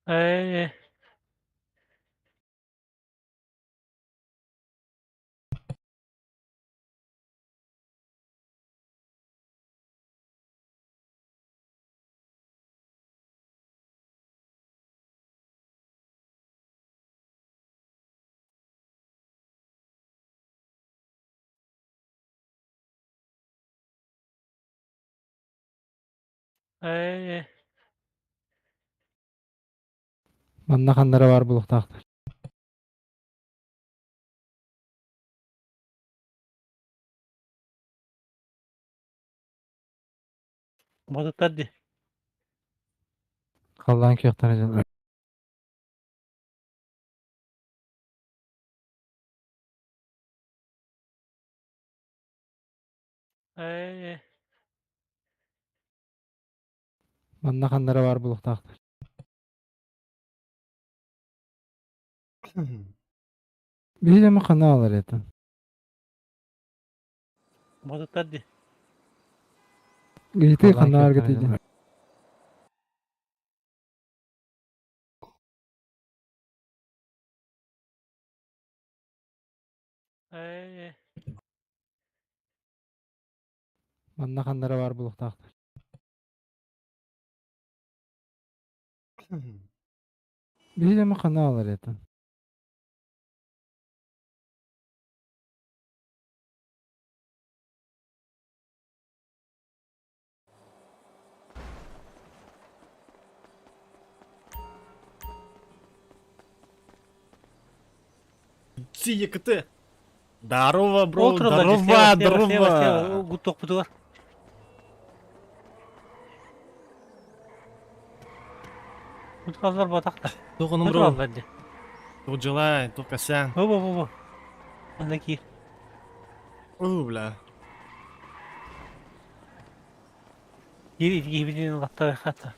Ээ, ээ. Манна ханнара баар буолуохтаахтар. Батыттар дии. Халлаан күөхтэрэ дьыллар. Ээ. Манна ханнара баар буолуохтаахтар. Биһиги дьомо ханна аалар этэ? Батыттар дии. Ыйытыы ханна баарга тиийдин? Ээ. Манна ханнара баар буолуохтаахтар. Биһиги дьомо ханна аалар этэ? ЕКТ. Здорово, бро, Ол тураллар дии, слева, здорово, слева, слева, слева, здорово. гудтуохпутугар. Бу тураллар батахта. Туох Бу бро? тураллар дии. Туох дьылай, туох кэсээн. Бу бу бу бу. Манна киир. Уу, бля. Киир киһибитин латтарыахха.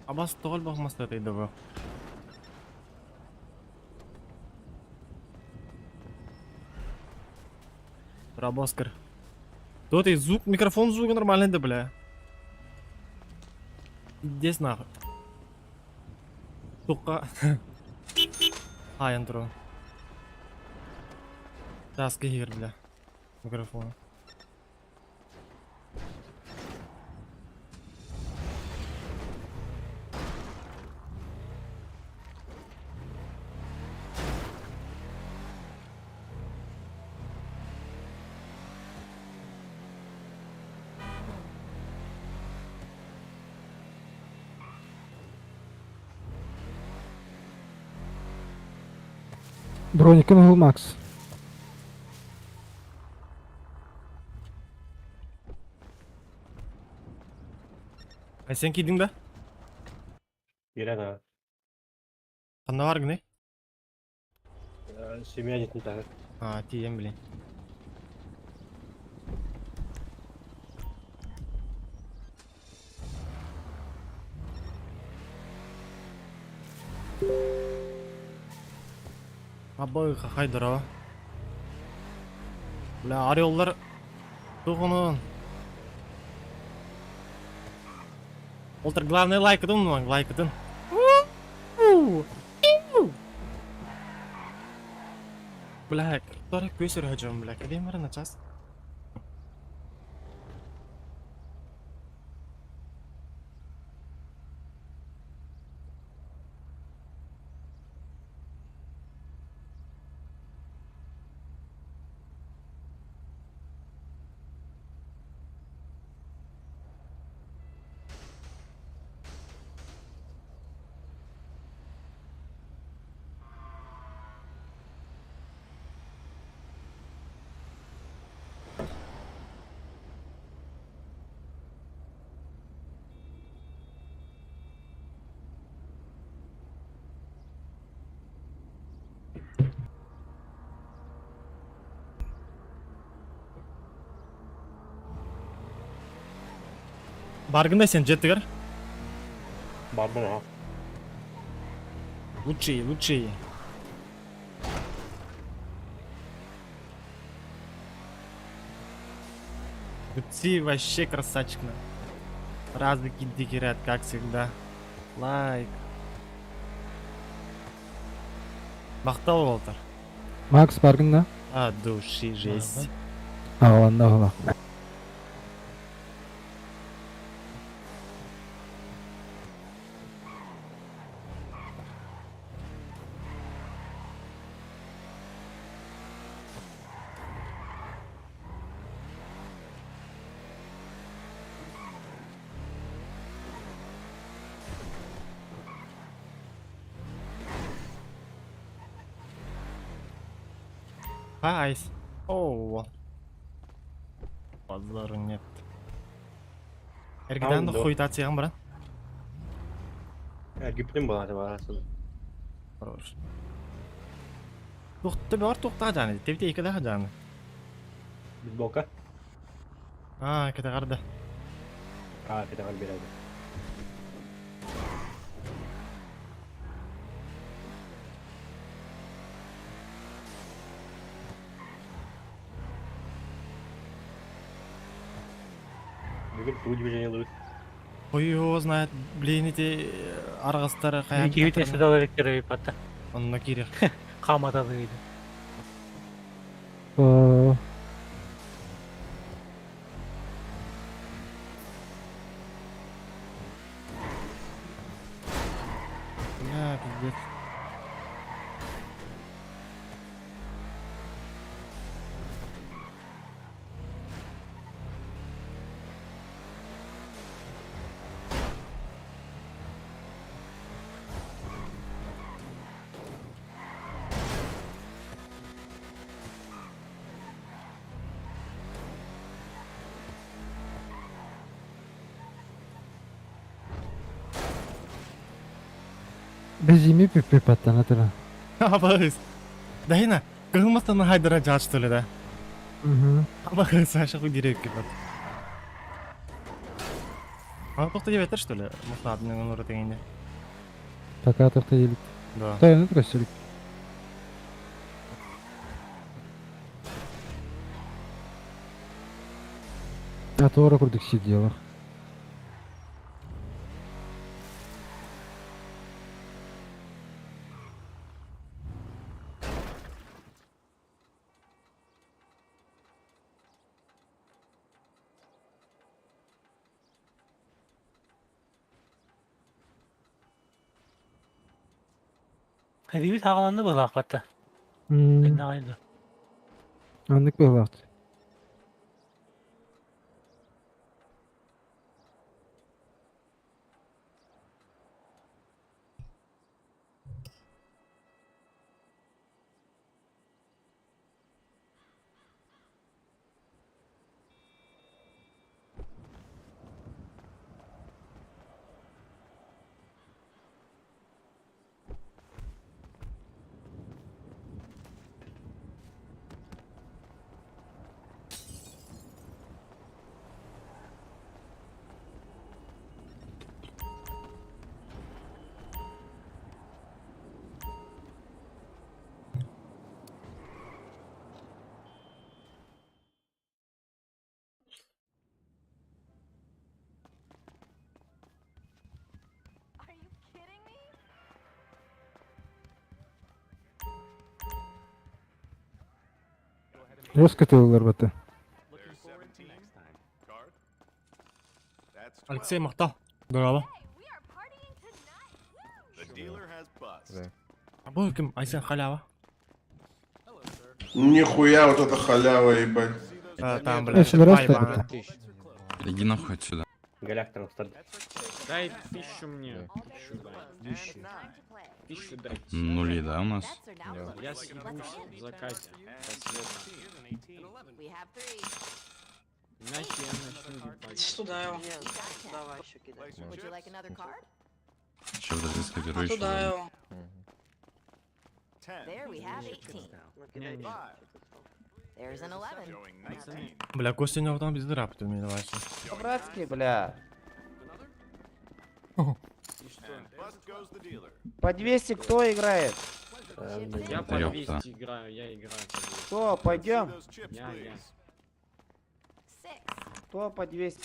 Абас тоҕо элбэх мас татайда бу? Рабоскар. Кто ты? Звук, микрофон звука нормальный, да, бля. Здесь нахуй. Тука. Ай, Антро. Таски хер, бля. Микрофон. Броникын уһул Макс. Ай, сен кийдиң да? Киирэн аа. Ханна бар гыный? Семья дьиэтин таһыгар. А, тиийэн блин. Абы хахай здорово. Бля, ореллар тугунун. Олтар главный лайкытын мунаң, лайкытын. Бля, который көс өрөһөжөм, бля, кэлиэм бара начаас. Баргын сен жеттигер. Барбын а. Лучшие, лучшие. Гутси вообще красавчик. На. Праздники дикерят, как всегда. Лайк. Мактал Уолтер. Макс бааргын да? От души жесть. Аҕаланна оһолох. Айс. Оу. Базару нет. Эргидан Алло. хуйтациям, брат. Эргиптин болады барасың. Хорош. Тухта бар тухта жаны. Тебте екі daha жаны. Бейсболка. А, кете қарды. А, кете береді. Бүгін ту движение ловит. Ой, его знает, блин, эти арғастары қаян. Киви тесте электр патта. Онна кирек. Камата дейді. О, Бля, пиздец. Безими пиппи паттана тура. Абағыз. Дайна, кылмастан хайдара жаш что ли, да? Угу. Абағыз, Саша хуй директ кипат. А тоқта деп айтар, что ли? Мұхтадының өмірі дегенде. Пока тоқта елік. Да. Тойны көстілік. А туора курдук сидела. Риби сағаланды бұл ақпатта. Нағайды. Аннык быһылаахт. Are you kidding me? Жестко тылылар бата. Алексей мақтал. Здорово. Hey, we are partying tonight. Woo! Бұл кім? Айсен халява. Нихуя вот это халява, ебать. А, там, бля, Если раз пайба. так это. Иди нахуй отсюда. Галяк трансстар. Дай 1000 мне. All bets Тысячу are дай. closed. Тысячу. Time to play. Тысячу дай. Нули, да, у нас? Bets are now closed. Я Let's съебусь win. в закате. Рассвета. We have three. Иначе я начну ебать. Сюда его. You got ten. Давай еще кидай. Would you like another card? Сейчас подожди, А скопирую еще. туда его. There we have 18. Накидай. Не-не. There's an 11. Пацаны, Бля, Костя у него там без драпа, ты мне давай. По-братски, бля. По 200 кто играет? Я Да по ёпта. 200 играю, я играю по 200. Кто? Пойдем? Я. Six. Кто по 200?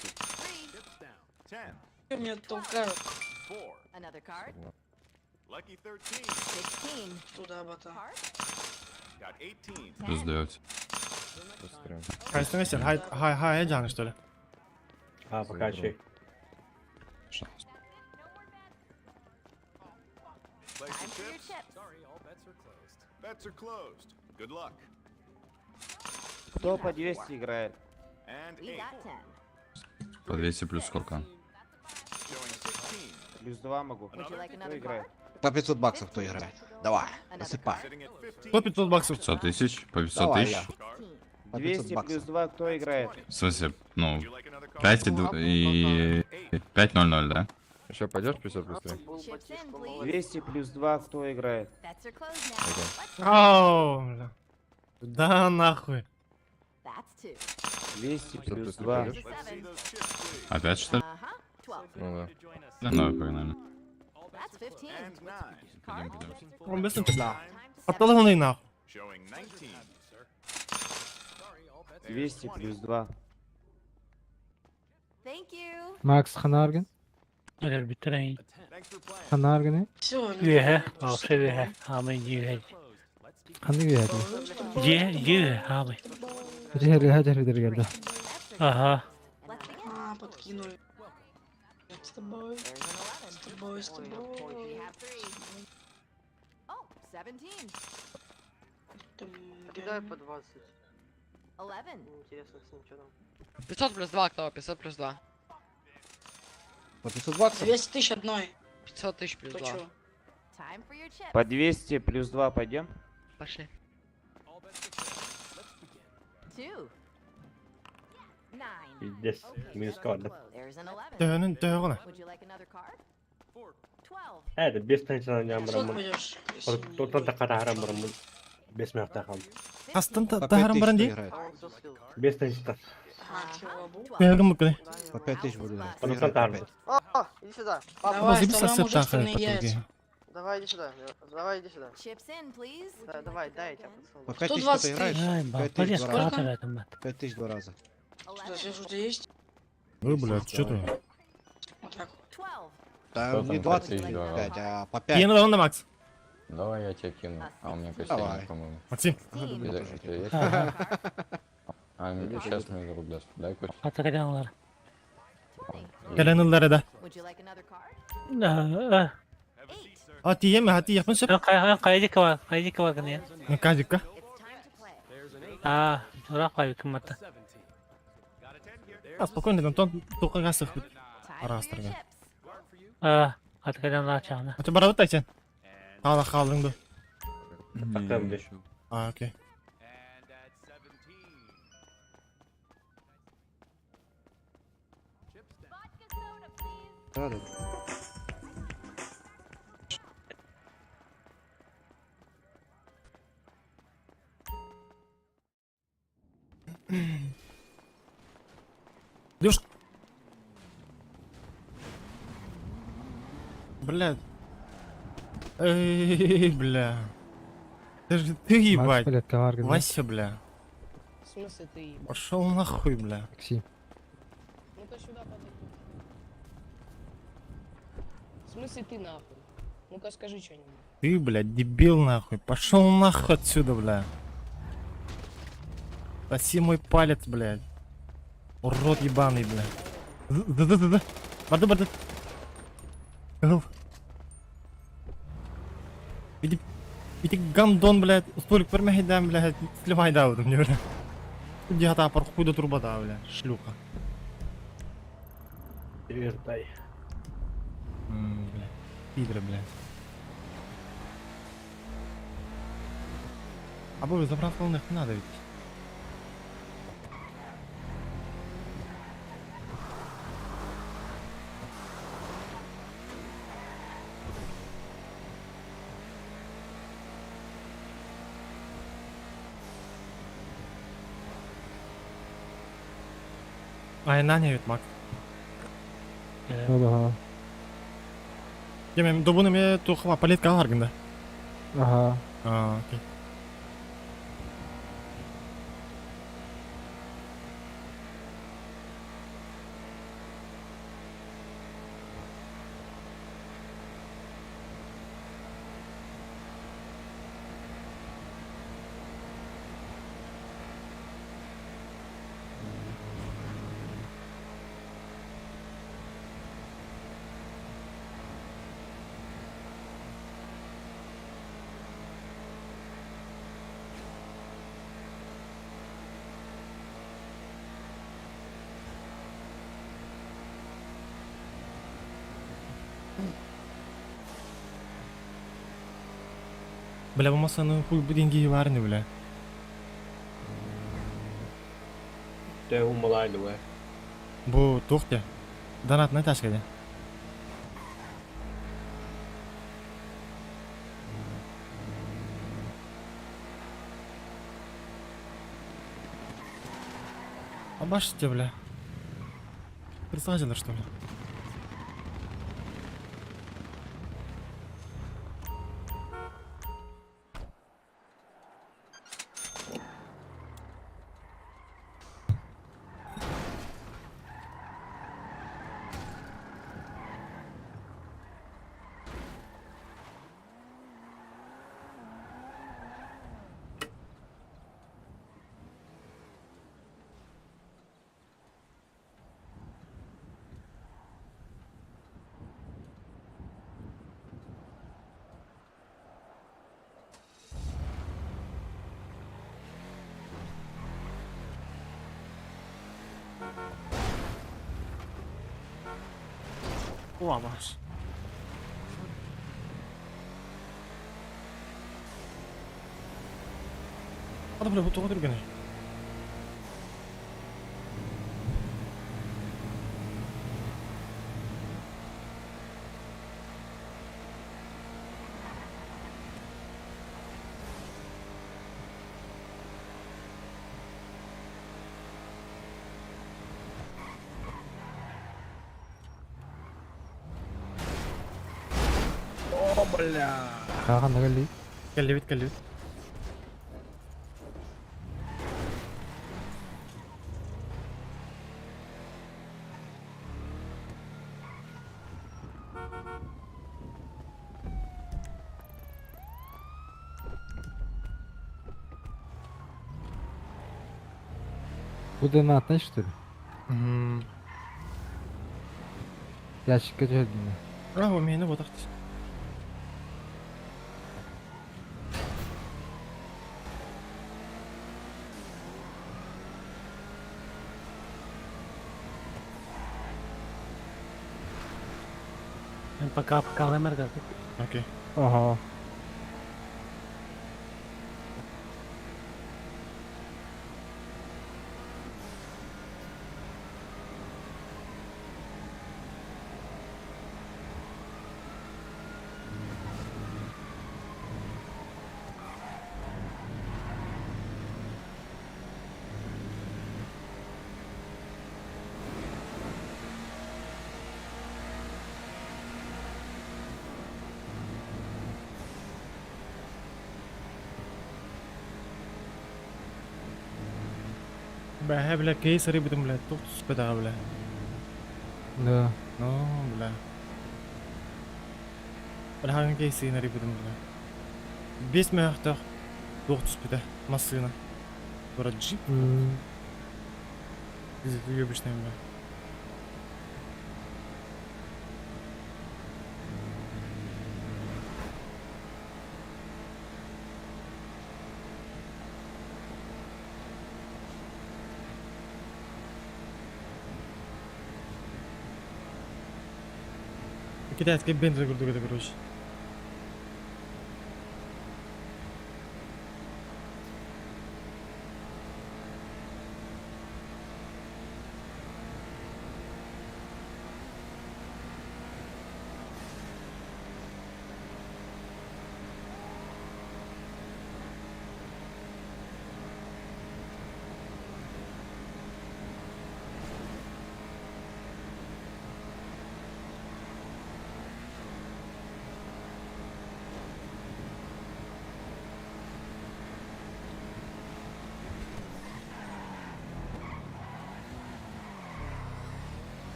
Three. Меня толкают Another card. 16. туда, бота. Card. Плюс 10. 9. Хайстың сен, хай хай хай жаны что ли? А, пока чей. Шанс. Time for your chips. Кто по 200 играет? We got 10. По 200 плюс сколько? Плюс 2 могу. Would you like Кто another играет? card? По 500 баксов кто играет? Давай, Another насыпай. card. 100 500 баксов. 500 тысяч? По 500 Давай тысяч? я. По 500 200 плюс баксов. 2 кто играет? В смысле, ну, 5 и 2, и 5.00, да? Еще пойдешь 50 плюс 3? Chips in, please. 200 плюс 2 кто играет? Bets are closed now. Let's Ау, бля. Да нахуй. That's two. 200 500 плюс плюс 3 2. пойдешь? There's a seven. Опять что ли? Uh-huh. 12. Ну да. Давай, погнали. That's 15. Пойдем, Card. пойдем. Он быстро бля. Time to settle. Оттолгнул нахуй. 200 плюс 2. Thank you. Макс ханаргын. Öyle bitireyim. Ханаргын. Все, Üye, altı üye, amin üye. Ханны үйәді. Ye, ye, abi. Жер хәҗәр дергәндә. Bets are Aha. Let's begin. А, подкинули. С тобой, There's an с 11. тобой, с We тобой. have three. Oh, 17. Кидай по 20. 11. Интересно с ним, что там. 500 плюс 2 кто? 500 плюс 2. По 500 баксов? 200 тысяч одной. 500 тысяч плюс 2. Time for your chips. По 200 плюс 2 пойдем? Пошли. Two. Nine. Пиздец. Okay, Минус bets are карда. closed. There's an 11. Төнүн төгүнэ. Would you like another card? 12. Это без теншена ням брамын. пойдешь? Тотан таката харам брамын. Бес мякта хам. Астын По 5 тахарым тысяч баран кто ди. играет? Без теншена. Төгүн мүкүнэ. По 5 тысяч буду играть. Кто Потом играет по тарбу. 5? О, иди сюда. Давай, Базы второй мужик, сасып остальные яйца. Давай, иди сюда. Давай, иди сюда. Chips in, please. Да, давай, дай я тебя поцелую. По 5 тысяч кто-то играет? Ay, 5 bak, тысяч два раза. сколько verdim ben. 5 тысяч два раза. Что, здесь уже есть? Ой, бля, что ты? Вот так вот. 12. Да, Кто не там 5 25, тысяч два раза? а по 5. Киин алын да Макс. Давай я тебя кину. А у меня костей Давай. нет, по-моему. Максим. 16. Ты, ты есть? Aha. А, сейчас мне друг даст. Дай кость. Hatırlayanlar. 20. Кэлэн ыллары да. Would you like another card? Aa, 8. А тиеме, хати якын сөп. ön kaydı var, kaydı var gene. Кажикка. It's time to play. Aa, durak var hükümette. А спокойно, Антон, только гасых. Time for your Arastırgan. chips. Aa, hatırlayanlar çağına. Ача барабыт айчан. Хала халыңды. Такам деш. А, окей. Да, да. Девушка. Блядь. Эй, бля. Ты же ты Макс ебать. палетка варгын. Вася, бля. В смысле ты ебать? Пошел нахуй, бля. Такси. Ну-ка сюда подойди. В смысле ты нахуй? Ну-ка скажи что-нибудь. Ты, блядь, дебил нахуй. Пошел нахуй отсюда, бля. Соси мой палец, блядь. Урод ебаный, бля. Да-да-да-да. Барды, барды. Гыл. Иди, иди гандон, блядь. Столик пермехидам, блядь. Сливай да, вот мне, бля. Иди хата пархуй до труба, да, бля. Шлюха. Вертай. М, бля. Пидоры, бля. А боже, заправка них надо ведь. Айна не ведь, Мак. Да, да. Кем добуну ме тухва палетка аларгында. Ага. А, окей. Бля, бу масаны хуй бу деньги варны, бля. Тэ умалайлы. Бу тухте. Донат на ташкаде. А башите, бля. Присадили, что ли? Uamaz. Hadi бля, бу тоҕо түргэнэй? Ханна кэлли. Кэллибит, кэллибит. Бу донатный что ли? Мгм. Ящикка түһэрдим. Браво, мени вот ахтыс. Пока пока лемер. Окей. Ага. Бля, бля, кейс рыбы бля, тут спида, бля. Да. Ну, бля. Бля, хагын кейси рыбы бля. Бес мөхтөх. Тух түспүтэ. Массына. Бара джип. Юбичный, бля. Китайский бензин курдук это, короче.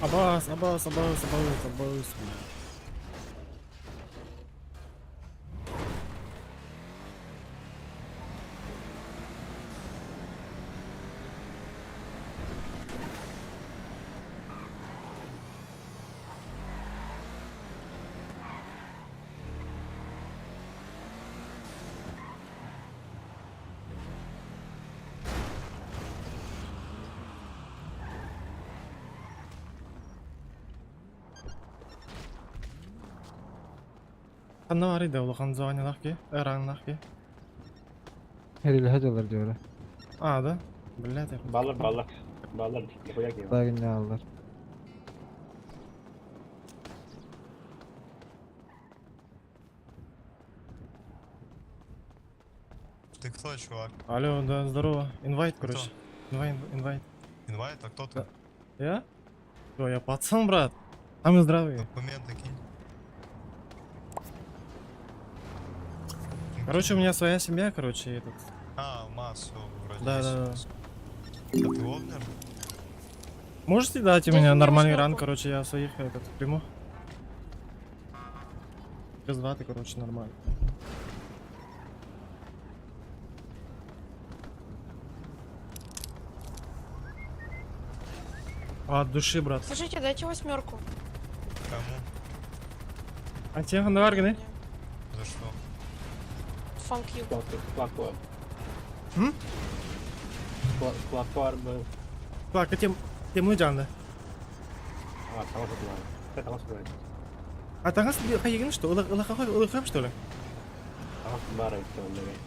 Абаас, абаас, абаас, абаас, абаас, бля. Ханна баарый да улахан званиелаах киһи, раннаах киһи. Herili hocalar diyor. А, да? Блядь, я Баллар, баллар. Баллар, нихуя киһи. Daha ne aldılar. Ты кто, чувак? Алло, да, здорово. Инвайт, Кто? короче. Инвайт, инвайт. Инвайт, а кто ты? Я? Что, я пацан, брат. Самый здравый. Документы кинь. Короче, у меня своя семья, короче, и этот. А, массу вроде. Да, есть да, у да. нас. А ты овнер? Можете дать у Дайте меня мне нормальный ран, восьмерку. короче, я своих этот приму. Плюс два, ты, короче, нормально. От души, брат. Слушайте, дайте восьмерку. Кому? А тебе хандаварганы? За что? Фанк ю. Клаквар. М? Клаквар был. Так, а тем, тем жанды. А, там уже было. Там уже было. А тагас хайген что? Улахай что ли? Там бара все, блядь.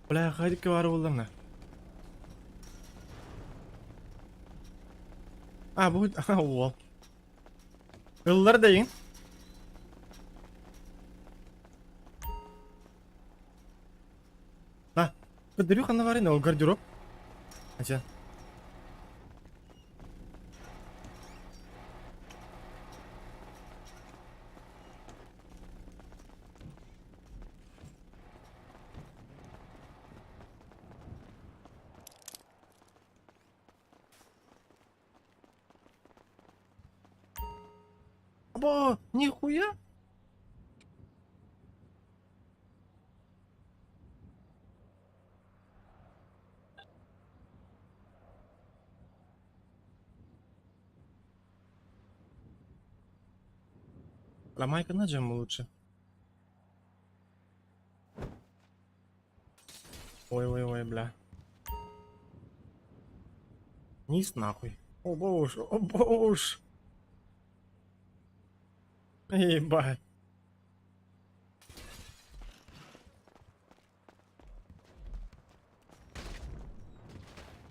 Бля, хайдик бар булдым на. А, бу, а, уол. Ыллар дейин. На, Кыдырю ханна бар ол гардероб. Ача. Аба, нихуя. Ломай-ка на джем лучше. Ой-ой-ой, бля. Низ нахуй. О боже, о боже. Ебать.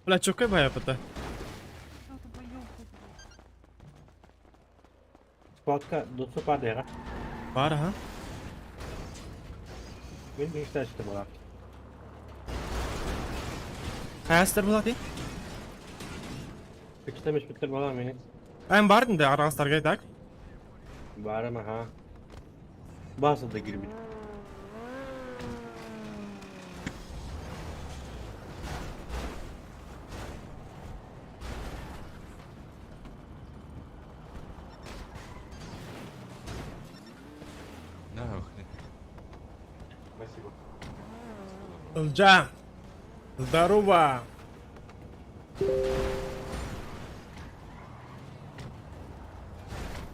Бля, чё бая пота? Складка до падера. Бар, ага. Мен мечтаю, что была. Хастер была ты? Мечтаешь, что была меня. Эн бардын да араңыздарга так? Барым, ага. База да кирбит. На, охрен. Спасибо. Ылжа. Здорово.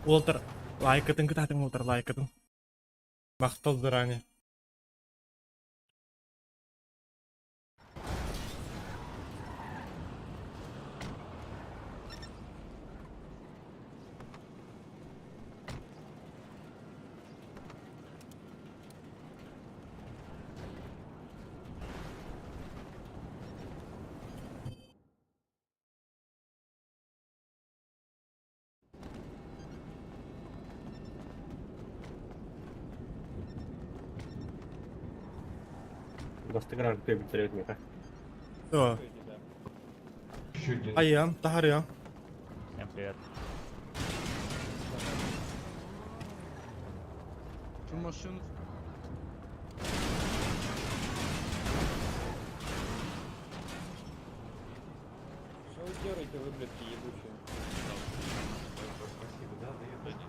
Уолтер, лайкатын кытатын Уолтер, лайкатын. Мактал заранее. Бастыгран көбүттеребит меха. Все. Айям, тахарьям. Всем привет. Ту машину.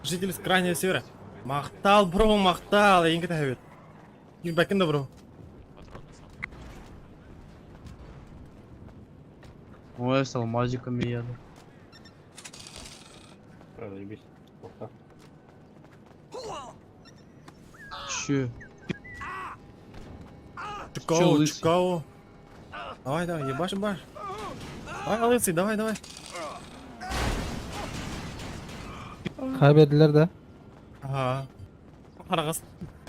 Житель с крайнего севера. Махтал, бро, махтал. Эйигин кэтэһэбит. Киирбэккин да, бро. Ой, с алмазиками еду. Заебись. Плохо. Че? Чукау, лысый? чукау. Давай, давай, ебашь, ебашь. Давай, лысый, давай, давай. Kaybettiler да. Ага. Харагас.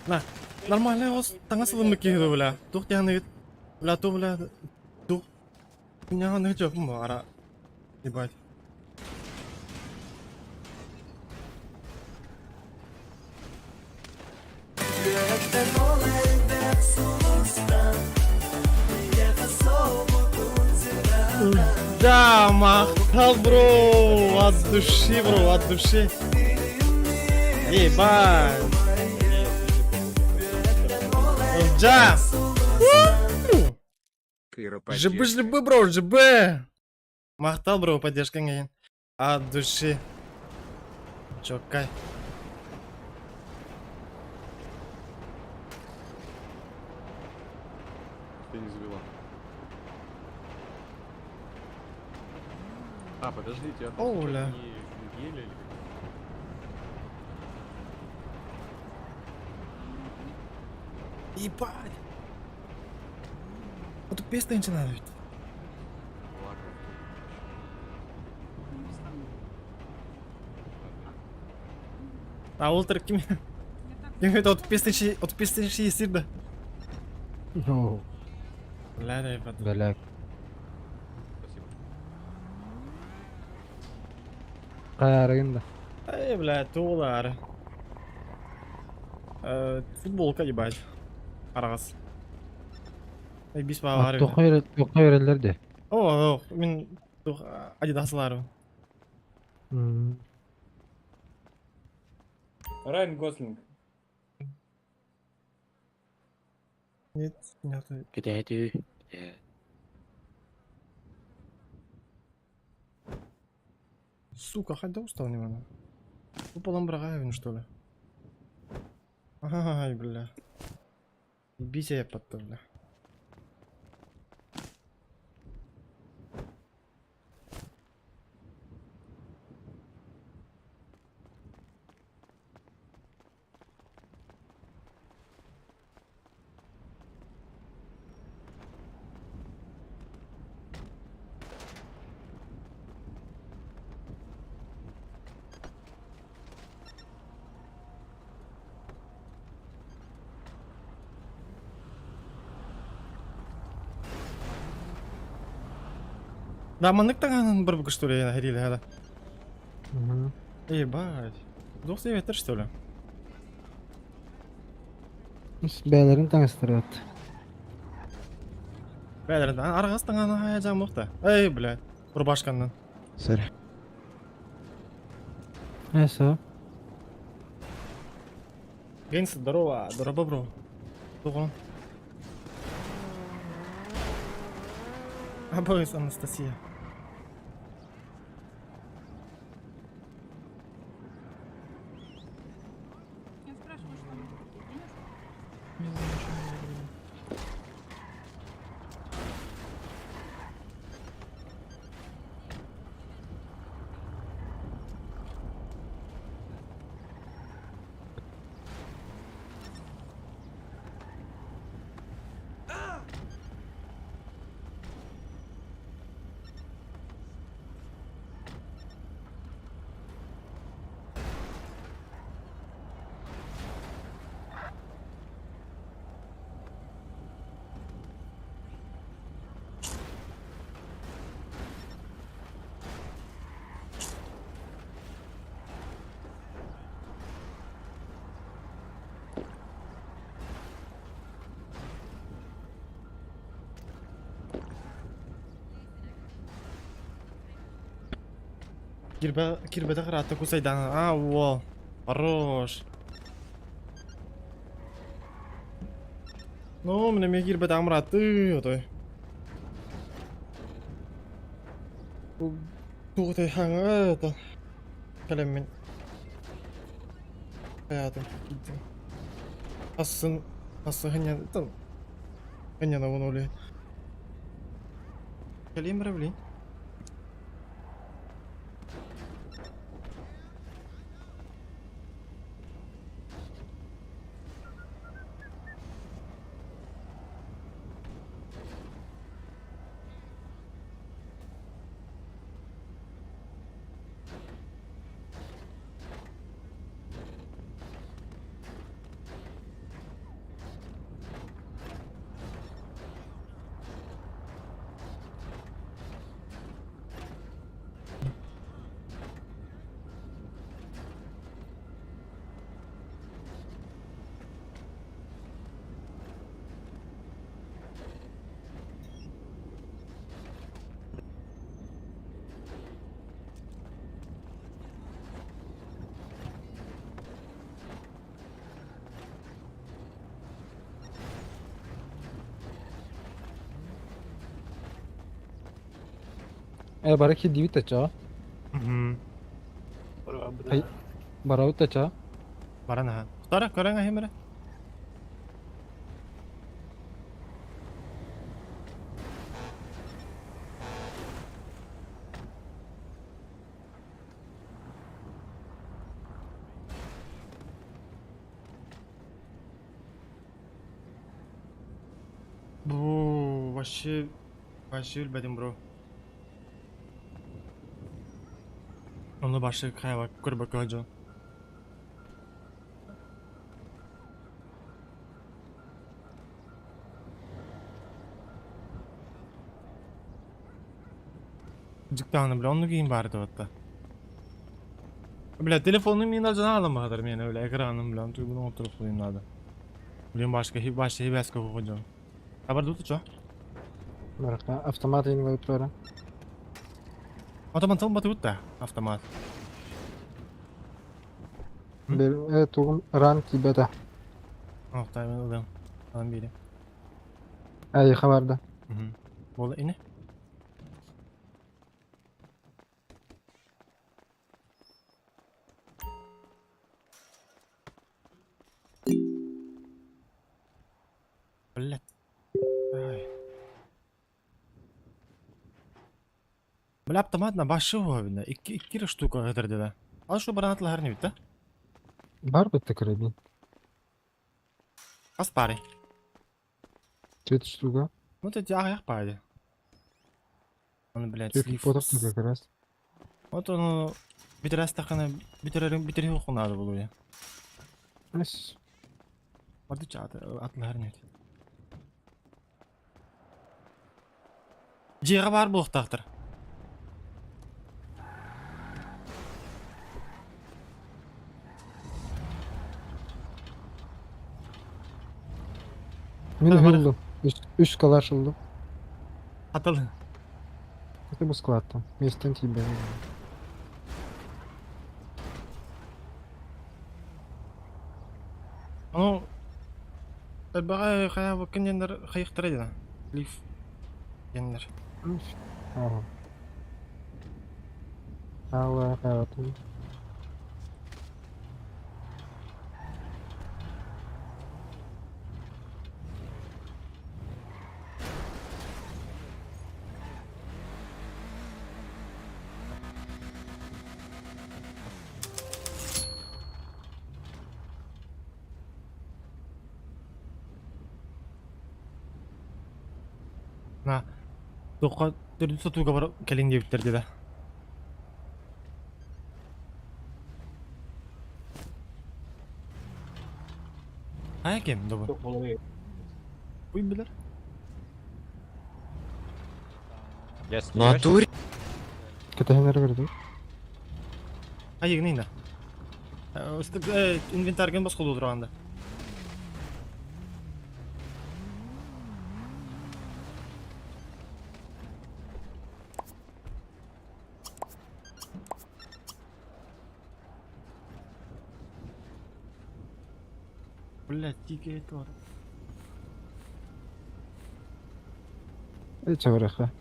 На. Нормально, ос. Таңа сылымы киһи бля. Тух тяны бля, ту бля. Тух. Меня не чок ара. Ебать. Да, махтал, бро, от души, бро, от души. Ебать. Да. ЖБ, ЖБ, бро, ЖБ. Махтал, бро, поддержка ген. От души. Чокай. Ты не завела. А, подожди, тебя там О, сейчас бля. не ели или как? Ебать. Вот песня начинает. Ладно. А ултер ким? Ким это от песни от песни сирда. Оо, Бля, да, ебать. Бля. Спасибо. Кайарыгын да. Эй, бля, тулар. Футболка, ебать. Арагас. Эй, бис бар. Тоққа берелер де. О, мин тух Адидаслар. Райан Гослинг. Нет, нет. Где ты? Сука, хоть да устал не надо. Куполом Брагаевин, что ли? Ай, бля. Бися я под бля. Да, маннык таганын бір что ли, херили, да. Ебать. Двух ветер, что ли? Бәлерин таңыстырат. Бәлер, аргас таңаны хая жамықта. Эй, блядь. Рубашканнан. Сори. Эсо. Гейнс, здорово, здорово, бро. Тугон. Абоис, Анастасия. Я спрашиваю, что мы купили денежку. Не знаю, что мы говорили. Кирбе, кирбе тахара кусайдан. А, во. Хорош. Ну, мне ме кирбе тамраты, отой. Тугутай хаҥа кэлэммин хайаатым киирдим. Асын асы хынньан хынньанабын ол иһин. Кэлиим эрэ билин. Бары киирдибит да чаа. Ай, барабыт да чаа. Баран аха. Тара көрөҥ аһым эрэ. Бу вообще вообще билбэтим бро. Ону башы хайа көрбөккө дьон. Дьыктааны бля, онну кийин баар этэ Бля, телефону мин ажан аламаһадар мен бля, экраным бля, туйбун оҥотторуп хуйум надо. Блин, башка хи башка хибэска хуйдьон. Хабар дуту чо? Барака автомат иин бара. Автомат тыл да, автомат. Бер тугум ран тибета. Ох, тай мен ылым. Алам бири. Ай хабарда. Бол ине. Блять. Ай. Бля, автомат на башы видно. Икки икки штука гэтер да. Ал шу баранатлар не бит, да? Бар битте карабин. Ас пары. Төрт штука. Ну ты аяқ барды. Он, блядь, Төрт слив. фоток как раз. Вот он битер стаканы битер битер надо было я. Эс. Барды чат атлар не. Жеға бар бұлықтақтыр. Мен Бар. ылдым. Үч калаш ылдым. Атыл. Это бу складта. Местен тебе. Ну, Баға қая кендендер қайықтыр еді. Лиф. Гендер. Ага. Алла, хайватын. На. Тоқа түрді сатуға барып кәлең деп деді. Ая кем, добы? Уй билер. Натуре? Кетехенер берди. А егнейн да. Инвентарьген басқы тұрғанда. Блять, тике это. Э, чабараха.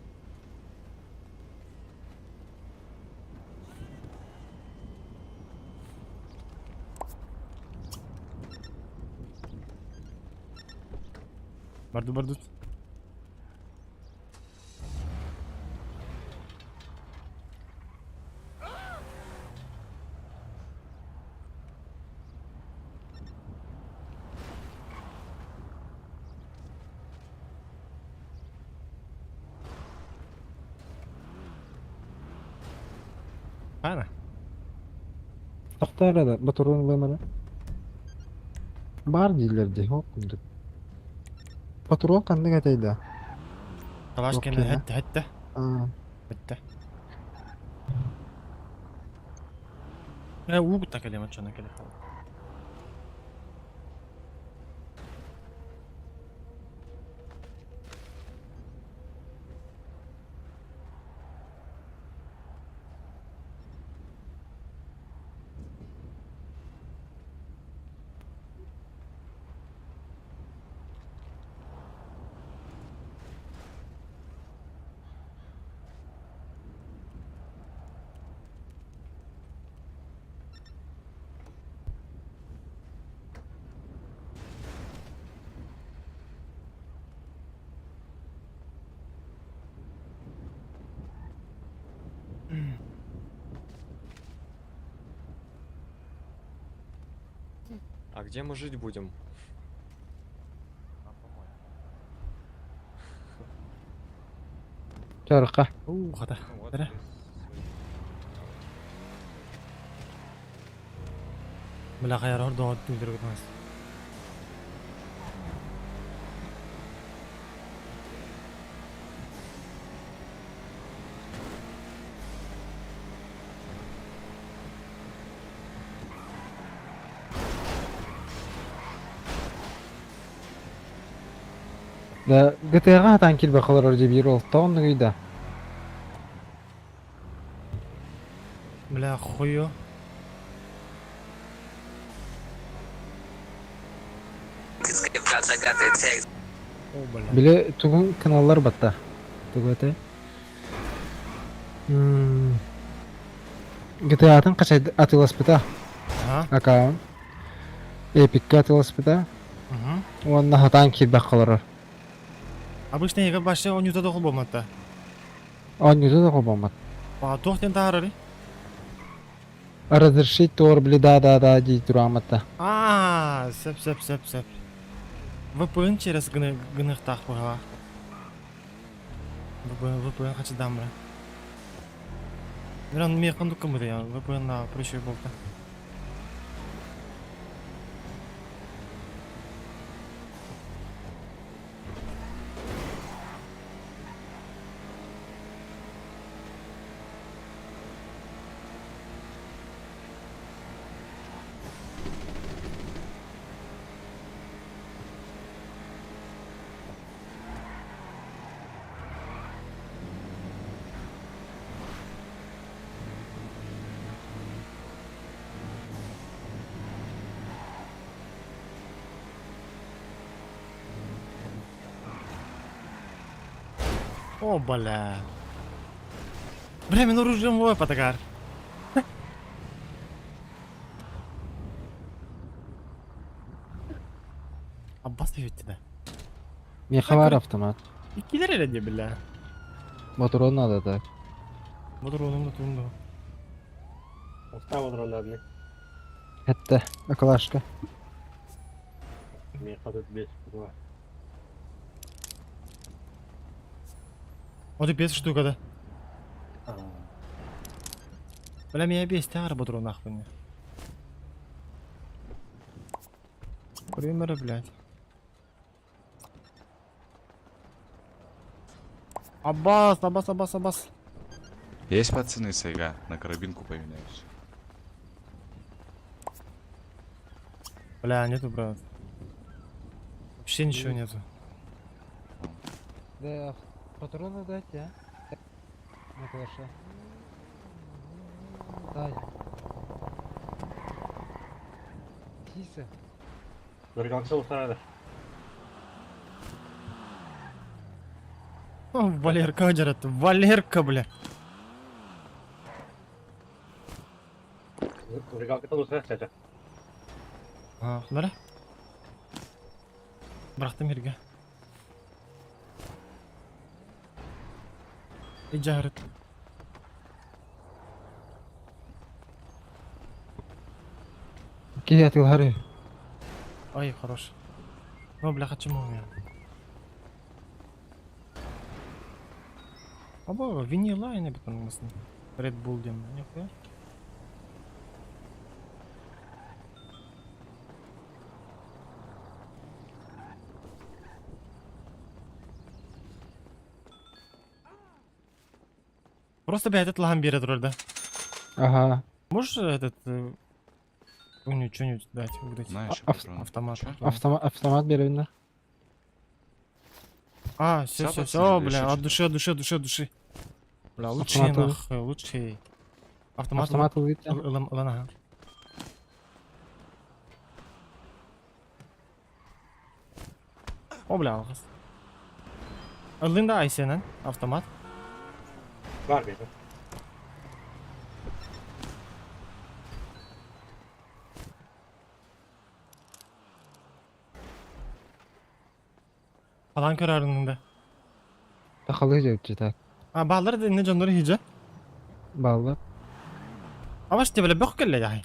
Барды барды. Ана. Тохтоо да, батурун ылыам эрэ. Баар дииллэр дии, ол курдук. Патрон ханнык этэй да? Талаш Туох кэннэ киэнэ? хэттэ хэттэ. Аа, Хэттэ. Э уу кутта кэлиэм оччоно кэлэ. А где мы жить будем? чарка. Уу хата. Ну вот, Эрэ. ты Бля хайар ордоо түндүргүтүңүз. Да, GTA-га атан килбе кылар деп бир ол тооннук үйдө. Бля хуё. О, бля. Биле тугун каналлар батта. Тугу этэй. GTA-тын качай атыласпыта Ага. аккаунт. Эпикке атыласпыта. Угу. Уонна хатаан киирбэх холорор. Обычно эге башы онюта да болматта. Оонньута да холбоммот. Ба туох тен таарары? Разрешить тор били да да да дии турааматта. А, сөп сөп сөп сөп. VPN через гыны гыныктах буга. VPN VPN хачыдан бра. Миран ми кандык кымды я VPN на проще болду. О, бля. Бля, мен оружием бой потагар. Аббас дебитти да. Миэхэ бар автомат. Иккилер эле де бля. Ботурон надо так. Бодур да туунду. Остав одронадны. Хэтте. Акалашка. Миэхэ тут бес два. Оты бес штука да. Бля, меня бес тагар бодур нахуй мне. Примеры, блядь. Аббас, Аббас, Аббас, Аббас. Есть пацаны сайга, на карабинку поменяюсь. Бля, нету, брат. Вообще ничего нету. Да, патроны дать, а? На калаша. Дай. Тиса. Ныргалкса усарады. О, Валерка одерет. Валерка, бля. Ныргалкытан усарады чача. А, бара. Бырахтым ерге. Иджарыт. Киһи атыылаһар. Ой, хорош. Ну, бляха, чему у меня? Оба, винила, я не бетон Red Bull дем, нихуя. Просто, блядь, этот лаган берет роль, да? Ага. Можешь этот... Ну, что-нибудь дать, выдать? На, еще А- Автомат. Чё? Автомат беревинна. А, все, Всё, все, пацаны, все, или бля, ещё от что-то? души, от души, от души, от души. Бля, лучший, Автомат нахуй, лучший. Автомат. Автомат ылыйта. Ылан, ага. О, бля, алғыс. Ылын да айсенен, автомат. Бар бері. Falan körәрінің Тахалы жөтчү так. А, баллар да не жоннор хиджа. Баллар. Абаш те бля бөх келле яй.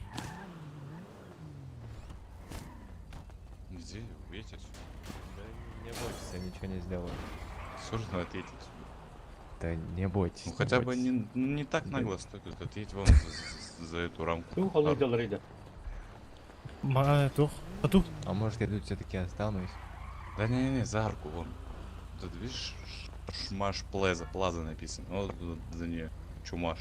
Где? Уедь отсюда. Да не бойтесь, я ничего не сделаю. Сложно отъедь отсюда. Да не бойтесь. Ну хотя бы бойтесь. не, ну, не так Да. нагло стой тут, отъедь вон за эту рамку. Ту холодилар иди. Ма тух. Тату. А может я тут все-таки останусь? Да не-не-не, за арку вон. Тут видишь, Шмаш Плаза, Плаза написано. Вот вот за нее. Чумаш.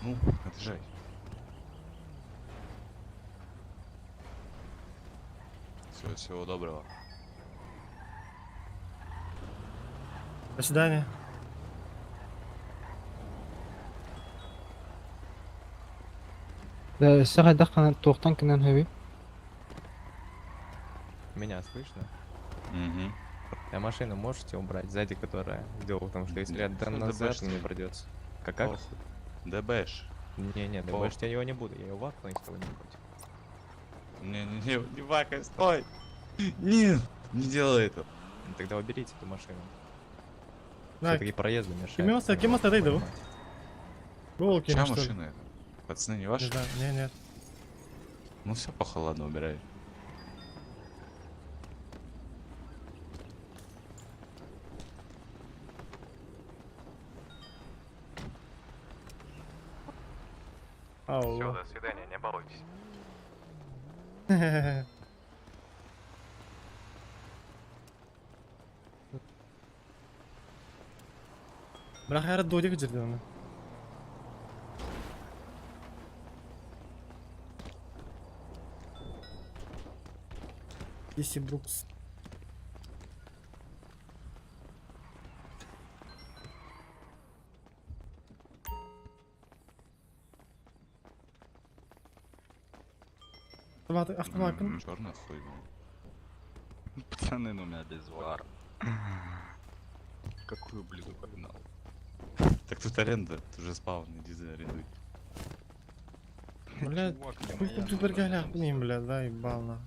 Ну, отъезжай. Всего, всего доброго. До свидания. Да, сага дахкана тоқтан кинен хөбү. Меня слышно? Угу. А машину можете убрать сзади, которая делала, потому что если я Ну, отдам ДБш назад, ты. мне придется. Как как? ДБш. Не-не, Похуй. ДБш я его не буду, я его вакну, если вы не против. Не-не-не, не вакай, стой! Нет, не делай это. Ну, Тогда уберите эту машину. Так, Все-таки проезды мешают. Кем надо остается, да? понимать. Волки, Чья что ли? машина это? Пацаны, не Не ваши? знаю, не, нет. Ну все, похуй, ладно, убирай. Ау. до свидания, не балуйтесь. Бірақ әрі додик жерде оны. Иси Брукс. Автомат, автомат. Черная хуйня. Пацаны, ну у меня без вар. Какую близу погнал? Так тут аренда, ты уже спаун, иди за арендуй. Бля, хуй купил бергәләх белмим, бля, да, ебал на.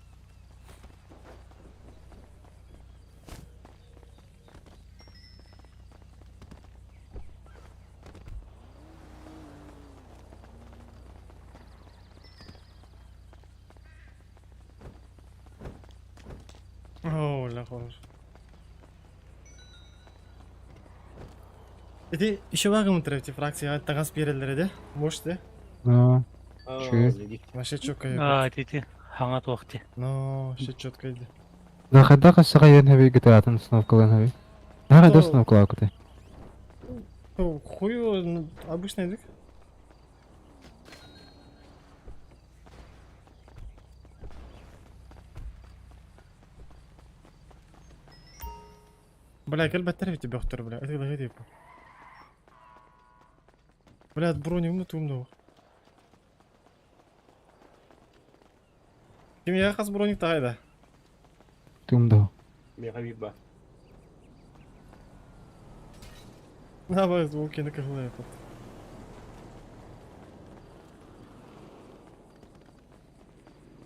О, бля, хорош. Эти еще багым эти фракция тагас берелер эди. Может, да? Ну, Чё? Вообще четко. А, ти хаңа туақти. Но, вообще четко иди. Да хайдаха сага йөн хөбү гитаратын установкалан хөбү. Нара да установкалаа кути. Ну, хую, ну, обычный язык. Бля, кел бәттер бит бөхтөр, бля. Это гыды типа. Бля, броню мы тумду. Ким я хас броник тагайда. Тумдо. Мега виба. Давай звуки на каглы тут.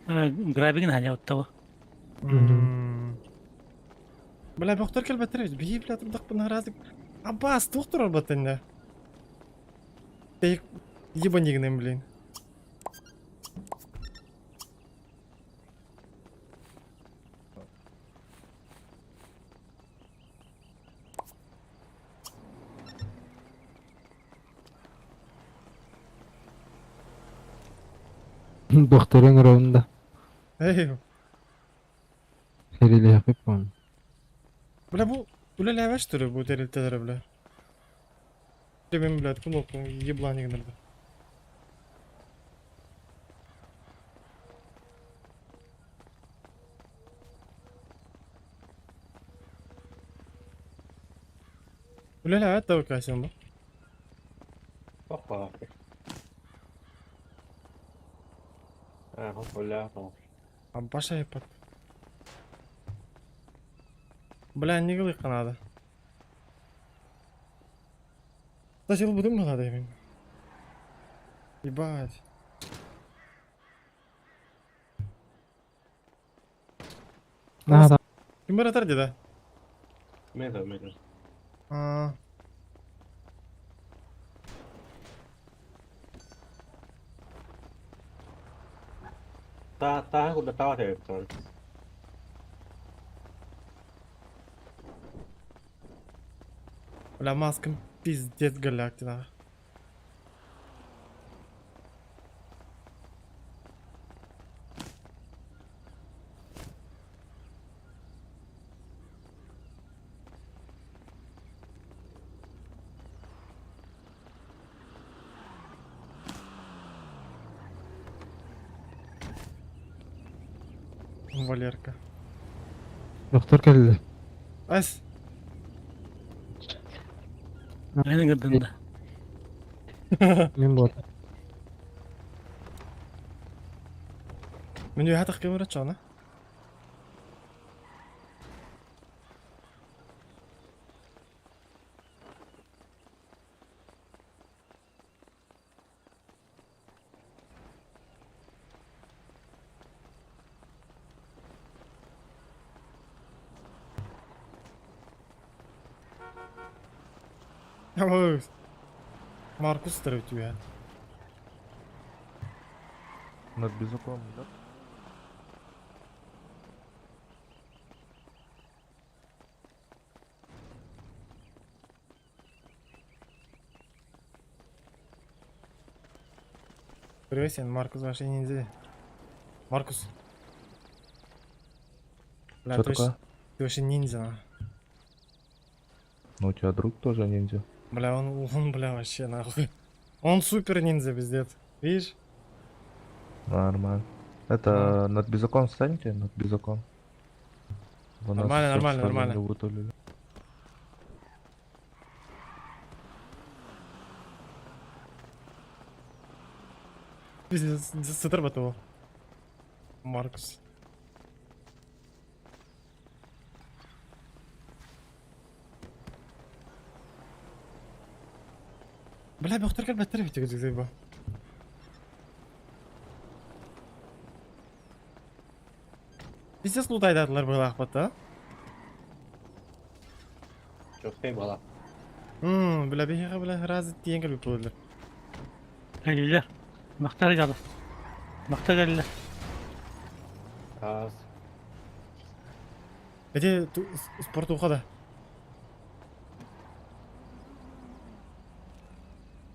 Грабигин ханя оттого. Бля, бөхтөр кэлбэттэр эбит. Биһи бля турдахпына разык. Аббас, туох турар баттанна? Ты ебанигнем, блин. Докторың ровында. Эй, Хэрилиэхпит буолан. Бля, бу үлэлээбэт что ли бу тэрилтэлэрэ, бля? Мен, блядь, кнопку ебланик надо. Үлэлээбэт да бу бу. Опа. А, бля, А баша епат. Бля, не гылык надо. Кстати, был бы надо им. Ебать. Надо. Ким бар да? Меда, меда. А. Та, та, куда та это. Бля, маскам пиздец голяк нахуй. Валерка. Доктор кэллэ. Ас. Мен гырдында. Мин бот. Мен үйе кемер чана. Маркус тебя. Над безуком, да? Привет, Маркус, вообще ниндзя. Маркус. Бля, Что ты, такое? ты вообще ниндзя. на. Ну, у тебя друг тоже ниндзя. Бля, он, бля, вообще нахуй. Он супер ниндзя, пиздец. Видишь? Нормально. Это над безуком встаньте, над безуком. Вон нас Нормально, всех нормально, нормально. вытулили. Пиздец, его. Маркус. Бля, бөхтөр кэлбэттэр бит бу. Пиздец лутайдадылар была ахпатта. Чё была. Бля, биһиэхэ бля раз тиэн кэлбит буоллар. Кэллилер. Мактар жалы. Мактар кэллилер. Раз. Эти спорт ухода.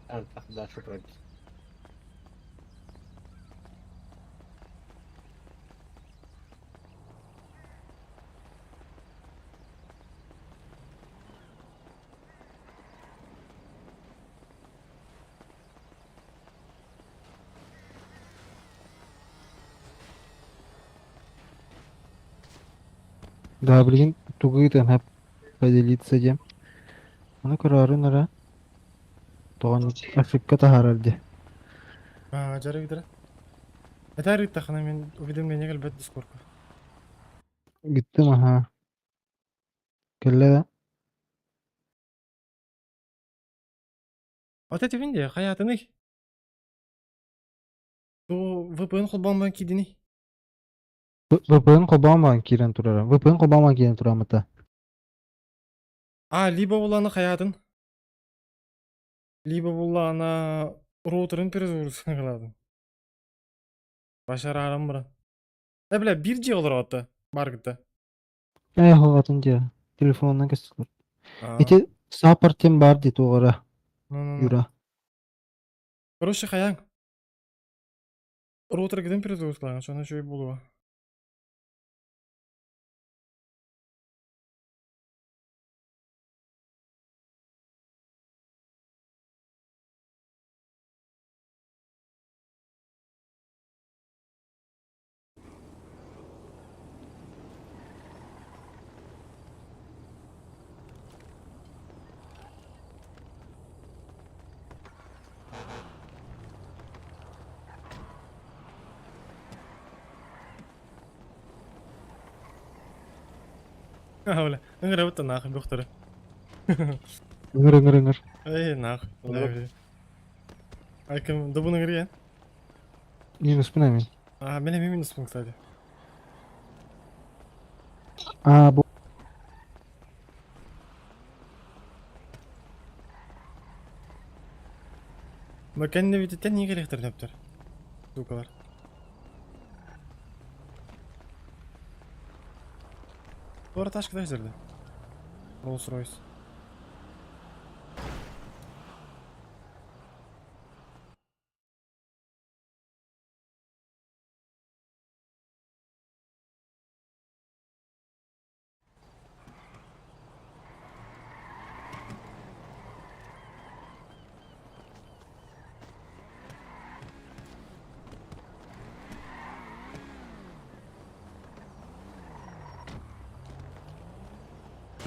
А, так, дальше пройти. Да, блин, тугы там поделиться дем. Аны көрөрүн ара. Тоҕон ошибка таһаарар дии. А, жары видра. Это рыттахана мен уведомление кэлбэт дискордка. Гиттим аха. Кэллэ да. Вот эти винди, хаятыны. Ту VPN холбан кидини. VPN холбоон киирэн турара. VPN холбоон киирэн тураммыта. А, либо булланы хаятын. Либо буллана роутерын перезагрузканы кыладын. Башарарым бра. Э, бля, бир же олар атты. Бар гытта. Э, атын дия. Телефонунан кестилер. Ити саппортем бар дии туоҕара. Юра. Короче, хаяң. Роутер гиден перезагрузкалаған, шона чөй болуа. Бля, ыҥырабыт да нахуй бөхтөрө. Ыҥыр ыҥыр ыҥыр. Эй, нахуй. Айкым, да буны ыҥырыйан? Минуспун эмин. А, мен эми минуспун, кстати. А, бу Бакенне битеттен не керектер нөптөр. Сукалар. Туора ташка да Rolls Royce.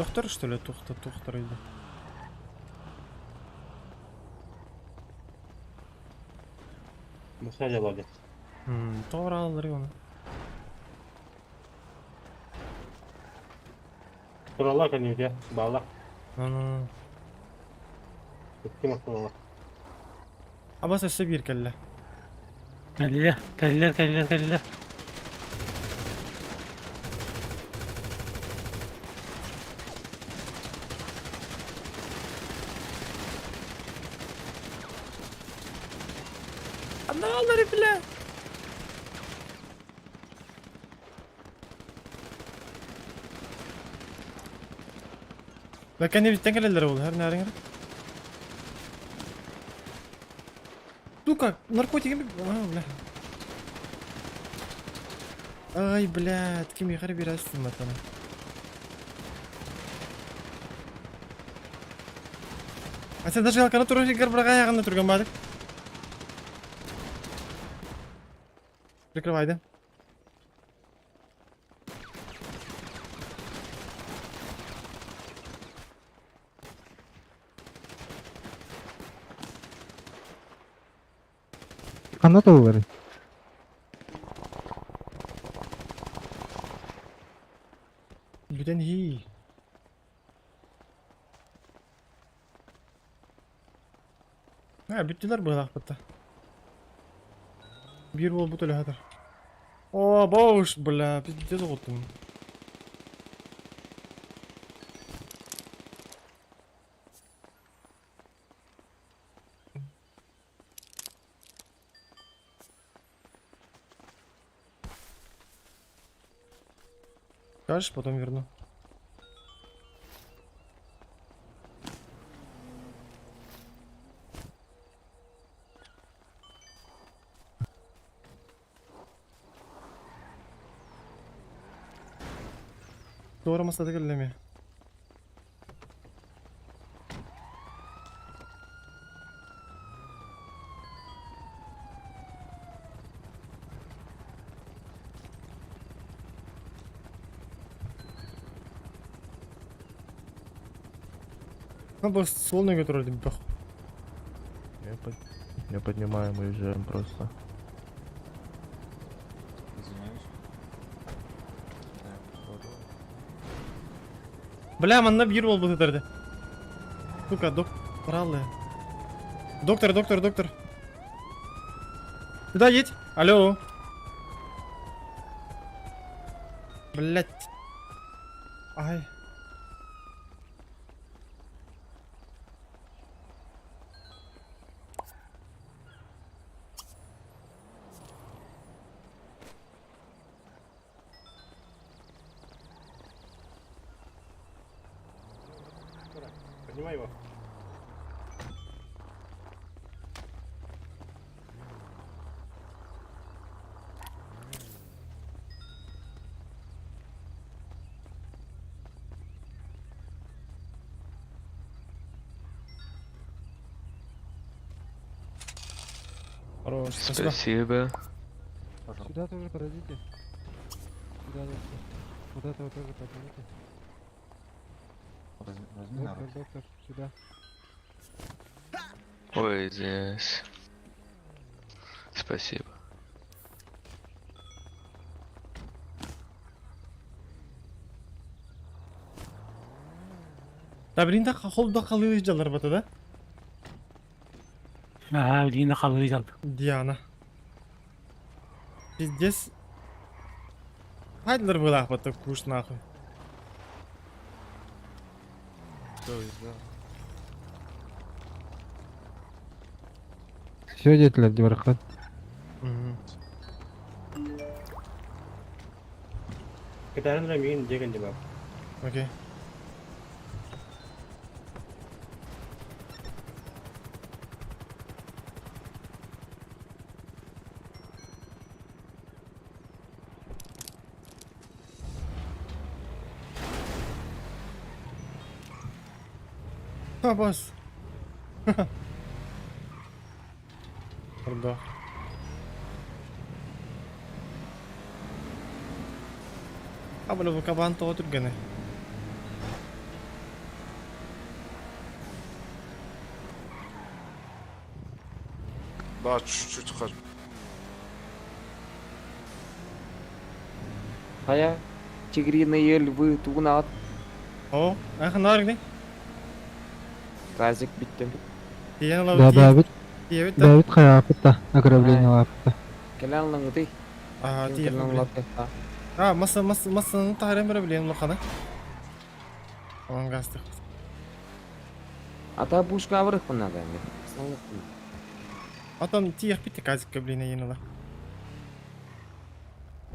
Доктор, что ли, тухта, тухтар иди. Мусна молодец. Тоғыр алыр оны. Турала кәнеуде, бала. Ну-ну. Икки махталала. Абас өссө биир кэллэ. Кэллилэр, кэллилэр, кэллилэр, кэллилэр. Аналары бля! Бәкәне биттен кэлэллэр ол, хэр нәриңер. Сука, наркотики... А, бля. Ай, блядь, ким ехар бирәсің матаны. А сен даже алканы туры жигер бирага аягында турган бадык. Прикрывай, да? Ханна толлары. Бүтән хи. Ha, бүттүлэр быһалаахпытта. Биир буолбут өлөһөтөр. О, бош, бля, пиздец оҕуттум. Скажешь, потом верну. Doğru masada gelemiyor. Ну, просто ствол не götürürdüm бах. Я, под... Я поднимаю, мы уезжаем просто. Извиняюсь. Так, Бля, манна биир буолбут этэрди. Сука, док... Раллы. Доктор, доктор, доктор. Куда едь? Алло. Блять. Ай. Поднимай его. Хорош, спасибо. Спасибо. Сюда тоже подойдите. Сюда, доктор. Вот этого тоже поднимите. Возьми, возьми на Доктор, руки. доктор, сюда. Ой, извиняюсь. Спасибо. Да блин, да хол да халыы жалар бата да? Ага, билигин халыы жалды. Диана. Пиздец. Хайдлер была бата куш нахуй. Да. Все диэтилэр дии бараххан. Мгм. Кытарын миин деген деп. Окей. А, босс. Ордо. А, бля, bu кабан тоҕо түргэнэ. Да, чуть-чуть хочу. Хая, тигриные львы тугунат. О, аха наргни. Тазик биттим. Тиен Да, лабы Давид, тиебит да. Давид хайаапыт да, ограбление лаапыт. Кэлэн лаңды. А, Ким тиеп. кэлэн лапты. А, маса маса масаны таарем бere билем лохана. Онон гастык. Ата пушка аврых надо мне. Атон тиек битти казикка блин ела.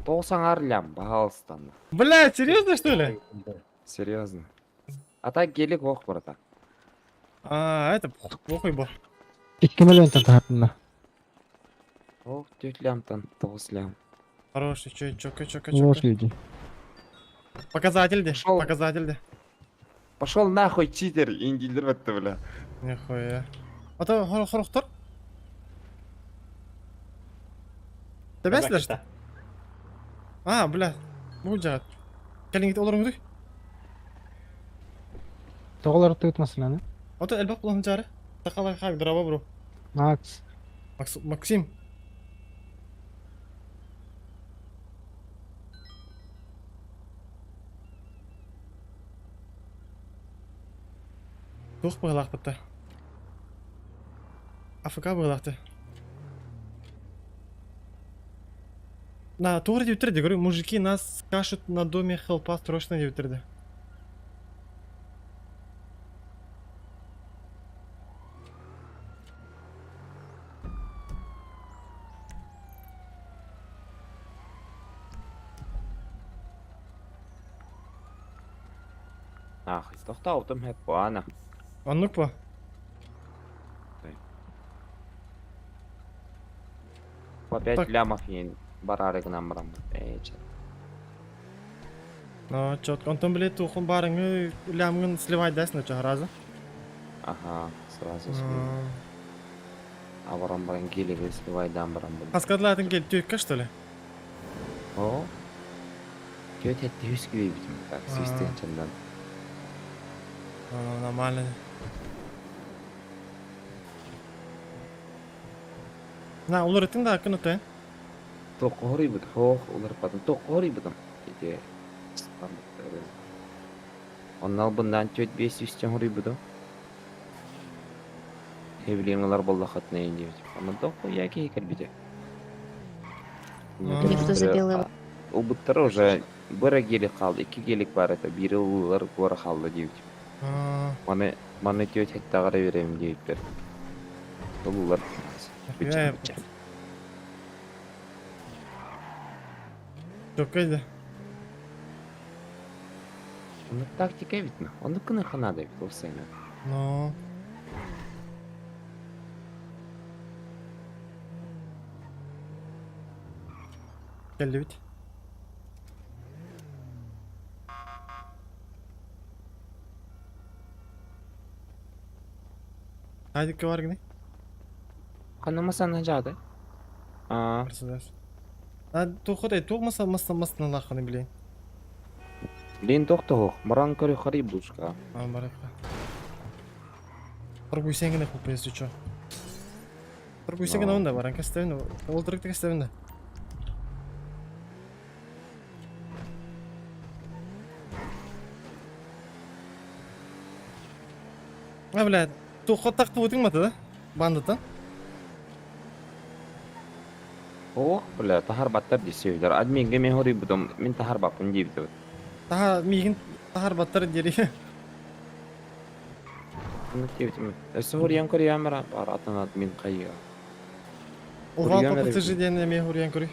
Тоғсан лям, пожалуйста. Бля, серьезно что ли? Серьезно. А так гелик ох, брата. А, это похуй бо. 2 миллионтан таһаартынна. Ох, теть лям-тан, тоғыз лям. Хороший, чё, чё, чё, чё, Ложь чё. люди. Показатель де, Пошёл. показатель де. Пошел нахуй, читер, индилер бітті, бля. Нихуя. А то хор хорохтор. Тебесилер что? А, бля. Бу жаат. Келиңит олоруңду. Тоҕолор тыытмасыланы. Ото элбек булан жары. Такалай хак драба бро. Макс. Макс Максим. Тух быһылаахпытта. АФК быһылаахты. На, тугр дип говорю, мужики нас скашут на доме хелпа срочно дип Нахуй, тоқтаутым хеп буана. Оннук по. По 5 Так. лямов ен барары гынан барам. Эй, чат. Ну, четко. Онтон, блядь, тухун барыңы лямгын сливать дайсың чо разы. Ага, сразу слил. А барам баран гелик сливай дам барам. Аскадлатын кел түйккә, что ли? О. Тетя түйіс күйе бітім. Так, А. свистен чандан. Ну, нормально. На, улар да кын өтө. Тоқори бит, хох, улар патын тоқори битім. Ете. Оннал бұндан төт бес үстен хори битім. Хевлиңлар болла хатна инде бит. Ама тоқо яки хекер бите. Никто забил его. Убыттар уже. Бу эрэ гелик хаалла, икки гелик баар этэ, биири ыллылар, гора хаалла диэбит. Маны, маны түөрт хэттэҕэ эрэ биэрэбин диэбиппэр. Ыллылар. Бычча, бычча. Чоккай да. Оннук тактика эбит ма? Оннук гыныахха наада эбит ол сайына. Но. Кэллибит. Хайдыкка бар гини? Ханна масана жаады? Аа. Мерседес. А туох этэй туох маса маса масыналааххыны билейин. Блин, тохтоһуох, баран көрү харый бушка. А барыахха. Торгуйсаң гына купа если чё. Торгуйсаң гына онда баран кэстэбин, ол турукта кэстэбин да. А, блядь, туохха тахтыбытыҥ мата да? Бандаттан? Ох, бля, таһарбаттар дии сүөһүлэр. Админга мен хоруйбутум, мин таһарбаппын диэбитим. Таһа, миигин таһарбаттар диэри. Оннук диэбитим. Өссө хоруйан көрүйэм бара, бар атын админ хайыа. Овал Хоруйан эрэ ППТЖ диэн эмиэ хоруйан көрүй.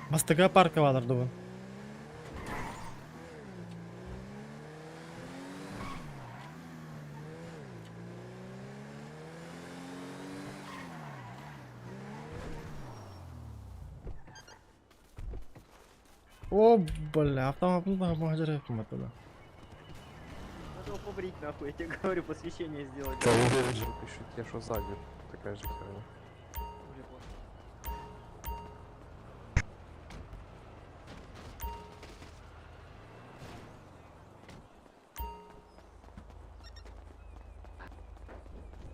Бастакы парка баалар дубун. О, бля, автомобиль махажар кыммат Надо побрить нахуй, я тебе говорю, посвящение сделать. Пишут те, что сзади. Такая же херня.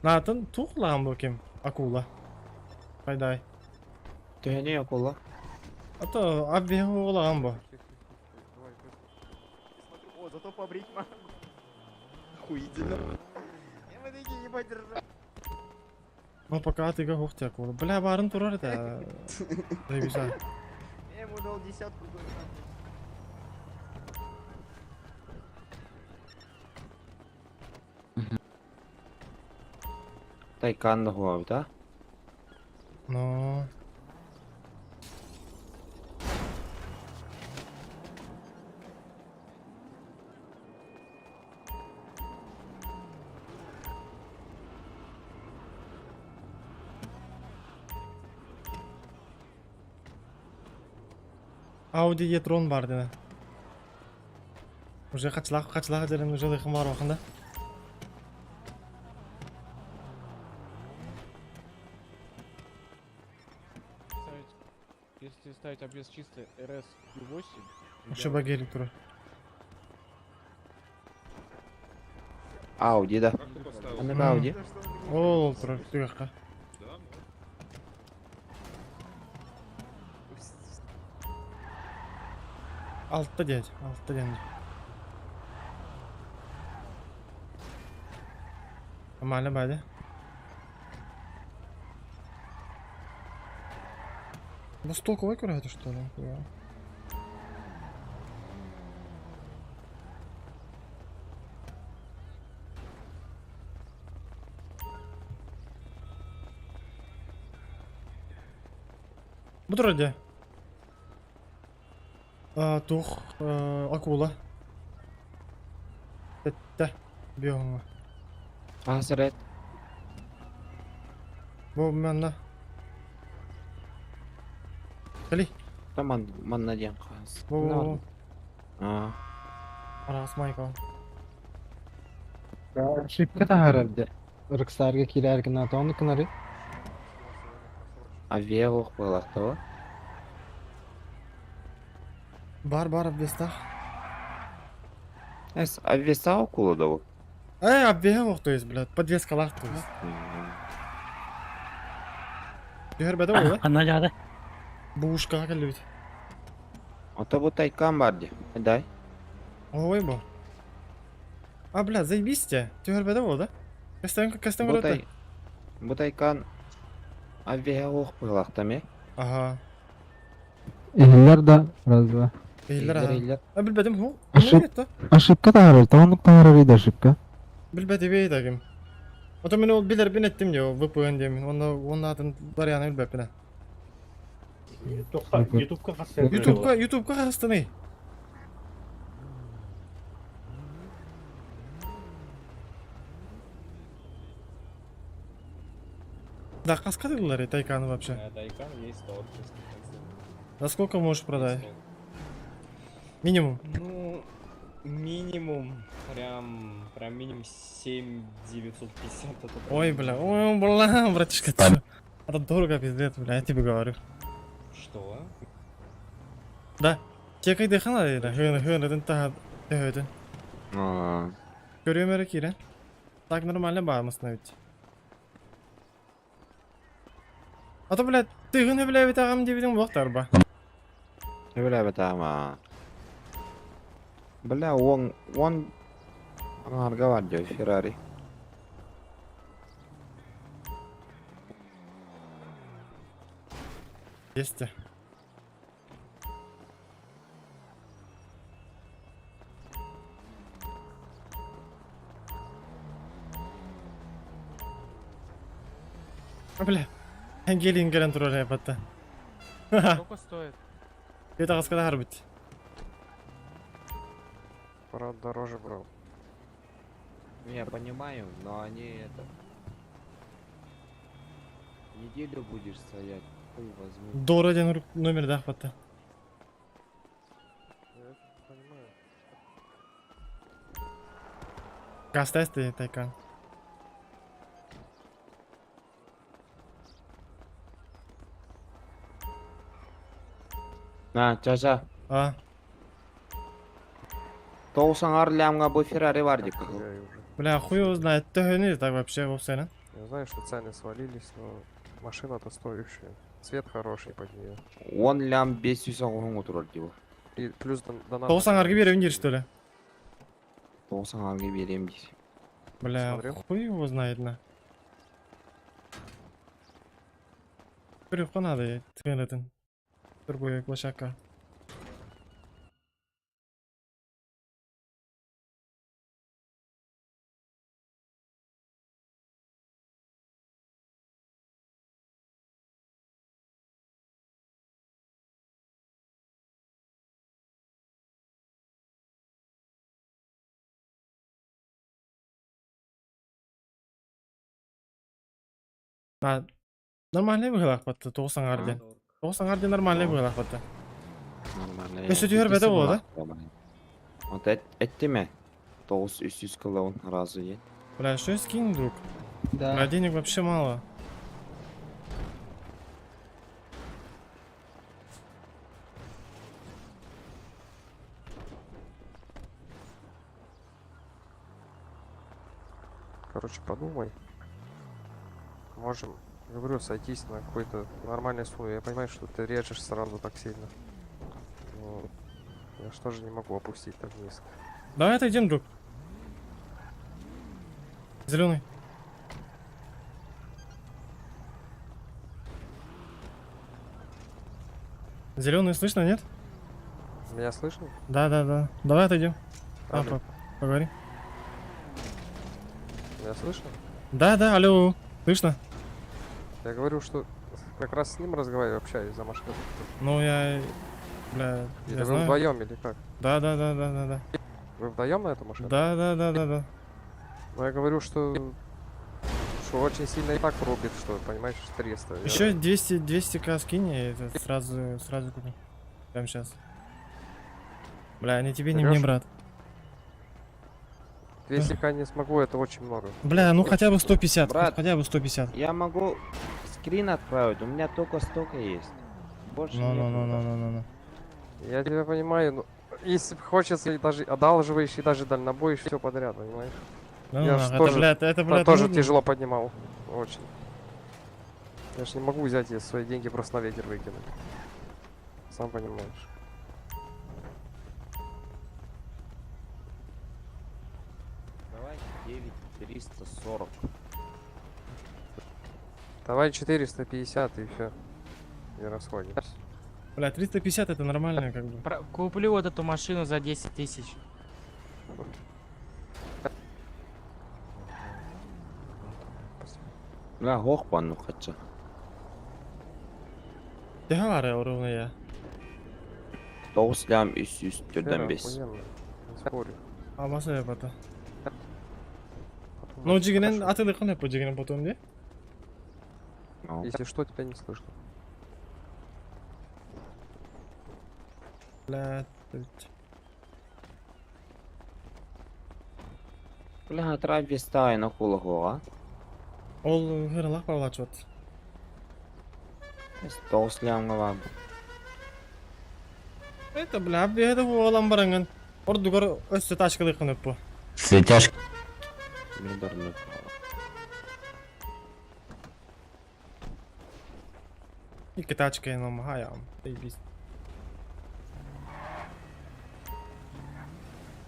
Наатын туох лаам бу ким? Акула. Хайдай. Төһөнү акула? А то аббиһ оҕолаҕан бу. О, зато побрить могу. Охуительно. Я мы такие, ебать, ржа. Ну пока ты хух ти акула. Бля, барын турар это. Заебись. Я ему дал десятку, говорю, на. Тайкан да хуабыта. Но. Audi e-tron бар деді. Уже қачылақ, қачылақ дерен уже лыхым бар оқында. Если ставить обвес чисто RS Q8, Уже гелик турар. Ауди да. Аны Ауди. Ол турар, түгәккә. Алтта дядь, алтта дядь. Нормально, бадя. Ну столковый это что ли? Да. Бу турар Тух, акула. Тетте. Биоңа. Хасырет. Бу манна. Кали. Таман манна диэн хас. Бу. Аа. Арас майка. Шипка таһарар дьэ. Рыксарга киирэр гына ону кынары. Авиа ох буолахтава. Бар бар обвестах. Эс, обвеса около того. Э, обвеһэ то есть, блядь, подвескалаах то есть. Түһэрбэтэ буолла. Ханна дьаада? Бушкаҕа кэллибит. Ото бу тайкан бар ди. Дай. Ой, бу. А, бля, заебись те. Түһэрбэтэ буолла. Кэстэн кэстэн Бу көрөттө. тай бу тайкан обвеһэ ох быһылахта ме. Ага. Иһиллэр да, раз, два. Иһиллэр аха. Иһиллэр. А билбэтим ху. Ошиб... Ошибка таһаарар, тоҕоннук таһаарар да ошибка. Билбэтибей дагим. Ото мен ол билэрбин эттим дии, VPN диэмин. Онно онно атын варианы билбэппин. Ютубка хас Ютубка, Ютубка хастыный. Да, хаска дыллар Тайканы вообще? Тайкан есть торг. За сколько можешь продать? Минимум. Ну, минимум, прям, прям минимум 7 950 это прям Ой, бля, ой, бля, братишка, ты чё? Это дорого, пиздец, бля, я тебе говорю. Что? Да. Чекай дыхана дейді, хыны хыны таха төһөтүн. А, Көрүөм эрэ киирэн. Так нормально баамысына ведь. А то, блядь, тыгын бля бит агам дебидин буохтар ба. Бля, тама. Бля, он, он, арга бар дии, Феррари. Есть. А, бля. Gelin gelen турар yapатта. Сколько стоит? Это хаскада харбит. Брат дороже брал. Я понимаю, но они это... Неделю будешь стоять, хуй возьму. Дора диэн номердаах батта. Я понимаю. Гастасты тайкан. На, чажа. А, Тоғыз лямға бу Феррари бар дии. Я уже. бля, хуй его знает. Төһөнү так вообще вовсе, Я знаю, что цены свалились, но машина-то стоящая. Цвет хороший под нее. Он лям 500 оғын отырар дии. И плюс донат. Тоғыз аңарга беребин диир что ли? Тоғыз аңарға берем дии. Бля, Смотрел? хуй его знает на. Көрүөххэ надо, тыгынатын. Другой площадка. А, нормальный быһыылаах батта, тоҕус аҥаар диэн. Тоҕус аҥаар диэн нормальный быһыылаах батта. Нормально. Өссө түһэрбэтэ буолла, Вот эттиме. 9300 кылауын разы ен. Бля, что скинь, друг? Да. Бля, денег вообще мало. Короче, подумай. Можем, говорю, сойтись на какой-то нормальной сумме. Я понимаю, что ты режешь сразу так сильно. Но я ж тоже не могу опустить так низко. Давай отойдем, друг. Зеленый. Зеленый слышно, нет? Меня слышно? Да. Давай отойдем. А, Алло. поговори. Меня слышно? Да, алло. Слышно? Я говорю, что как раз с ним разговариваю, общаюсь за машину. Ну, я... Бля, Или я вы знаю. вдвоем, или как? Да. Вы вдвоем на эту машину? Да. Ну, я говорю, что очень сильно и так рубит, что, понимаешь, 300. Я- Еще 200, 200к скинь, и это сразу куплю. Прямо сейчас. Бля, не тебе, не мне, Берёшь? брат. 200к не смогу, это очень много. Бля, ну хотя бы 150, Брат. хотя бы 150. Я могу скрин отправить, у меня только столько есть. Больше Ну, нету, ну, ну, ну, брат. ну, ну, ну. Я тебя понимаю, но если хочется и даже одалживаешь, и даже дальнобоишь, все подряд, понимаешь? Ну, Я ж нахуй, это, тоже, блядь, это, блядь, тоже нудно. тяжело поднимал. Очень. Я ж не могу взять и свои деньги просто на ветер выкинуть. Сам понимаешь. Давай 9340. Давай 450 и все. И расходимся. Бля, 350 это нормально, как бы. Куплю вот эту машину за 10 тысяч. Бля, хох панну хача. Төһө бары ровно я. 9 лям 300 Хера, түрден 5. охуенно. Не спорю. Алмаса япата. Потом Ну, жигинен хорошо. атылыкын эп жигинен потом де. Ну. Если что, тебя не слышно. Бля, тут. Бля, Травис тайна кулахуга. Ол хыралак павлачот. 9 лямга бар. Это, бля, беде болан баранган. Ордугар өссө ташкылыкын эп бу. Мен дорны. Икки тачка ном хаям. Заебись.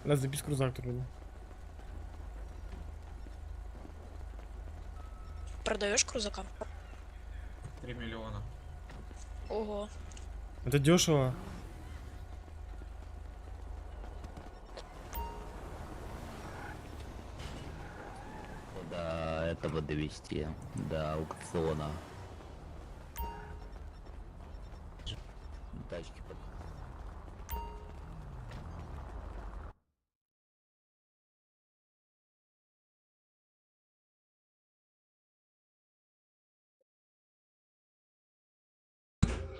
Бля, запись крузак турду. Продаешь крузака? 3 миллиона. Ого. Это дешево. До этого довести, до аукциона. Тачки под...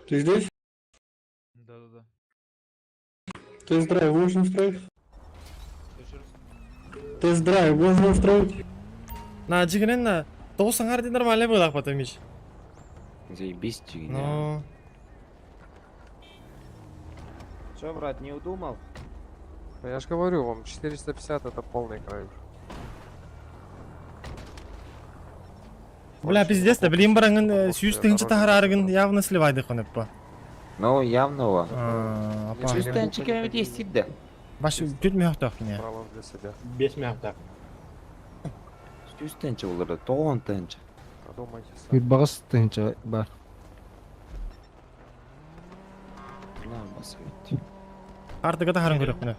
Ты здесь? Да-да-да. Тест-драйв можно устроить? Тест-драйв можно устроить? На жигинен на 90 ди нормально было потом ич. Заебись, чигиня. Ну, Чё, брат, не удумал? Ну, я же говорю вам, 450 это полный край уже. бля, Больше не пиздец, да, могу. блин, баранган Потому что сүүс я тыһынча дороже тахарарыгын не явно сливайды конеп бу. Ну, явного. А, Не апа. Чисто Чувствуешь, кем действит, да? Баш түт мөхтөх не. брал для себя. 5 миллиардов. Чувствуешь, олар, тоғын тынча. Подумайте сами. Багас тыһынча бар. Бля, басып. Артыга тахарын көрөк мына.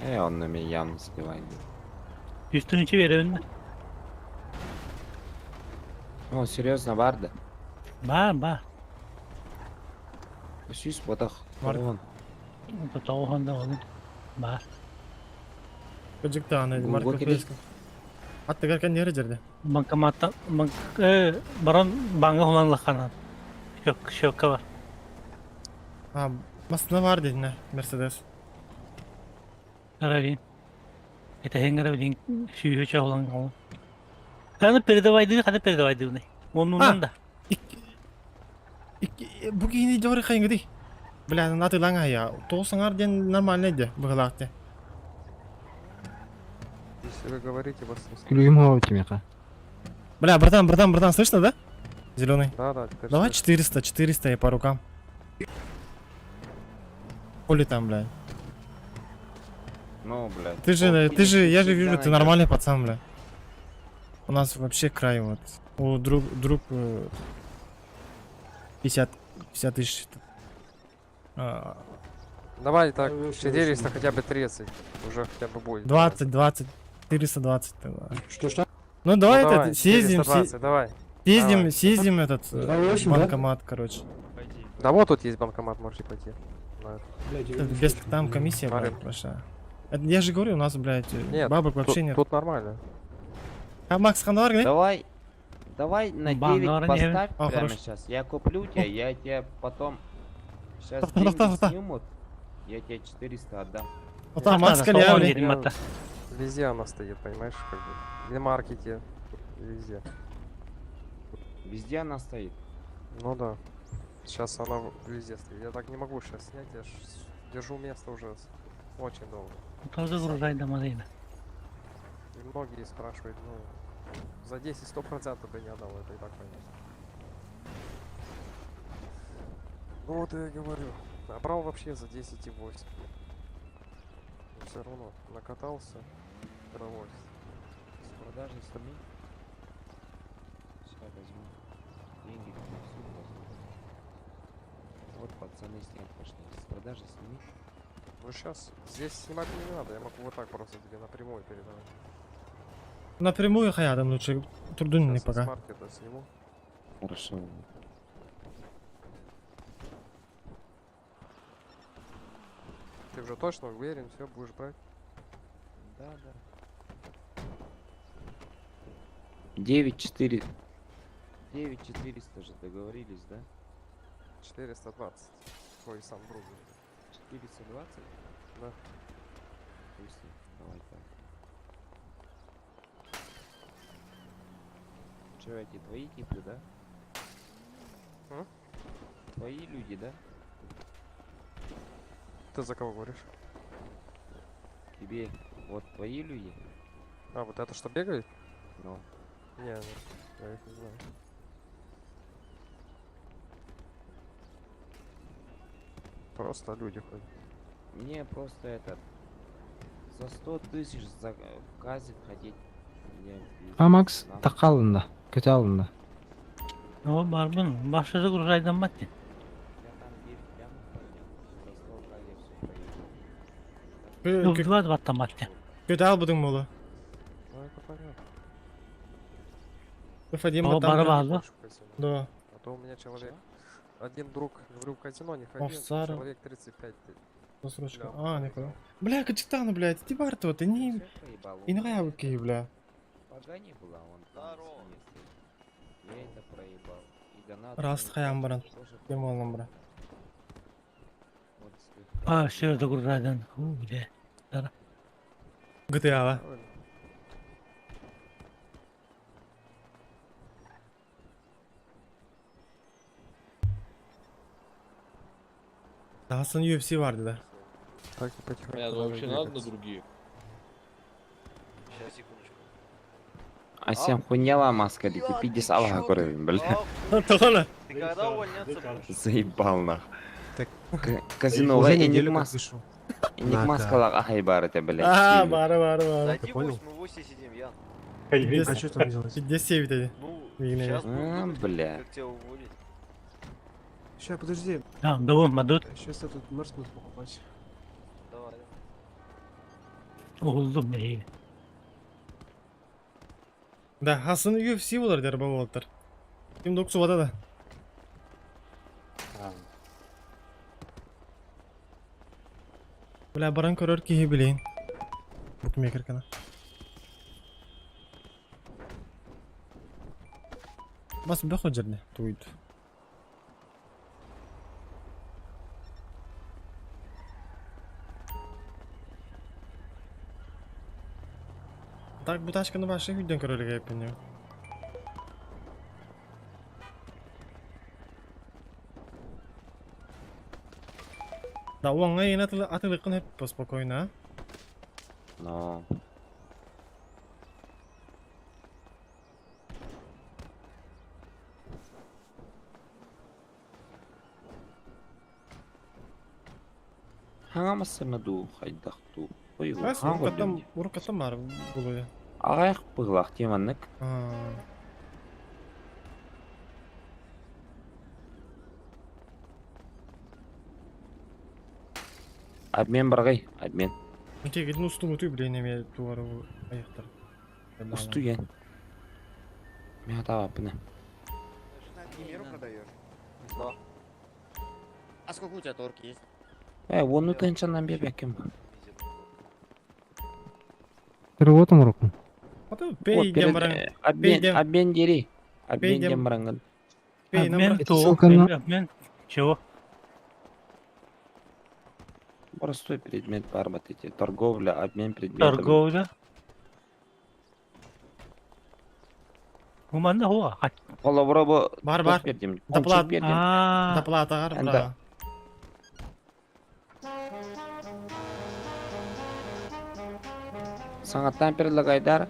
Э, онны мен явно сливайды. Үстүнчү беребин. Ну, серьезно, бар да? Бар, бар. Сүүс бодох. Бар. Тоғын. Тоғында олын. Бар. Көжүктө аны Гугл маркетплейс. Аттыгар кен нere жерде? Банкоматтан банк баран банга хуланлаханан. Шок, шокка бар. А, масына бар дедин, Мерседес. Карабин. Это хенгара билин сүйү чоғлан ол. Каны передавайды, каны передавайды уны. Онунан да. Бу кийини жоры кайыңы Бля, натылаң я. Тоғысыңар ден нормально ди, быгылакты. Если вы говорите, вас не слышно. Күлүгүм хоо тимеха. Бля, братан, братан, братан, слышно, да? Зеленый. Да, теперь Давай слышно. 400, 400 и по рукам. Хули там, бля. Ну, блядь. Ты же, я же вижу, ты нормальный пацан, бля. У нас вообще край вот. У друг 50, 50 тысяч. А, Давай так, 400 хотя бы 30. Уже хотя бы будет. 20, 20, 420. тогда. Что-что? Ну давай Ну, этот, давай, съездим, 420, давай. съездим, давай. съездим этот 2,8, да? банкомат, короче. Да вот тут есть банкомат, можете пойти. На это. Это без там комиссия, На блядь, рынке. большая. Это, я же говорю, у нас, блядь, Нет, бабок вообще тут, нет. Тут нормально. А Макс Ханвар, не? Давай, давай на Бан, 9 наверное, поставь А, прямо хорошо. сейчас. Я куплю тебя, я тебе потом... Сейчас Тоқта, деньги тоқта, тоқта. снимут, я тебе 400 отдам. Вот там Макс Кальян, Матта. Везде она стоит, понимаешь, как бы. На маркете, везде. Везде она стоит. Ну да. Сейчас она везде стоит. Я так не могу сейчас снять, я ж держу место уже очень долго. Тоже загружайдамадыйна. И многие спрашивают, ну, за 10 100% бы не отдал, это и так понятно. Ну вот я и говорю. А брал вообще за 10,8. Но все равно накатался. Удовольствие. С продажи сними. Сейчас возьму. Деньги принесу, возьму. Вот пацаны снять пошли. С продажи сними. Ну сейчас здесь снимать не надо, я могу вот так просто тебе напрямую передавать. Напрямую хаядам лучше. Трудно не Сейчас я с пока. маркета сниму. Хорошо. Ты уже точно уверен, все, будешь брать? Да. 9-4. 9400 же договорились, да? 420. Твой сам друг. 420? Да. Пусть. Давай так. Че, эти твои типы, да? М? Твои люди, да? Ты за кого говоришь? Тебе вот твои люди? А, вот это что бегает? Ну. Не, не, я их не знаю. Просто люди ходят. Мне просто этот... За 100 тысяч за в казик ходить. Мне А Макс нахуй. тақалында, көтө алында. О, барбын. Башы загружайдаммат. Я там 9 лямов поднял. За 100 к я все проебал. Два дваттамат. Көтө албыдың молу. Ну это понятно. Фадим О, там. бары барды. Больше в казино. Да. А то у меня человек... Один друг, говорю, в казино не ходи, Овсара. человек 35 ты. Досрочка. Лям А, не понял. Бля, качтану, блядь, ты барто, ты не... Всё проебал. И нахуй, бля. Пога не была, он там на стене стоит. Я это проебал. И донат. Раз мне хаям баран. тоже Кем болам, бра. Вот с- А, все загружайдан. У, где? GTA, ва. Правильно? Dahasını UFC vardı da. Так и потихоньку надо двигаться. другие. Сейчас, секундочку. А сен хуйняла маска дейді, пиздец алға көремін, бля. Тоғана. Ты когда увольняться будешь? Заебал нах. Так, Казиноға Уже неделю как энигмас, пишу. энигмаскалар ахай бар это, блядь. А, сильно. бары бары бары. Зайди понял. 8, мы 8 сидим, Ян. А что там делать? Где севит эти? Ну, Мигнее. сейчас А, будем думать, бля. как тебя уволить. Сейчас, подожди. А, давай, мадут. Сейчас я тут Мерс буду покупать. Давай. Угулдум не. Да, Hasan'ı UFC болар der baba болтар. Ким доксу бада да. Бля, баран көрөр киһи билейин. Букмекер кана. Бас бөхө жерде туйд. Так бу тачканы башы үйден көрөлүгө эпин. Да, оңа ең атылыкын hep спокойно. Но. Хаңамасына ду хайдахту. Ой, Бас хаң урукаттан урукаттан бар булуя. Ағайық бұғылақ теманнык. Обмен барғай, обмен. Тек ну усту мутуй биле неме туары аяктар. Усту ен. Мен атап апны. Меру продаешь? Да. А сколько у тебя торг есть? Э, оны тынчаннан бебекем. Перевод руку. Ата пей дем баран. Обмен, обмен дери. Обмен дем баранган. Пей Обмен Это то, ссылка на- обмен. Чего? Простой предмет бар вот эти. Торговля, обмен предметами. Торговля. Бу манна хуа. Холобура бу Бар бар. туох биэрдим? Доплат. Ончук биэрдим. Аа. Доплатаҕар Анда. бра. Саҥаттан предлагайдар.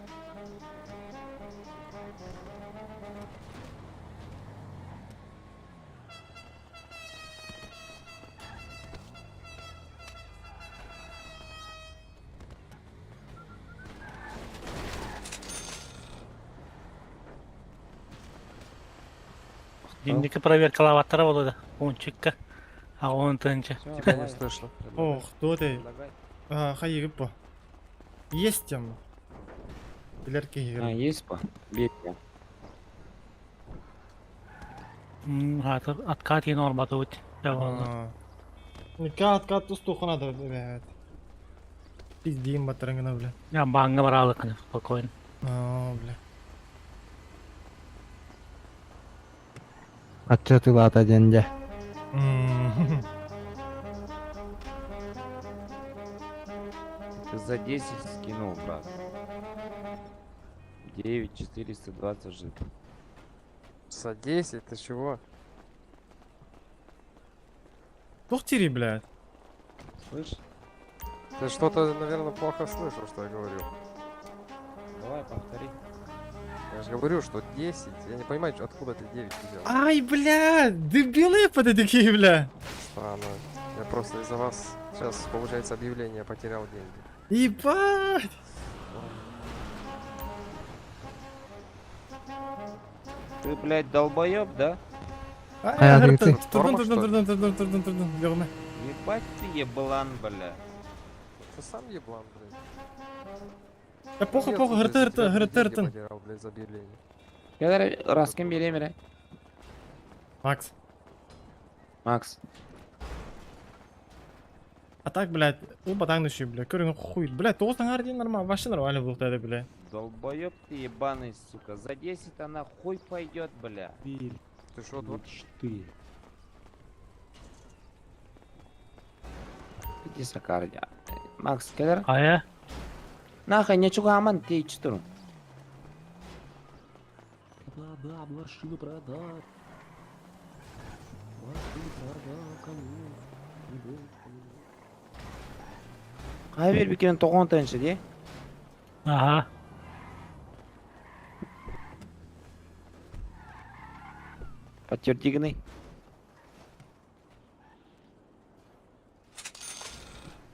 Динники проверкалаабаттара буолуо да. Ончукка. Аҕыс тыһыынча. Всё, Тебя не давай. слышно. Ох, кто ты? Предлагай. А, хайыгып бу. Есть тема. Билер А, киһи. есть по? Биэрдим. Откат иэн оҥорботубут. Дьэ, Никак откат устуха надо, блядь. Пиздим батарынгына, бля. Я бааҥҥа бараалыккын спокойно. А, бля. Аччатылаата диэн дьэ. М. Ты за 10 скинул, брат. 9420 жит. За 10, ты чего? Туох тири, блядь. Слышь? Ты что-то, наверное, плохо слышал, что я говорю. Давай, повтори. Я же говорю, что 10. Я не понимаю, откуда ты 9 взял. Ай, блядь, дебилы под такие, бля. Странно. Я просто из-за вас сейчас, получается, объявление потерял деньги. Ебать. Ты, блядь, долбоеб, да? Ай, Хайа, турдун, ты- турдун, Тормоз, что ли? турдун, турдун, турдун, турдун. Ёбаный. Ебать ты еблан, бля. Ты сам еблан, блядь. Да похуй, Нет, похуй, блядь, гырты, за гырты, тебя гырты, деньги гыртын. потерял, блядь, за объявление. Я раз кем берем, Макс. Макс. А так, блядь, у блядь, көрүҥ хуй. Блядь, тоҕус аҥаар диэн нормально, вообще нормально буолуохтаах бля. Долбоеб ты ебаный, сука. За 10 она хуй пойдет, бля. Ты что, дур? Мечты. Иди сакар. Макс, кэлэр. Хайа. Нахай, не чугаман, ты чтуру. Да, машину продать. Машину продал, кому? Не будет. Хайа биэрбиккин тоҕус тыһыынча дии. Аха. Подтверди гыный.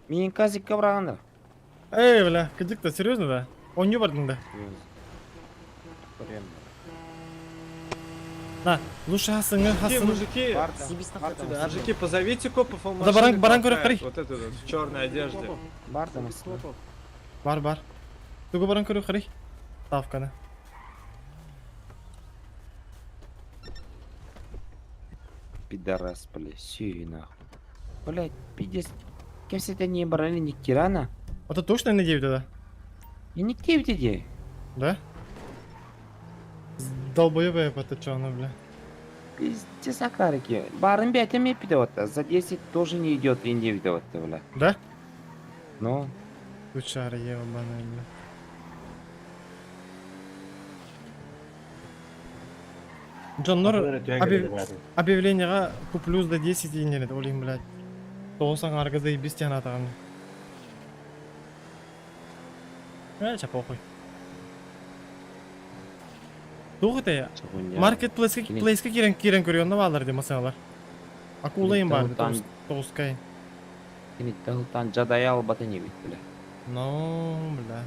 Мин казикка быраҕаннар. Эй, бля, кадик-то, серьезно, да? Он не бардың да? На, лучше хасыңы, Мужики, хасыңы. мужики, Барды. мужики, позовите копов, он Да баран, машины баран толкает. көрө Вот этот вот, в черной одежде. Барды. Бар, бар. Тугу баран көрө қарай. Ставканы. Пидорас, бля, сюй нахуй. Блядь, пиздец. Кем это не брали не Кирана? Это точно на 9 да? И не 9 иди. Да? Долбоебы это чё оно, бля. Пиздец, акарики. Барын бятами пидовата. За 10 тоже не идет и не видовата, бля. Да? Ну, Кучара ебаная, бля. Джон Нор объявлениеҕэ куплю за 10 единиц, олин, блядь. Тоҕус аҥаарга заебись диэн атаҕын. Э, ча похуй. Туох этэй? чугуня. Маркетплейска Кини- плейска киирэн киирэн көрүөн баалар дии масалар. Акулайым баар Тан- тоҕускай. Кини тахылтан жадая албата не бит, бля. Ну, бля.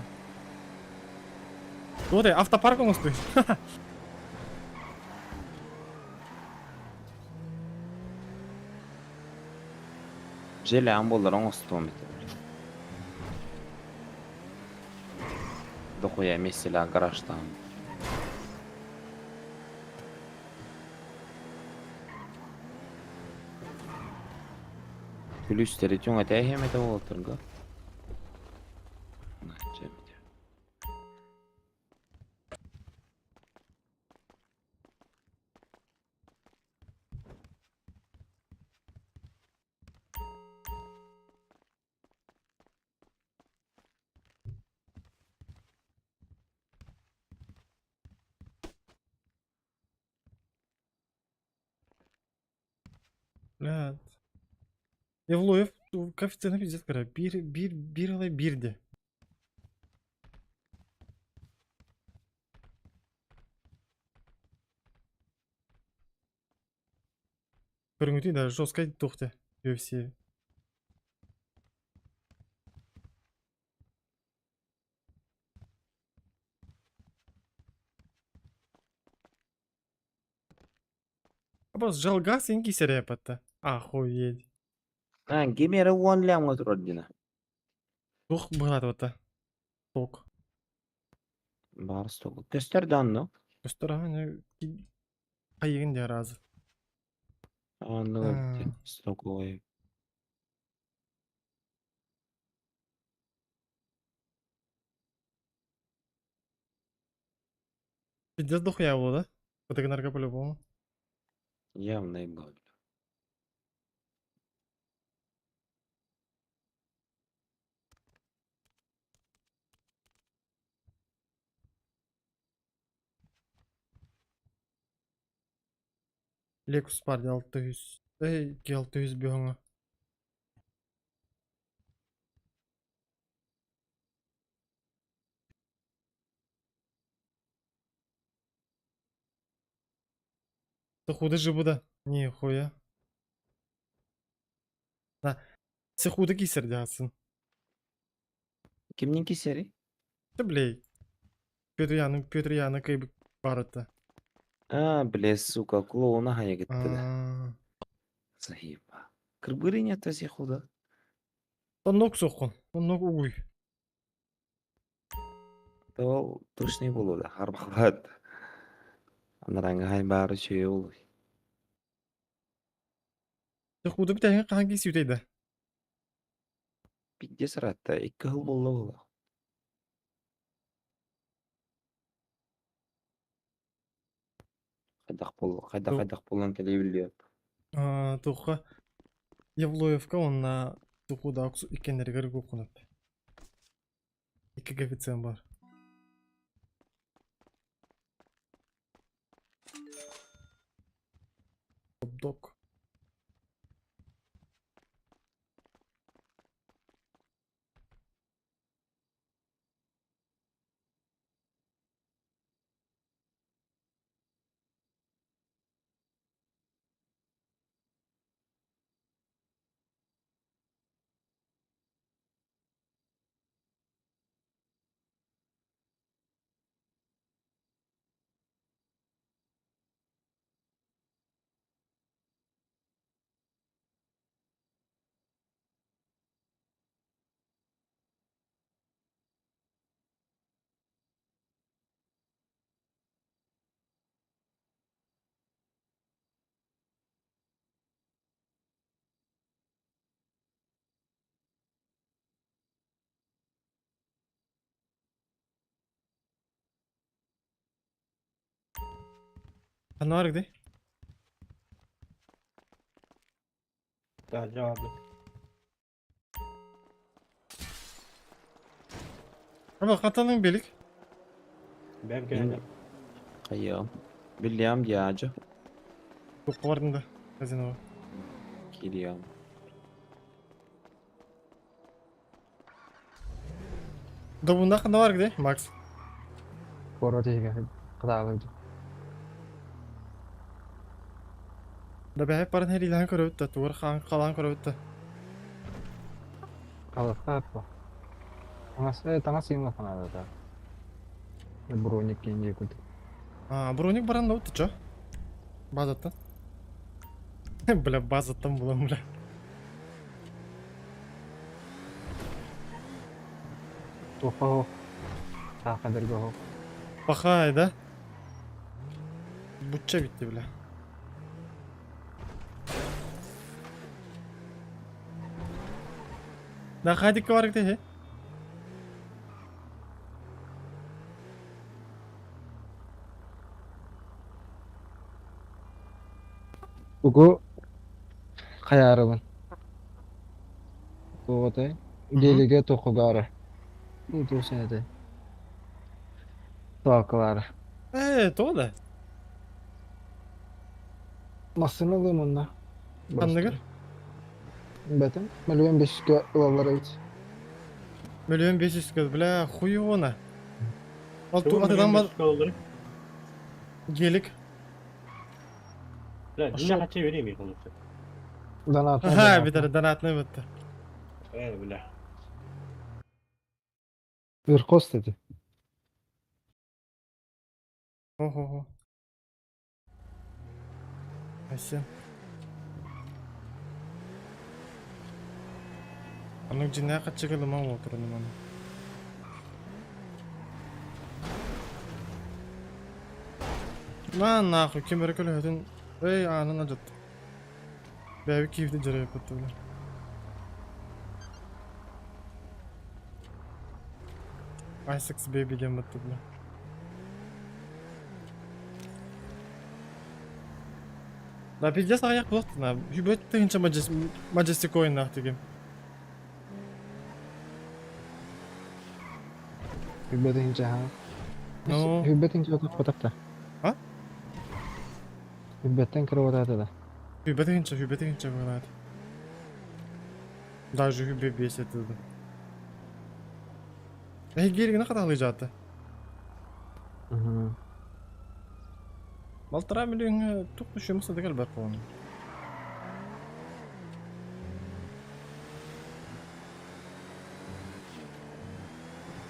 Туох этэй? Автопарк оҥостуй. Желе амболлар оҥостуом этэ, бля. Дохуя месселя гаражтан. Күлүстери түҥ этээһиэм этэ буолтарга. На, чэ, Блядь. Евлоев коэффициент пиздец кыра. Биир, биир, биир ылай биир де. Көрүҥүтүй да жесткай туох те UFC. Абас жалгас инки серепатта. Охуеть. А, кемере 10 лямға тұрар дина. Тух быһаатыбата. Ток. Бар стол. Көстөр да онно. Көстөр аҕа хайыгын дии аразы. Онно стоковой. Пиздец дохуя было, да? Патагонарка по-любому. Явно и был. Лекус бар 600. Эй, 600 бөңө. Худа же буда. Нихуя. Да. Се худа кисер дясын. Кимнин кисери? Да блей. Петр Яны, Петр Яны кайбы барыта. А, бля, сука, клоуна хая кетті да. Заеба. Кырбыры нет се худа. Оннок соққун. Оннок угуй. Ол точный болу да, харбахат. Анаранга хай бары чөйө болу. Се худа битәһин хаан киси үтәйдә. Пиздец ратта, икки хыл болла була. Хайдах бол, хайдах хайдах болан келе билип. Туха Евлоевка онна тухуда иккеннеригер кукунап. Икки коэффициент бар. Док. Ханна где? Да, жауабы. Аба хатаның белик. Бәм келді. Кайым. Билям дяджа. Туққа бардым да. Казиноға. Килиям. Да бунда ханна бар где, Макс? Корот еге кыдаалык. Да бәһәп барын һәриләһен көрөбүт да, тугар хан калан көрөбүт да. Калыкка аппа. Таңас таңас иң ханада да. Броник кинге күт. А, броник баран да утты чо? Базаттан. Бля, базаттан булам, бля. Тухо. Тақадырго. Пахай, да? Бутча битти, бля. Да хадикка бар где? Угу хаярыбын. Туготай. Гелиге токугары. Ну тусенете. Туакалары. Э, то да. Масыны лымынна. Ханныгар? Бэтим. Мөлүйүөн бешке ылаллар эбит. Мөлүйүөн 500 бля, хуёна. Ол ту атыдан бар гелик. Бля, не хочу время получится. Донатный. Ага, битер донатный битте. Бля. Иркос dedi. Ого-го. Айсен. Аннык дьиҥнээх хаччыга ылыма уолтурун маны. На нахуй ким эрэ көлөһөтүн эй аанын алдьатта. Бэйэбит киһибитин дьарыйаппыт бля. Isex baby диэн батта бля. Да пиздец аҕыйах буолуохтана. Үбэт тыһыынча Majestic ойуннаах тигим. Үбэтинчэ ha. Ну. Үбэтинчэ отут да. А? Үбэттен кырыбатаата да. Үбэтинчэ бывает. Даже үбэ бес это. Эй, гелигini хатаалыйжааты. Балтараа миллиоҥҥа туох түшүөм садыгар бар буолан.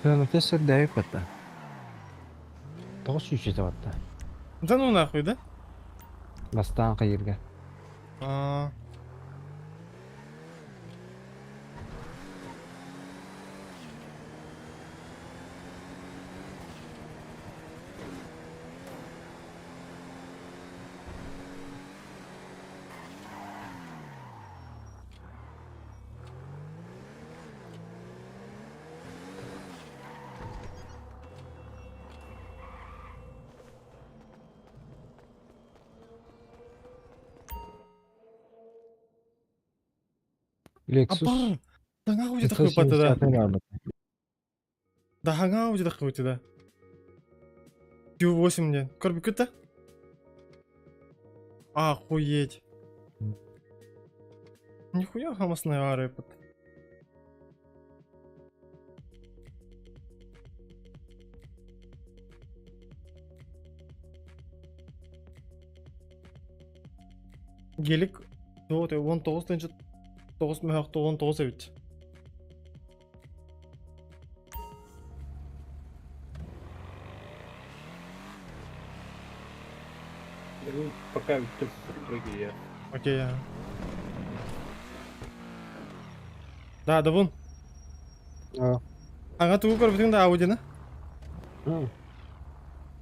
Сыаната сырдайып батта. 900 батта. Да ну нахуй, да? Бастаан кайырга. А. Lexus. Апар! Да нахуй такой да. 570 Да хаңа у такой да. Q8 мне. Көрбүккүт да? Охуеть. Нихуя хамасная рэпот. Гелик 19 тыһыынча 9 мөһөх 99 эбит. Ну, пока тут другие. Окей, ага. Да, да вон. Ага, тугу көрбүтүҥ да Аудины?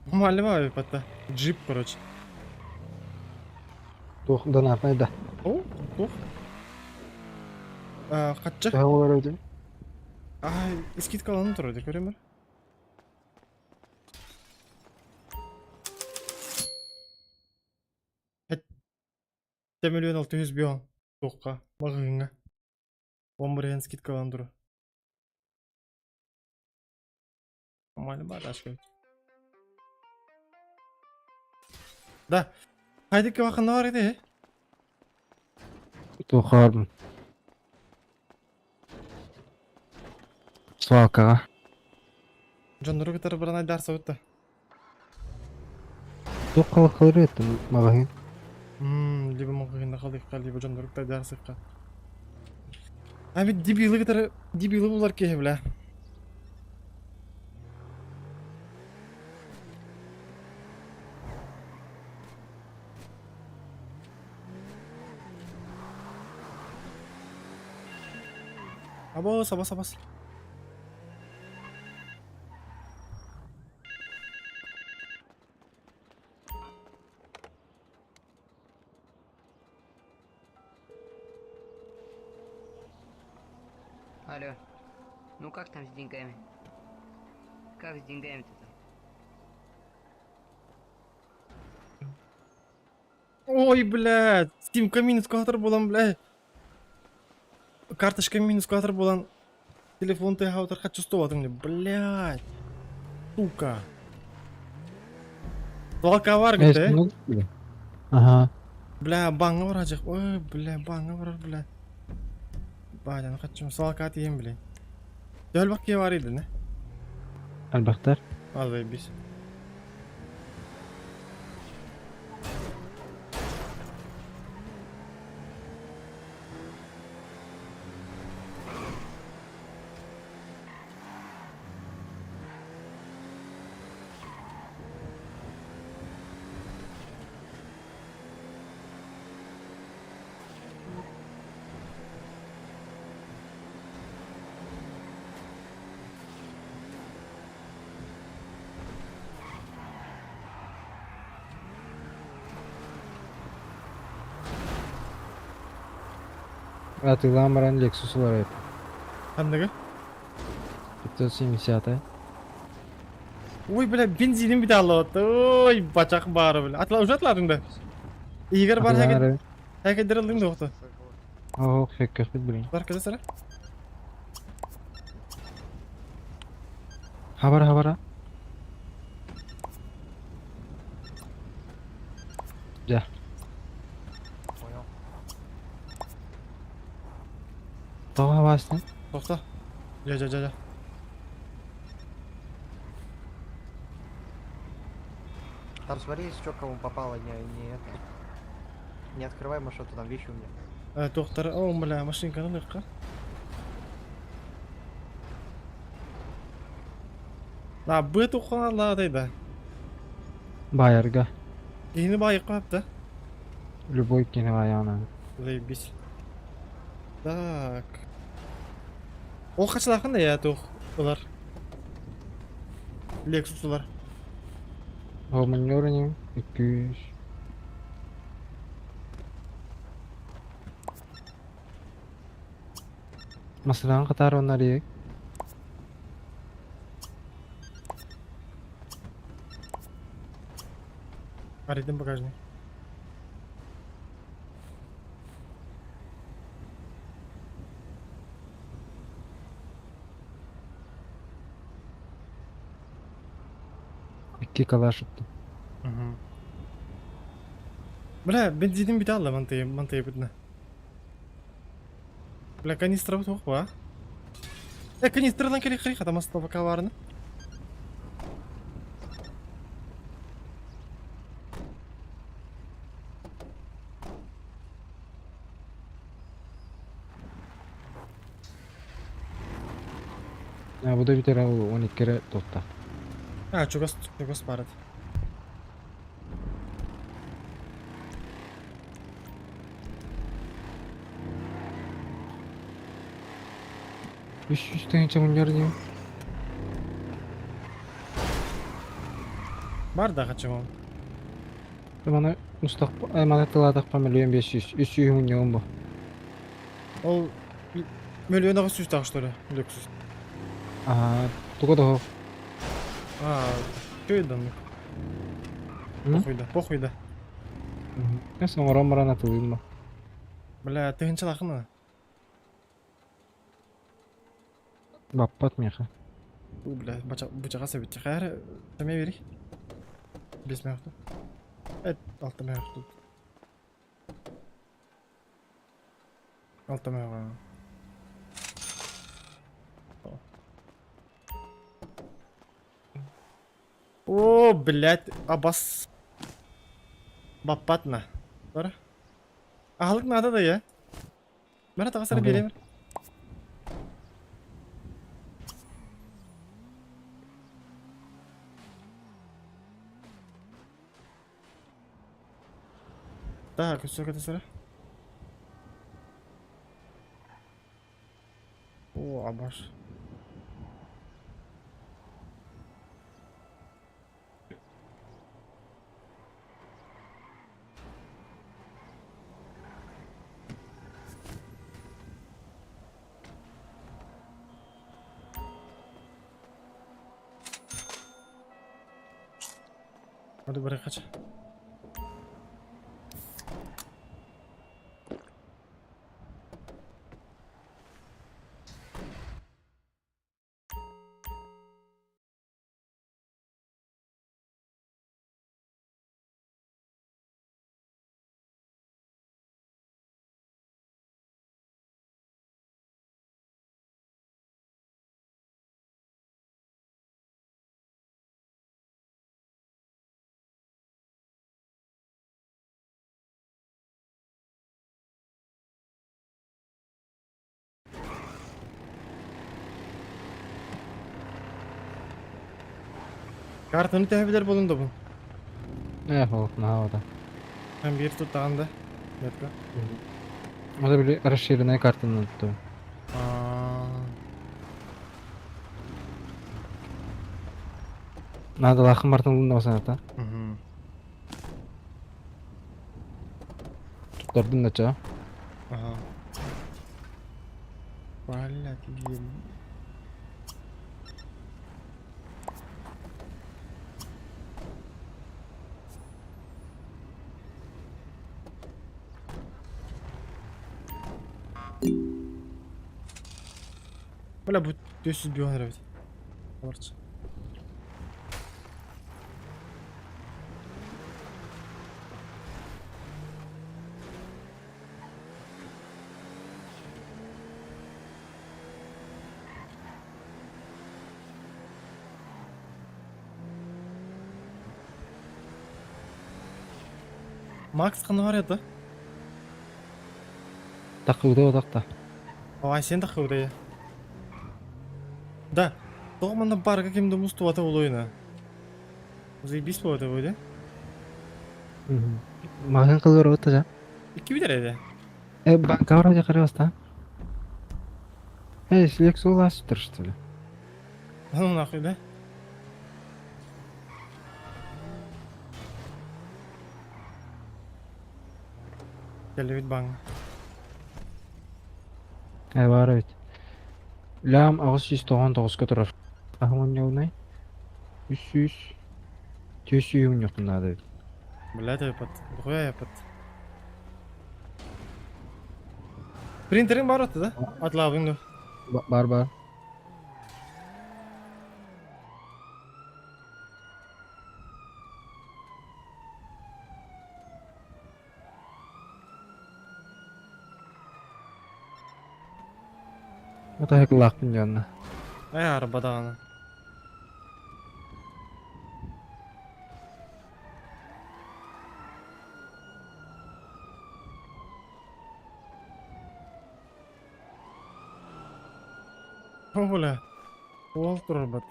Нормально батта. Джип, короче. Туох донатный да. О, туох. Хачча. Төһө олорор эбитин? Ай, скидкаланан турар дии көрөмөр. 7 600 бион. Туохха, маҕаһыыҥҥа. 10 бырыһыан скидкаланан турар. Нормально баар тачка. Да. Хайдыкка бакын бар edi. Туохаарбын. Свалкаҕа. Дьоннору кытары баран айдаарсабыт да. Туох халахалары еттин маҕаһыын? Либо маҕаһыынна халыахха, либо дьоннору кытары айдаарсыахха. А ведь дебилы кытары дебилы булар киһи бля. Абос, абос, абос. Алло. Ну как там с деньгами? Как с деньгами-то там? Ой, блядь, Steam минус куһатар буолан, блядь. Карточка минус куһатар буолан. Телефон тыаһаабытар чувствовал блядь. Сука. Толковар, э? Ага. Бля, баҥҥа бараачык. Ой, бля, баҥҥа барар, бля. Баадьаны хаччым, салакаат иһин, бля. Төһөл баккия бар иди, не? Элбэхтэр. Заебись. Атыылаан баран Lexus ылар эбит. Ханныгы? 570. Ой, бля, бензиним бүтэ аллабат. Ой, бачах баара, бля. Атла, уже атладың да? Игорь бар Атыылаан хәкет. эрэ. Хәкет ылдың да охто. Ох, сөккөхпүт билин. Бар кызы сара. Хабара хабара. Дьэ. Понял. Тоҕо хабаастын? Тохто. Жа, жа, жа, жа. Там смотри, если что, кому попало, не, не это. Не открывай, может, что-то там вещи у меня. Доктор, о, бля, машинканы лыкка. На, быт ухана да. Байарга. Кихини байык да. Любой кини байаана. Заебись. Так. Ол качалахын да я тух ылар. Lexus ылар. Ол маннёрынем. 200. Масыдан катар оннар иек. Арыйдым багажник. Икки калаш ытты. Угу. Бля, бензиним бүтэ алла мантый мантый бүтнэ. Бля, канистра бут ба. Э, канистрадан келе кырый хата маста пока барны. А, бу да бүтэр ол 12 эрэ тутта. А, чугас чугас барат. 300 тыһыынча мунньар диим. Бар да хачым. Маны мустах маны тылаатахпа 1 500 300 мунньугум бу. Ол миллион 900 так что ли, Lexus. А, туга да А, чё это? Похуй да, похуй да. Эс оҥорон баран атылыым бу. Бля, тыһынчалахына. Баппат миэхэ. У, бля, бачаға сәбет. Хәр, тәмә бери. 5 мең. Эт, 6 мең. 6 мең. О, блядь, абас. Баппатна. Бара. Ахалык надо да я. Мена тағасары беремін. Так, все это сара. О, абаш. Hadi bırak kaç. Картаны төһө билэр буолун да бу? Э, ол, наһаа ота. Там биир туттаҕын да? Метка. Это били расширенная картаны туттум. Наадалааххын бартын ылын да саната. Туттардын да чаа. Ага. Блядь, Бля, бу 400 бион эбит. Олорчу. Макс ханна бар еді? Тақылды одақта. Ой, сен тақылды. Да. Тоҕо манна барга ким да мустубата буолуойна. Заебись буолуо этэ буо Маҕаһыын кылгар ота жа. Икки бүтэр этэ. Э, банка вроде қарабаста. Эй, Лексу ластер, что ли? Ну нахуй, да? Кэллибит баҥҥа. Э, баар эбит. Лям 899-ка турар. Хаһан мунньабынай? 300 400 мунньуохпун наада эбит. Блядь, айпад. Дохуя айпад. Принтериң бар атты да? Атлабың да. Бар бар. Отаһык лаахпын дьонно. Ай арба даҕаны. О, бля. Уол турарбат.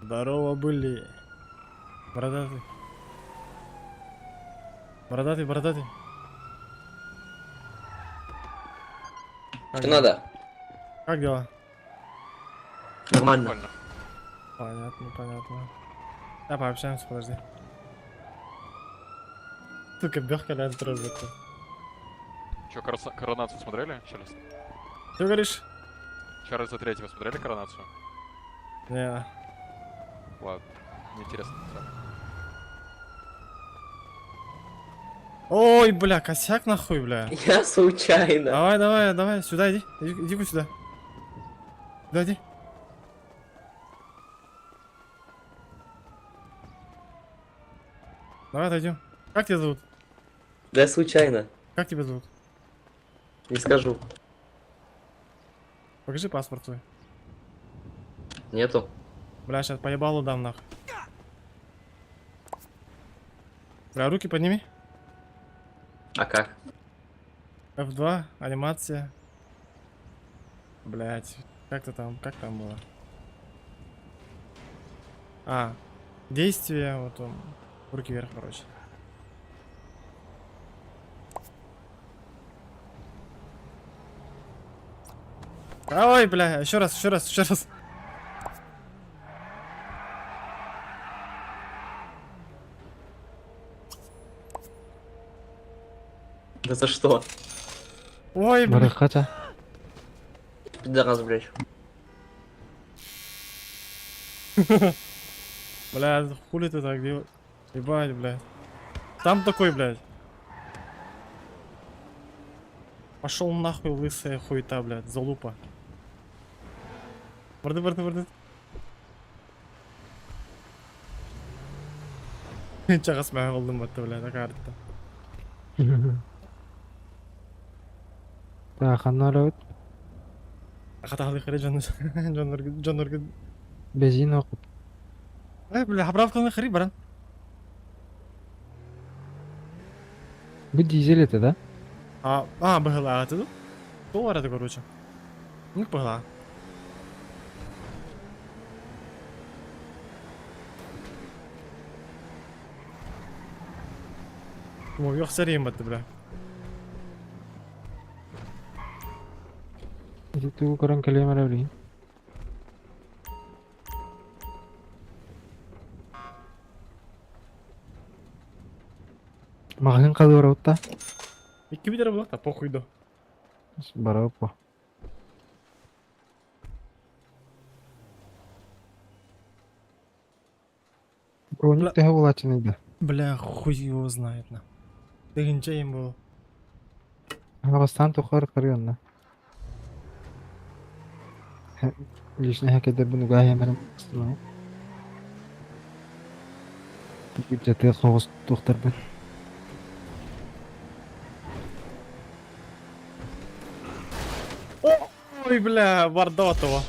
Здорово были. Бородатый. Бородатый, бородатый. Что надо? Как дела? Нормально. Понятно, понятно. Да, пообщаемся, подожди. Сука, бёхка лязет турарбат. Че, коронацию смотрели, Чарльз? Что говоришь? Чарльза Третьего смотрели коронацию? Не. Ладно, неинтересно. Ой, бля, косяк нахуй, бля. Я случайно. Давай, давай, давай, сюда иди. Иди, иди сюда. Сюда иди. Давай отойдем. Как тебя зовут? Да случайно. Как тебя зовут? Не скажу. Покажи паспорт свой. Нету. Бля, сейчас поебалу дам нахуй. Бля, руки подними. А как? F2, анимация. Блять, как-то там, как там было? А, действие, вот он. Руки вверх, короче. Ой, бля, еще раз, еще раз, еще раз. Да за что? Ой, бля. Барыххата. Пидорас, блядь. Бля, хули ты так делаешь? Ебать, блядь. Там такой, блядь. Пошел нахуй, лысая хуета, блядь, залупа. Барды, барды, барды. Чагас мэ болдум батты, блядь, акарта. Так, ханна эбит. Хаталы хары жон жоннорго жоннорго. Бензин окуп. Э, бля, заправканы хары баран. Бу дизель это, да? А, а, быгла, ты тут? Доллар это, короче. Ну, быгла. Чмо сарим батты, бля. Ити тугу көрөн кэлиэм эрэ билигин. Маҕаһыын халыарабыт да? Икки бүтэрэ буолуох да, похуй до. Барабыт бо. Броник төһө булааччыный да? Бля, хуй его знает на. Тыгынча им был. Бастаан тухары карыанна. Лишний хакедербин угаһыамарым Бюджеты соҕус туохтарбын. Ой, бля, Вардотова.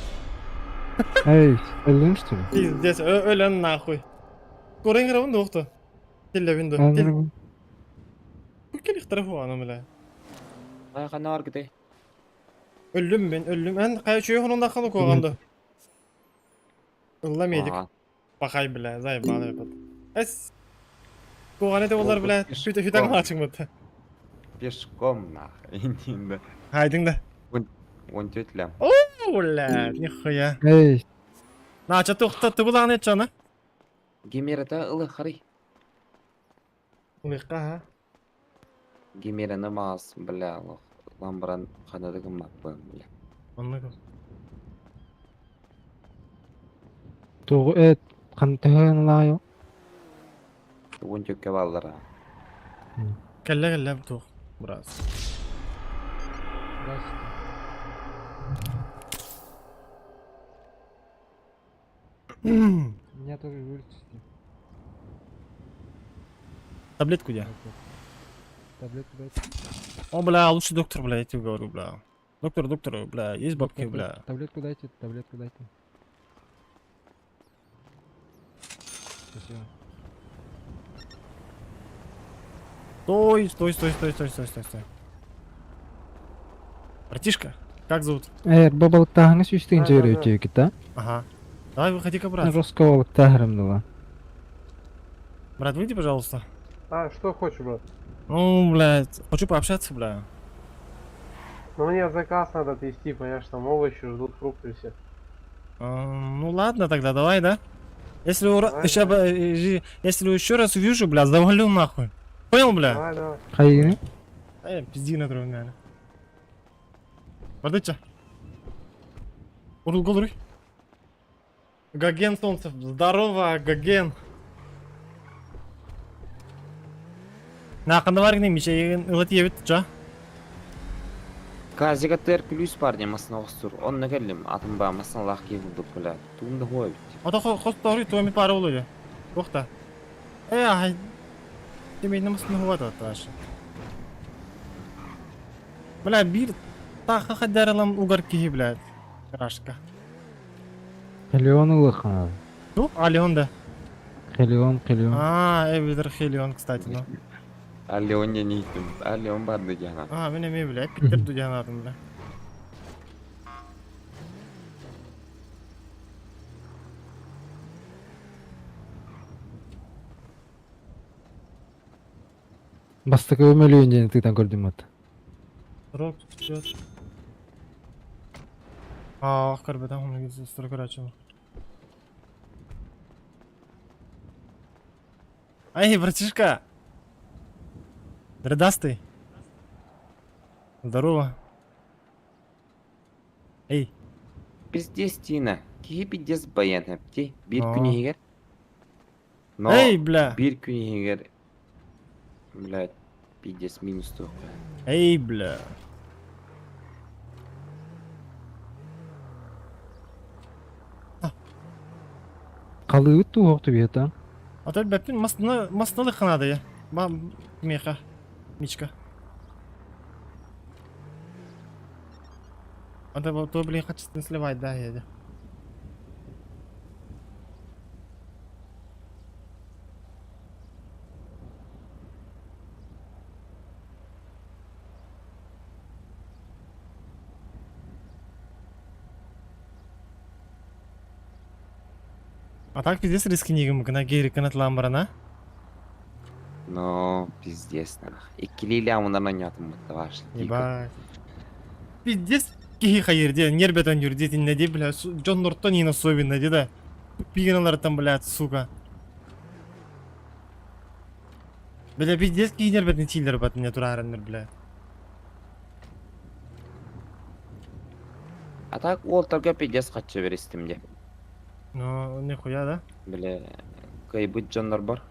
Эй, өллүң что ли? Пиздец, өлөн нахуй. Көрен кырабын да Теллебин да. Кел ихтара хуана, бля. Ай хана бар ките. Өллүм мен, өллүм. Эн кая чөй хонунда халы куганды. Ылла медик. Пахай, бля, заебал этот. Эс. Куган эте олар, бля, хүтә хүтәң ачың бит. Пешком нахуй. Индинде. Хайдың да. Он тетля. О, бля, нихуя. Эй. Нача тухта тубуланы чана. Гемерата ылы харый. Улыка, ха. Гемераны маас, бля, ламбран ханадыгым маппын, бля. Онны Тугу эт кантыгын лайо. Он тетке баллара. Кэллэ кэллэ тух. Брат. Меня тоже вылечите. Таблетку где? Таблетку дайте. О, бля, лучший доктор, бля, я тебе говорю, бля. Доктор, доктор, бля, есть бабки, бля. Таблетку дайте, таблетку дайте. Спасибо. Стой, стой, стой, стой, стой, стой, стой, стой. Братишка, как зовут? Эр, бабалыктааһыҥа сүүстүгүн чөйрөйчү да? Ага. Давай, выходи-ка, брат. Росковалыктааһырым Брат, выйди, пожалуйста. А, что хочешь, брат? Ну, блядь, хочу пообщаться, бля. Ну мне заказ надо отвезти, понимаешь, там овощи ждут, фрукты все. Ну ладно тогда, давай, да? Если, ура... Давай, Ща, если еще раз увижу, бля, завалю нахуй. Понял, бля? Давай, давай. Хайгини? Э, пизди на другом, наверное. Бардыча. Урул голруй. Гоген Солнцев. Здорово, Гоген. На, кандавар гне миче ылат ебит, ча? Казига тер плюс парня масна остур. Он нагелим атым ба масна лах кебудук, бля. Тумда хой бит. Ата хос тори туами пара улуя. Ухта. Э, ай. Ты меня масна хуата таш. Бля, бир таха хадаралам угар кихи, блядь. Рашка. Хелион ылыхана. Ну, Алион да. Хелион, Хелион. А, Эвидер Хелион, кстати, ну. А Леон я не иттим. А Леон барды яна. А, мен эме, бля, Питер Дудянатым, бля. Бастакы өмөлүйін дені тыйтан көрдім от. Срок идет. А, көрбөтөн хомугу строк көрөчү. Эй, братишка! Дредастый. Здорово. Эй. Пиздец, Тина. Кихи пиздец баян хепти. Бир Но. күн Но Эй, бля. бир күн Блядь, пиздец минус тух. Эй, бля. Қалыбыт туох түбиэтан. А то бәппин масны маснылы ханады я. Ба меха. Мичка. А то то блин хочу сливать, да, я. А так пиздец риски нигім гына гейри канат ламбарана. Но пиздец нах. Иккилии лямынан оонньоотум бытта ваш дико. Ебать. Пиздец киһи хайыр диэн нербетон юр диэтиннэ ди бля дьоннортон иин особенно ди да. Пигиналартан блядь сука. Бля пиздец киһи нербетин чиилер бат не тураарыннар бля. А так уолтарга пиздец хаччы беристим де. Ну нихуя да. Бля кыайбыт дьоннор бар.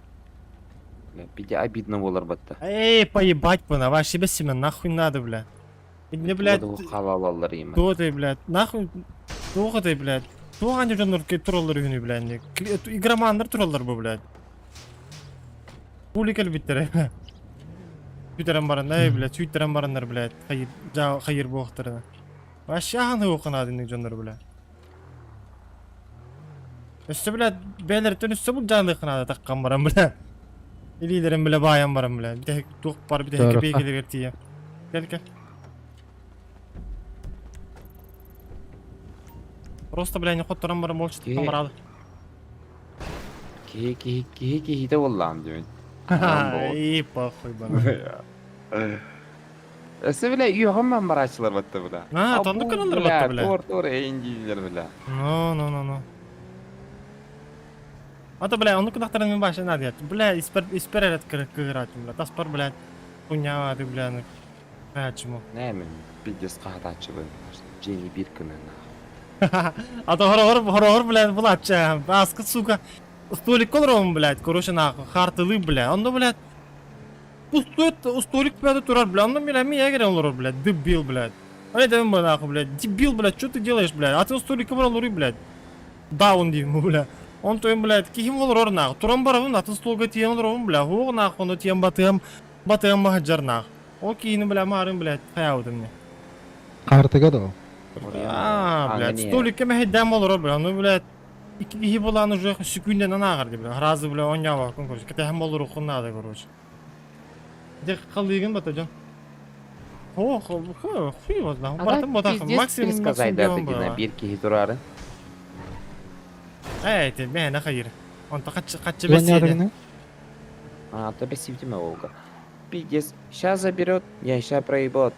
Бля пиде обидно буолар батта. Эй, поебать бы на вообще без себя нахуй надо, бля. И мне, блядь, халалаллар именно. Кто ты, блядь, нахуй, туох ты, блядь, туох аны дьоннор тураллар үһүнүй, блядь, игроманнар тураллар бу, блядь. Пули кэлбиттэрэ. Бүтэрэн баран, эй, блядь, сүүйтэрэн бараннар, блядь, хайыр, хайыр буохтарына. Вообще аһаны уоханаадыннык дьоннор, блядь. Өссө, блядь, бэйэлэриттэн өссө былдьаалыаххынаада таххан баран, бля. Илиилэрин, бля, баайан баран, бля. Бүтэһик туох бар бүтэһик кэпиэкэлэригэр тиийэ. Кэл, кэл. Просто, бля, не хотторон баран молча Киһи бараалы. киһи киһи киһи киһитэ буоллаҕым диэбин. И похуй бана. Өссө бile үөҕүм мен барааччылар батта бile. А, тоннук гыналлар батта бile. Туор туор эйин дииллэр бile. Ну, ну, ну, ну. А то, бля, оннук кынахтарын мен баша надо. Бля, испер испер эрет кыгыратым, бля. Таспар, бля, хуйня ты, бля, ну. Почему? Не мен пиздец хаһатааччыбын. Дженни Биркин А то хорохор, хорохор, блядь, булача. Аскы, сука. Столик олоробун, блядь, короче, нахуй, хартылы, бля. Онно, блядь, пустой столик, блядь, турар, бля. Онно, бля, меня герен олорор, блядь, дебил, блядь. А это, нахуй, блядь, дебил, блядь, что ты делаешь, блядь? А ты столик брал, блядь. Даун диим, бля. Он то блядь, киһим олорор нах. Туран барабын, атын столга тиен олоробун, бля. Хуох нах, ону тиен батыам, батыам махаджар нах. Ол киһини, бля, марын, блядь, хайаабытым не. Хаартыга да ол. А, блядь, столикка мэһэйдээн олорор, бля, ну, блядь, икки киһи буолаан уже сүкүүннэнэн ааҕар дии, бля, разы, бля, оонньообоккун, короче, кэтэһэн болоруоххун наада, короче. Дьэ, халыыгын бата дьон. О, хуй его знает. Бартын ботах, максимум пересказать да, дина биир киһи турарын. Э, это мээнэ хайыр. Онто хаччы хаччы бэсиэдэ. А, то бэсибитиме Волга. Пиздец, сейчас заберет, я сейчас проебет.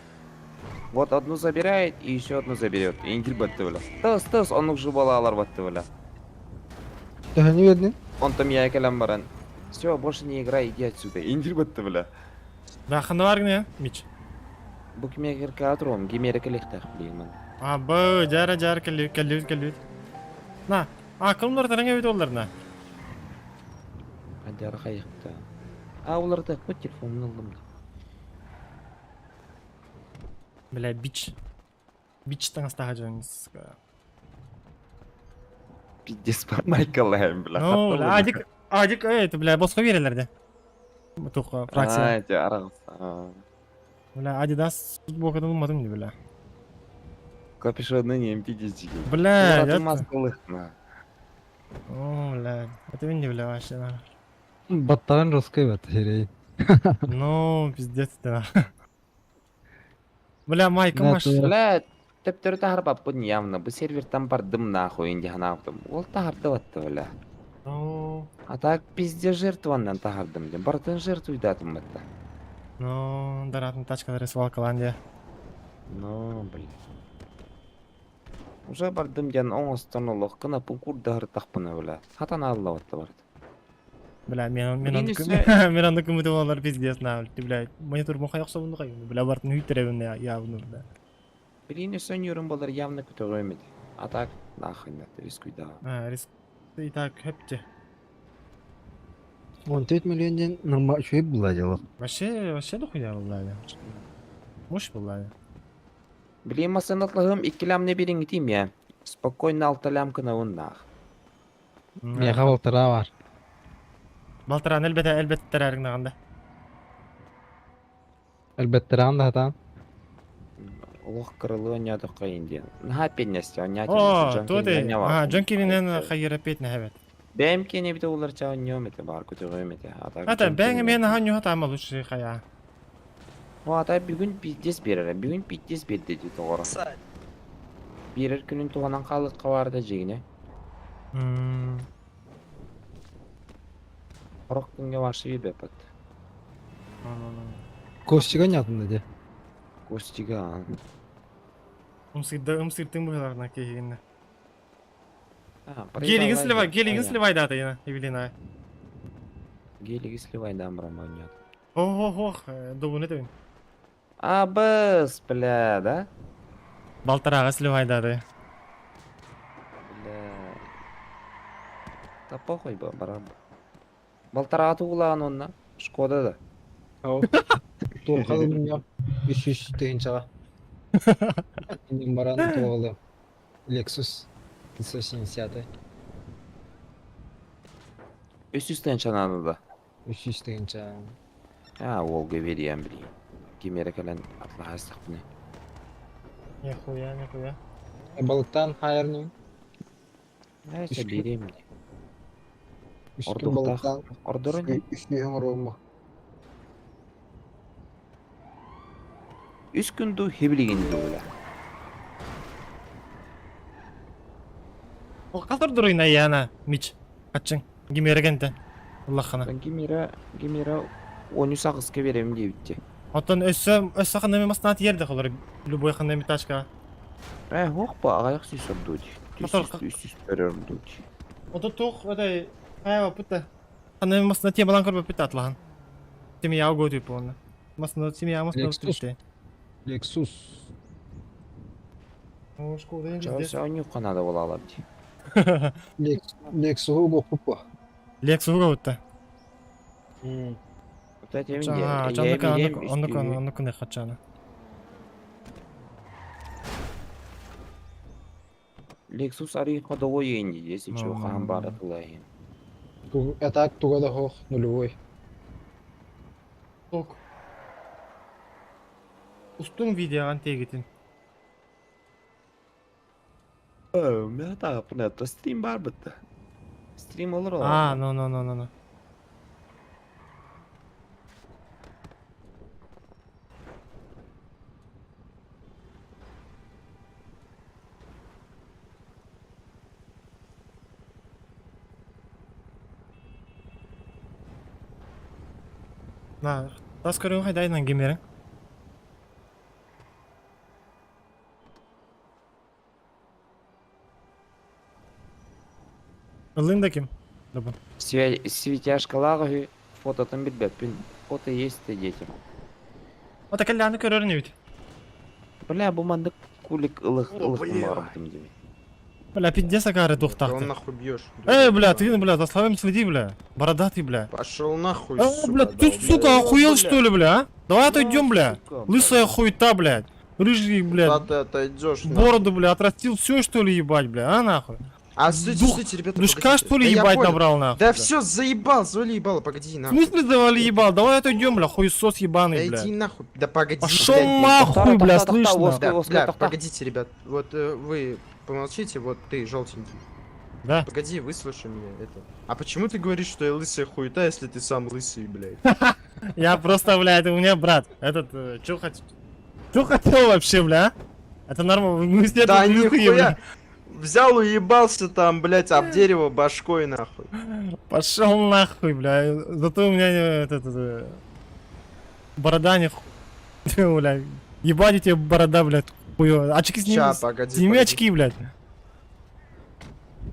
Вот одну забирает и еще одну заберет. Ингил батты бля. Тыс, тыс, оннук жубалаалар батты бля. Төһөнү биэрдин? Онтон я кэлэн баран. Все, больше не играй, иди отсюда. Ингил батты бля. Да, ханна бар гына, Мич. Бу кимиэгэр каатыром, кимиэрэ кэлиэхтээх блин. А, бу, жара жара кэллибит, кэллибит, кэллибит. На, а, кылымнар тараҥа эбит олларна. Адяра хайыхта. А, уларда хоть телефонун ыллым да. Бля, бич. Бич таҥастаха дьон. Пиздец, Майкл бля. Ну, бля, Адик, Адик, эй, это, бля, босхо биэрэлэр дэ. Тух, фракция. А, эти арагыс. Бля, Адидас футболкадан ылматым дии, бля. Капюшоны не пиздец. Бля, я... маскалыхна. О, бля, это не бля вообще. на. Баттаҕын жесткай бат сирей. Ну, пиздец ты. Бля, майка Да, маш. ты- Бля, төптөрү таһарбаппын явно. Бу сервертан бардым нахуй инди ханаабытым. Ол таһардыбатты бля. Ну, А так пизде жертваннан таһардым дим. Бартын жертвуйдатым батта. ну, даратын тачкалары свалкалан Ну, блин. Уже бардым диэн оҥостон олох кынаппын курдаһыр тахпына бля. Хатан аллабатта бард. Бля, мен мен Блин, аны өссө- мен аны күмүтү болар пиздец на, бля, монитор мохай оксобунду кай, бля, бартын үйтеребин я явно, бля. Блин, өссө өнөрүм болар явно көтөҕөм эти. А так нахуй на рискуйда. А, риск и так хөпте. 14 миллион диэн норма үчүгэй буолла дьоло. Вообще, вообще дохуя буолла. Муш буолла. Блин, масынатлыгым икки лямны бириңитим я. Спокойно алта лям кынабын нах. Миэхэ балтараа бар. Балтаран элбете элбет терәрин Элбэттэрэҕин да сатаан. Олох кырылы онньоотоххо индиэн. Наһаа пеннести онньоот О, то ты. А, Джон Киринен хайыр опять на хабет. Бэм кене бите улар ча онньоом эте бар көтөҕөм эте. А так Ата Джон бэң Киринен- мен ха нюха тама лучше хая. О, ата бүгүн пиздец берер. Бүгүн пиздец берди ди тоҕоро. Берер күнүн туһанан хаалыкка баарда жигине. Орох күҥҥэ баршы биэрбэппит. Ну. Костига нятында де. Костига. Умсырда умсыртын быһаларына киһигинне. А, Гелигин проебала сливай, я. гелигин А, я. сливай дата яна, Евелина. Гелиги сливай, да, браманят. Ох, добуны табин. А, бс, бля, да? Балтарага сливай даты. Бля. Да похуй, ба, барам. Балтарага тугулаан онна. Шкода да. Туохха да 300 тыһыынчаҕа. Иннин баран туоҕалы. Lexus 570. Үс тыһыынчананы да. 300 тыһыынча. А, Волга бериэн билигин. Кимиэрэ кэлэн атлаһастахпына. Нихуя, нихуя. Балыктан хайырның. Әйсе Үс күн- берем ди. Үс күн Ордуктаах. балыктан Ордорун не? үс оҥоруомо. Үс күн ду хебилигин ду бля. Ол калтыр дуруйна яна, мич. Качың. Гимерегенте. Аллахана. Гимира, Гимира 13 агыска берем диэбитти. Оттон өссө өссө ханна маснат ерде холор. Любой ханна тачка. Э, хох ба аяк сүйсөр дути. Мотор- Түс көрөр дути. Ото тух этой айва пута. Ханна маснат те балан көрбө пута атлахан. Семья угоду полна. Маснат семья маснат Lexus. пута. Lexus. О, шкода я Чау пиздец. сә канада бола алар ди. Lexus угу Lexus угоду. Вот это А, чанныка оннука оннука не хачана. Lexus ари ходовой инди, если чего Ну, хаан бара тулайын. А так туга да хох нулевой. Ток. Устун видео тегитин. Мен та понятно, стрим бар битти. Стрим olur А, ну ну ну ну ну. На, тас көрүң хайдайынан кемерин. Ылын да ким? Добын. Светяшкалағы фототын билбеппин. Фото есть ты детям. Ота кэллээни көрөрүн эбит. Бля, бу мандык кулик ылых ылых барбытым деме. Бля, пиздец акары Да он тухтахты. нахуй бьешь. Эй, бля, ты, бля, за словами следи, бля. Бородатый, бля. Пошел нахуй, А, сука, бля, ты, сука, долбоёб. охуел, что ли, бля, а? Давай отойдем, бля. Сука, Лысая хуета, блядь. Рыжий, Куда блядь. ты отойдешь, нахуй? Бороду, бля, отрастил все, что ли, ебать, бля, а, нахуй? А, стойте, Дух- стойте, ребята, Душка, погодите. что ли, Да я ебать, понял. набрал, нахуй? Да бля? все, заебал, завали ебало, погоди, В нахуй. смысле завали ебал? Давай отойдем, бля, хуесос ебаный, Да бля. иди нахуй, да погоди, Пошел блядь. нахуй, бля, Тохта, тохта, слышно? тохта, Да, Воска, бля, тохта. погодите, ребят, вот вы помолчите, вот ты, желтенький. Да. Погоди, выслушай меня, это. А почему ты говоришь, что я лысая хуета, если ты сам лысый, блядь? Я просто, бля, это у меня брат. Этот, чё хотел? Чё хотел вообще, бля? а? Это нормально, мы все Да тут глухие, бля. нихуя! Взял, уебался там, блядь, об дерево башкой, нахуй. Пошел нахуй, бля. Зато у меня этот, борода не бля. Ебать у тебя борода, блядь, хуёвая. Очки сними. Ща, погоди, Сними погоди. очки, блядь.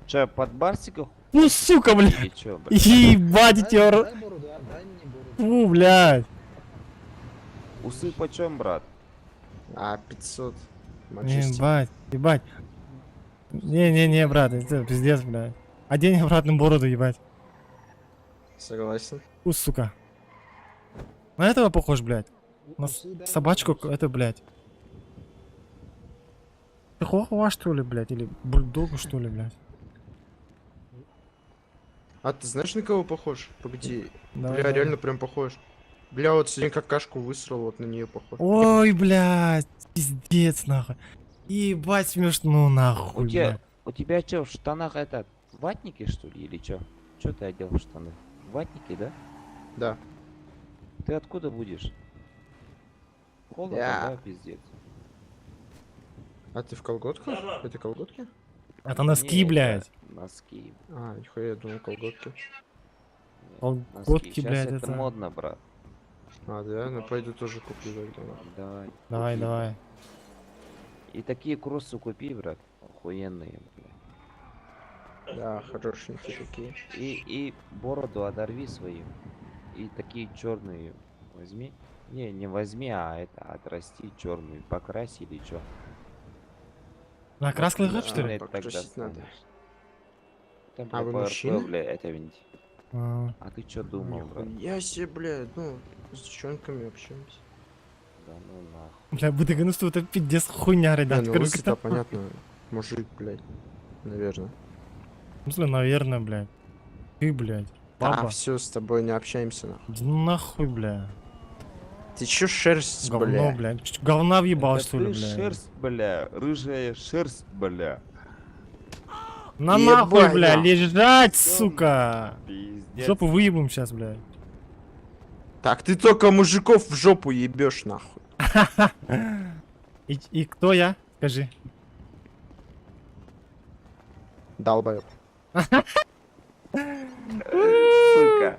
Че, под барсиков? Ну, сука, блядь. Или чё, блядь? Ебать у тебя... Дай бороду, а, дай мне бороду. Фу, блядь. Усы почем, брат? А, 500. Мочись. Ебать, ебать. Не-не-не, брат, это пиздец, блядь. Одень обратно бороду, ебать. Согласен. У, сука. На этого похож, блядь. На собачку, это, блядь. Чихуахуа, что ли, блядь? Или бульдогу, что ли, блядь? А ты знаешь, на кого похож? Погоди. Давай, Бля, давай. реально прям похож. Бля, вот сегодня какашку высрал, вот на нее похож. Ой, блядь, пиздец, нахуй. Ебать смешно, нахуй, У тебя, блядь. у тебя чё, в штанах этот, ватники, что ли, или чё? Чё ты одел в штаны? Ватники, да? Да. Ты откуда будешь? Холодно, Я. да, пиздец. А ты в колготках? Это колготки? Это носки, Не, это блядь. Носки. А, нихуя, я думал колготки. Колготки, Щас блядь, это это... модно, брат. А, да? Ну пойду тоже куплю тогда. нахуй. Давай. Давай, купи. давай. И такие кроссы купи, брат. Охуенные, бля. Да, хорошенькие такие. И бороду оторви свою. И такие черные возьми. Не, не возьми, а это отрасти черную. Покрась или чё. На красках Да, что ли? Блядь, тогда покрасить надо. станешь. Там, А бля, вы по РП, мужчина? бля, это ведь. А, А ты чё думал, брат? Я себе, блядь, ну, с девчонками общаемся. Да ну нахуй. Бля, бытыгын что это пиздец хуйня, Не, ребят. ну Короче, лысый-то понятно. Мужик, блядь. Наверное. В смысле, наверное, блядь. Ты, блядь. Да, Баба. все, с тобой не общаемся, нахуй. Иди нахуй, бля. Ты чё шерсть, Говно, бля? блядь. Чё, Говна въебал, Это что ли, ты бля? шерсть, бля, рыжая шерсть, бля. На нахуй, Ебать, бля, нахуй. лежать, сука. В Пиздец. жопу выебем сейчас, блядь. Так, ты только мужиков в жопу ебешь, нахуй. И кто я? Скажи. Долбоёб. Сука.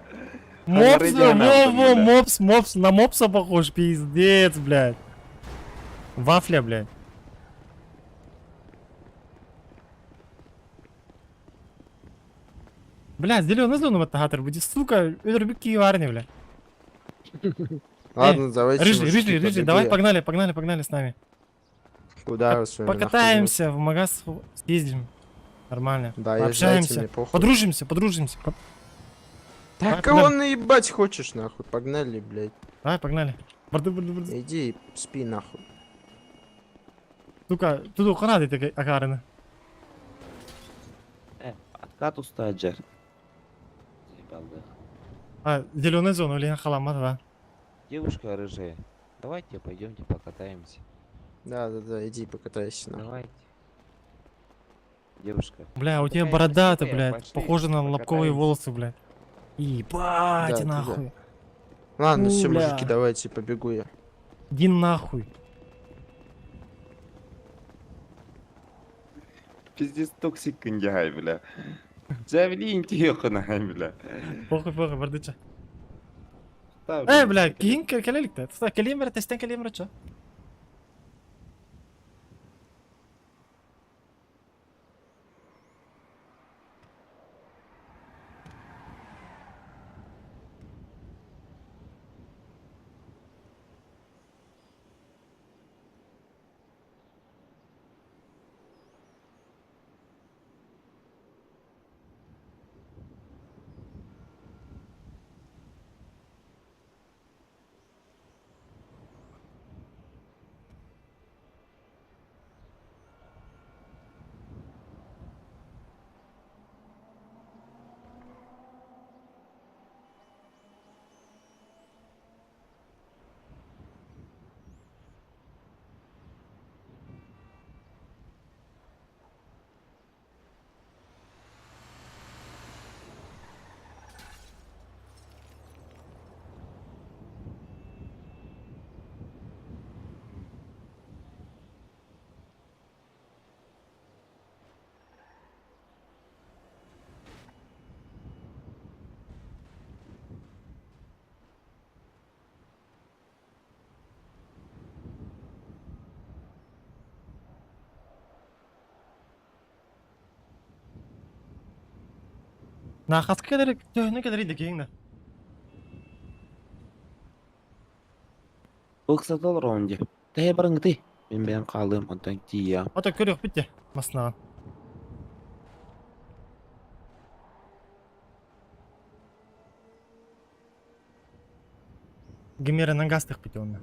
Мопс, Хамарыдя во, нахуй, во, бля. мопс, мопс, на мопса похож, пиздец, блядь. Вафля, блядь. Бля, зеленый зону вот будет, сука, рыбки варни, бля. Ладно, давайте, Рыжий, мужики, рыжий, рыжий, побегу давай, я. погнали, погнали, погнали с нами. Куда вы с вами, нахуй, Покатаемся, в магаз съездим. Нормально. Да, езжайте, Пообщаемся. мне похуй. Подружимся, подружимся. Да Давай, кого погнали. наебать хочешь, нахуй? Погнали, блядь. Давай, погнали. Барды, барды, барды. Иди спи, нахуй. Сука, тут уханады такая акарына. Откат устаджер. Заебал, да. А, зеленая зона, или халама, да. Девушка рыжая, давайте пойдемте покатаемся. Да, иди покатайся, нахуй. Давайте. Девушка. Бля, у тебя Такая борода-то, красивая, блядь, пошли, похожа на лобковые покатаемся. волосы, блядь. Ебать, Да, нахуй. Ладно, У, все, бля. мужики, давайте, побегу я. Иди нахуй. Пиздец токсик кындяй, бля. Джавелин тихо бля. Похуй, похуй, бардыча. Да, Э, бля, кийин келелик-то. Келейм, бля, тестен келейм, бля, чё? На хаска келерик, төһүнэ келери декең да. Ыксатал ронди. Тәй барыңды. Мин бән қалым, онтан тия. Ото көрүк битте. Масна. Гемеренен гастык бит оны.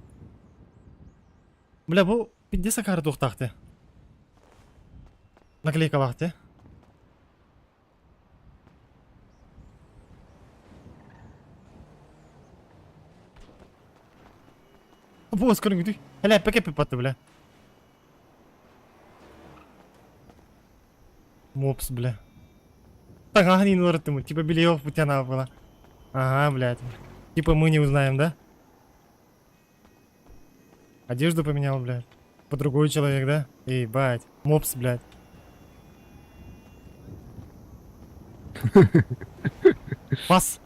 Бля, бу пиздец акары туктакты. Наклейка бакты. Бу скорың Хәлә пәкә патты, бля. Мопс, бля. Ага, не норотымы. Типа Белеев путяна была. Ага, блядь. Типа мы не узнаем, да? Одежду поменял, блядь. По другой человек, да? Ебать. Мопс, блядь. Пас.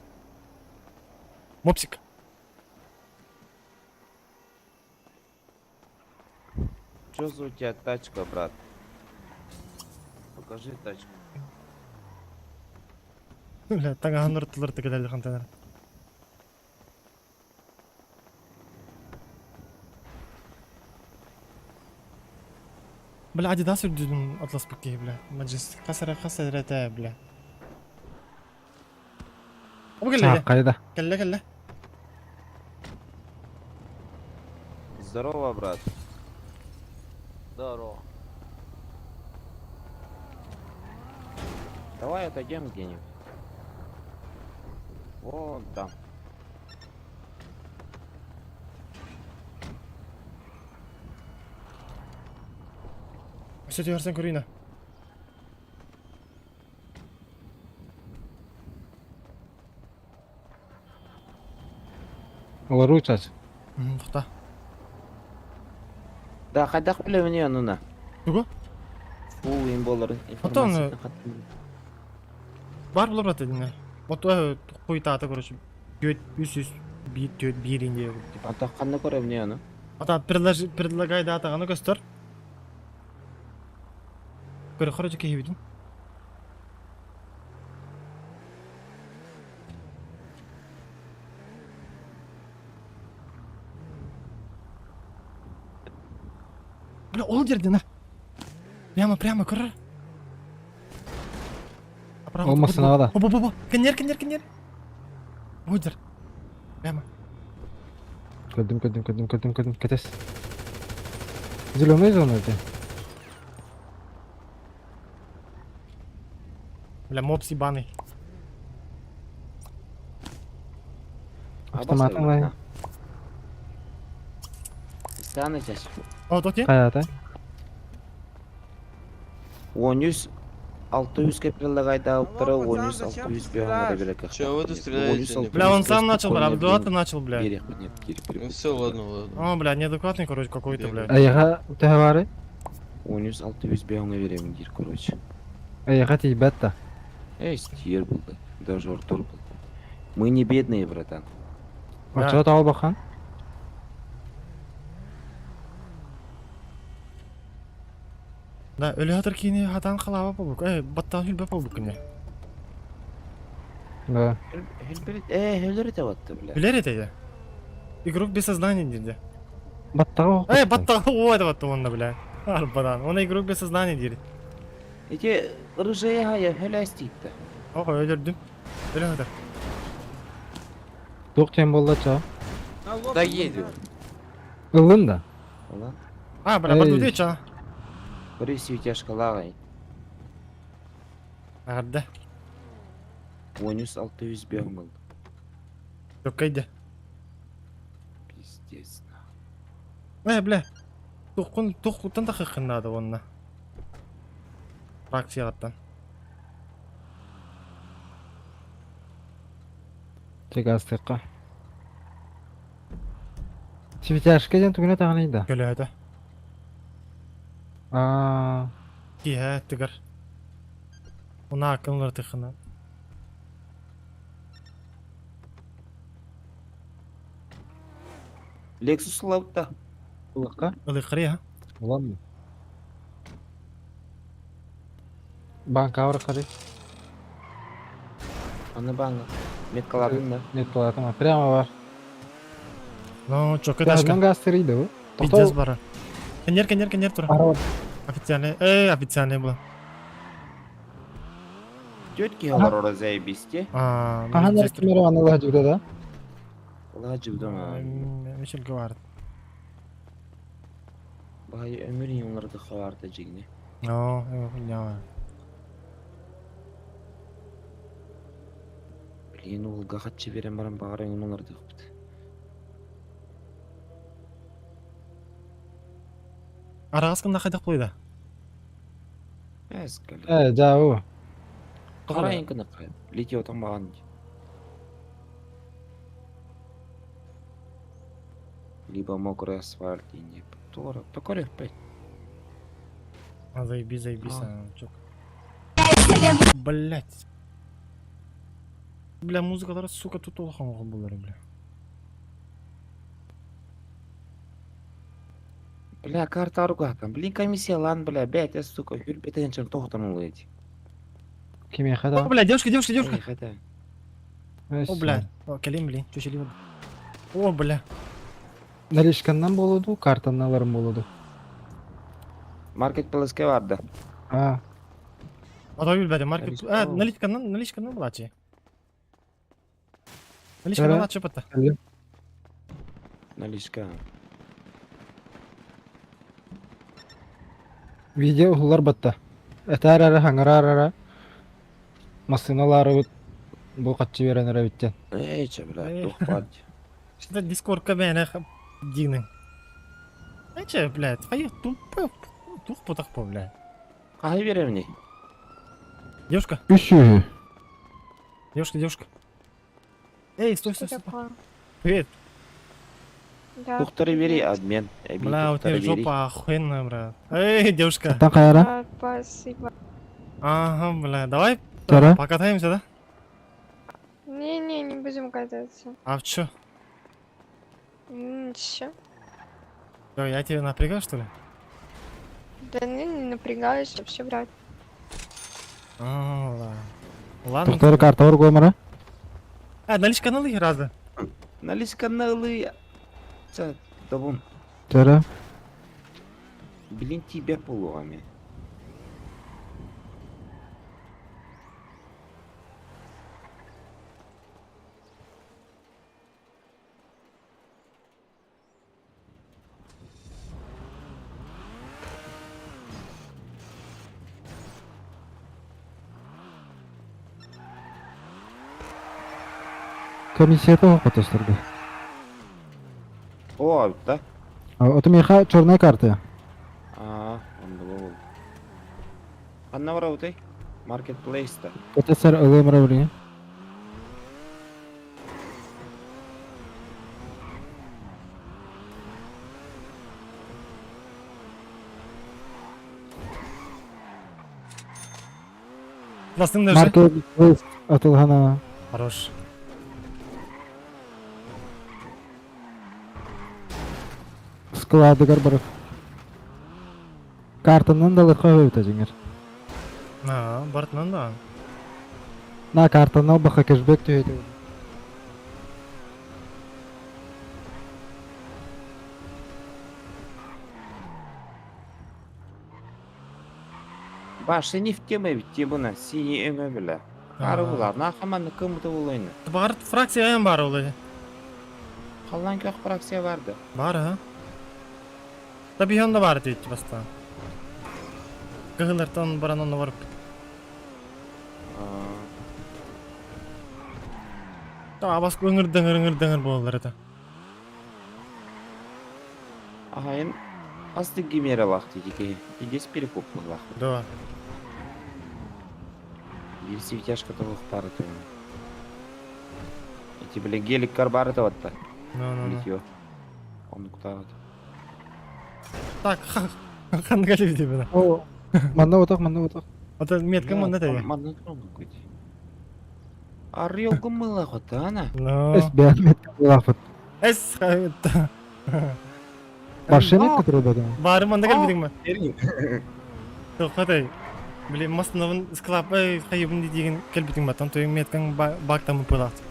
Мопсик. Чё за у тебя тачка, брат? Покажи тачку. Бля, таҥаһын ырыттылар текелелли хантанар. Бля, Адидас үрдүнэн атласпыт киһи, бля. Маджис хас эрэ хас эрэ этэ, бля. Оба кэллэ, Хайда. кэллэ, кэллэ. Здорово, брат. Здорово. Давай отойдем где-нибудь. Вон там. Все түһэрсэн көрүүнэ. Олоруу чач. Тоқта. Да, хайдах билэбин онуна. Тугу? Фу, им болар Отон, информация. Бар була брат дедине. Вот хуйтаата, короче. Түөт үс үс биир түөт биир инде типа. Ата ханна көрөбүн ону? Ата предложи предлагай дата аны көстөр. Көрө короче киһибитин. Бля, ол жерде на. Прямо, прямо, көрөр. Направо. Ол машинаға да. Оба, оба, Кенер, кенер, кенер. Одер. Прямо. Көрдүм, көрдүм, көрдүм, көрдүм, көрдүм. Кэтес. Зеленый зона это. Бля, мопс ебаный. Автоматың лай. Станы чач. О, тоти? Хайата. 13 600 ке предлагайда уптара 13 600 бе берек. Чё вы тут стреляете? Бля, он сам начал, бля, Абдулла начал, бля. Ну все, ладно, ладно. О, бля, неадекватный, короче, какой-то, бля. Аяға төһө 13 600 бе беремин дир, короче. Аяға тиибэт да. Эй, стир был, даже Артур был. Мы не бедные, братан. Да. Очо тал бахан. Да, өлі хатыр кийини хатан халаба болук. Э, баттан хүлбә болук кине. Да. Хөлбер те батты, бля. Билер ете. Игрок без сознания диде. Баттаға Э, батта ой да батта онда, бля. Арбадан. Оны игрок без сознания диде. Эти рыжие хая хөләстикті. Ого, өлөрдүм. Өлі хатыр. Туқ тем болды ча. Да едем. Ылын да. Ола. А, бля, бар Эй. дуде ча. Бір сүйетяшкалагай. Арды. 13 600 бе был. Төккәйде. Пиздец. Э, бля. Туққун туққуттан да хықыннады онна. Фракцияттан. Тек астыққа. Светяшка ден түгіне тағаны Көлі хата. А, Киһә тыгар. Уна акынлар тыхына. Lexus лапта. Улыққа? Ылықыры, ha? Улан mı? Банка бар қары. Аны баңа. Меткаладың да. Нет, платама. Прямо бар. Ну, чока Ташка. ташка. газ тырыйды бу. Пиздец бара. Кенер, кенер, кенер тура. Ара Официальный. Официальный была. Тетки алар ора заебись те. А, Аха, кимер аны жигде да. Ла жибдам. Мишель Гвард. Бай өмір юңларды хабарда жигне. Ну, хуйня. Блин, ол гахатчы берем барам багар юңларды кыпты. Арағыз кында қайдақ қойды? Эскале. Э, жабы. Карайын кына кай. Лити отан баган. Либо мокрый асфальт и не. Тора, такой опять. А, заебись, заебись. А, чок. Блять. Бля, музыкалар, сука, тут улахан булар, бля. Бля, карта аргатан. Блин, комиссия лан, бля, бять, сука, хүрбетен тоқтан улыть. Кимиэхэ О, да. бля, девушка, девушка, девушка. Эх, это. О, бля. О, кэлим, блин, чөчелим. О, бля. Наличканнан буолуо дуу, картанан ыларым буолуо дуу? Маркетплейске барды. А, А то билбэтим, маркет. Наличка А, ол. наличканан, наличканан булаачы. Наличканан Эрэ. алаачы батта. кэллим. Наличка. Видео уһулар батта. Этээр эрэ, хаҥыраар эрэ. Массыыналаарыбыт бу хаччы биэрэн эрэ эбиттэн. Эй, че, бля, Эй. тух бать. Что дискордка бэйэне диинин. Эче, блядь, хайы туп тух путах по, блядь. Қай беремін не? Девушка, Үс сүүһү. девушка, девушка. Эй, стой, Что стой, стой. такое? Привет. Да. Тухтары бери, обмен. Эби, Бля, у тебя тухтары бери. жопа охуенная, брат. Эй, девушка. Тан хайара? А, Спасибо. Ага, бля, давай Тара? покатаемся, да? Не-не, не будем кататься. А в чё? Чё? Чё, я тебя напрягаю, что ли? Да не, не напрягаюсь вообще, брат. А, ладно. Ладно. Тухтары карта оргуомара? А, наличка налый раза. Наличка налы. Це, добун. Тара. Блин, тебя полуами. Комиссията хотостурга. О, да? Ото миэхэ черная карта. А, онда бол. Анна бар аутай? Маркетплейста. Көтөсөр ылыамара билигин. Ластың даже. Маркетплейс атылхана. Хорош. Складыгар бар. Картанан да лыха өтө жиңер. А, бартынан да. На картанан баха кэшбэк түһөтө. Башы не в теме, в темына, синий өңө білі. Қары бұлар, нақаманы кымды олайны. Бар фракция аян бар олай. Қалан көк фракция барды. Бар, а? Таби да бар дейт баста. Кыгылартан баран оны барып. Та бас өңір дыңыр өңір дыңыр болалар это. Ағайын, асты гемера лақ дейді ке. Идес перекуп лақ. Да. Bir светяшка толық бары төмен. Эти, бля, гелик кар бары таватта. Ну, ну, ну. Литье. Оны кутағат. Так, хан калив деп ана. О, манна отақ, манна отақ. Ата метка манна теге. Манна трогай какой-то. Орел гымыла хота, ана. Ну. Эс бәр метка булафыт. Эс. Башы метка турда да. Бары манда кел бидиңме? Тоқатай. Блин, масновын склап эй хайыбын деген кел бидиңме? Там той меткаң бактамы пылат.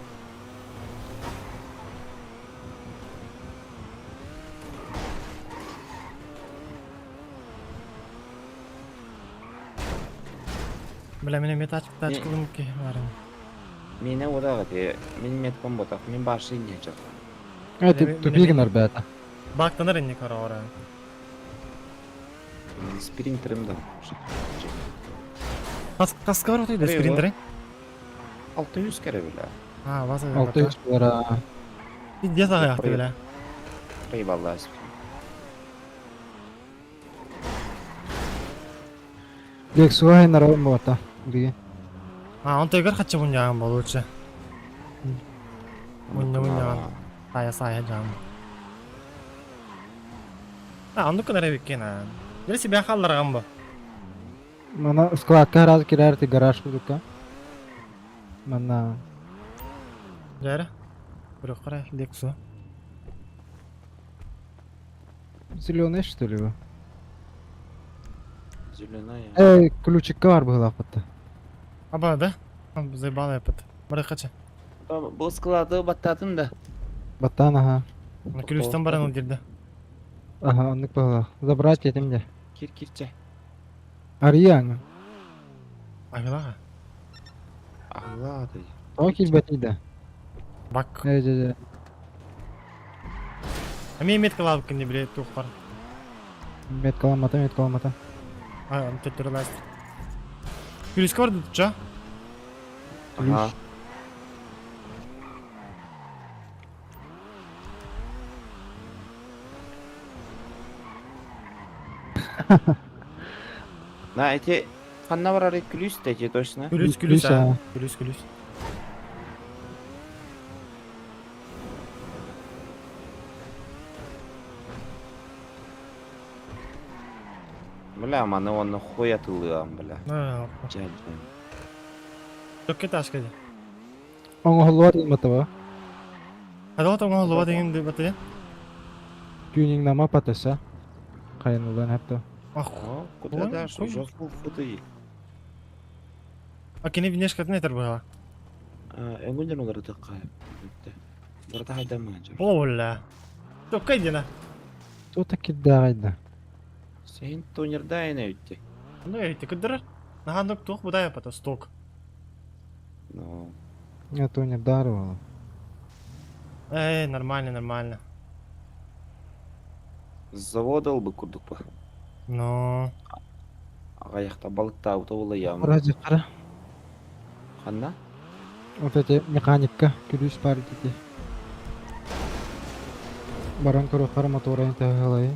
Бля, мене метачка тачка лымки барын. Мені одағы те, мен меткам ботақ, мен башы не жақ. Э, тупигин арбята. Бактанар инне кара Мен спринтерім да. Кас каска бар отойды спринтер. 600 кере бля. А, баса. 600 бара. Иде сага якты бля. Eyvallah. Лексуга хайнара бота. Билигин. А, он тегер хатчы бун бол лучше. Мунья мунья. Сая сая жаган. А, онду көнөр биккен а. Жер себе халларган бу. Мана складка раз кирер ти гараж кудука. Мана Жары. Бирок кара Лексу. Зеленый что ли вы? Зеленая. Эй, ключикка бар быһыылаахпытта. Аба, да? Заебал я под. Барыхача. Бу склады баттатын да. Баттаан аха. Күлүстэн баран ылдырда. Аха, оннук быһыылаах. Забрать этим де. Кир кирче. Арыйаҥ. Агылаға. Аллады. Тоҕо киирбэтий да? Бак. Ээ, дьэ, дьэ. Ами меткалаабыккын не биле туохпар. Меткаламмата, меткаламмата. А, төттөрү ласт. Күлүскэ барды ча? Ага. На эти ханна барар күлүс эти точно. Күлүс күлүс а. Күлүс күлүс. Бля, маны онно хуя тылыам, бля. Жа, жа. Төкке ташка ди. Оҥоһуллубат ылматаба. Хадала тоҥоһуллубат иҥин баты. Тюнингнама патаса. Хайанулан хапта. Ах, Куда дашь? Уже в полфуты. А кини внешкатын этер быһа. Эңүлден олар тыкка. Барта хайдаман. О, бля. Төкке дина. Кто таки дагайда? Сен тонерда эне үтте. Ну, эти кыдыр. Нахандык тух будай пата сток. Ну. Я то не даровала. Эй, нормально, нормально. Заводал бы курдук па. Но. Аяқта балыкта аута ям. Вроде қара. Ханна? Вот эти механикка күлүс бар деди. Баран көрө қара моторын тағалай.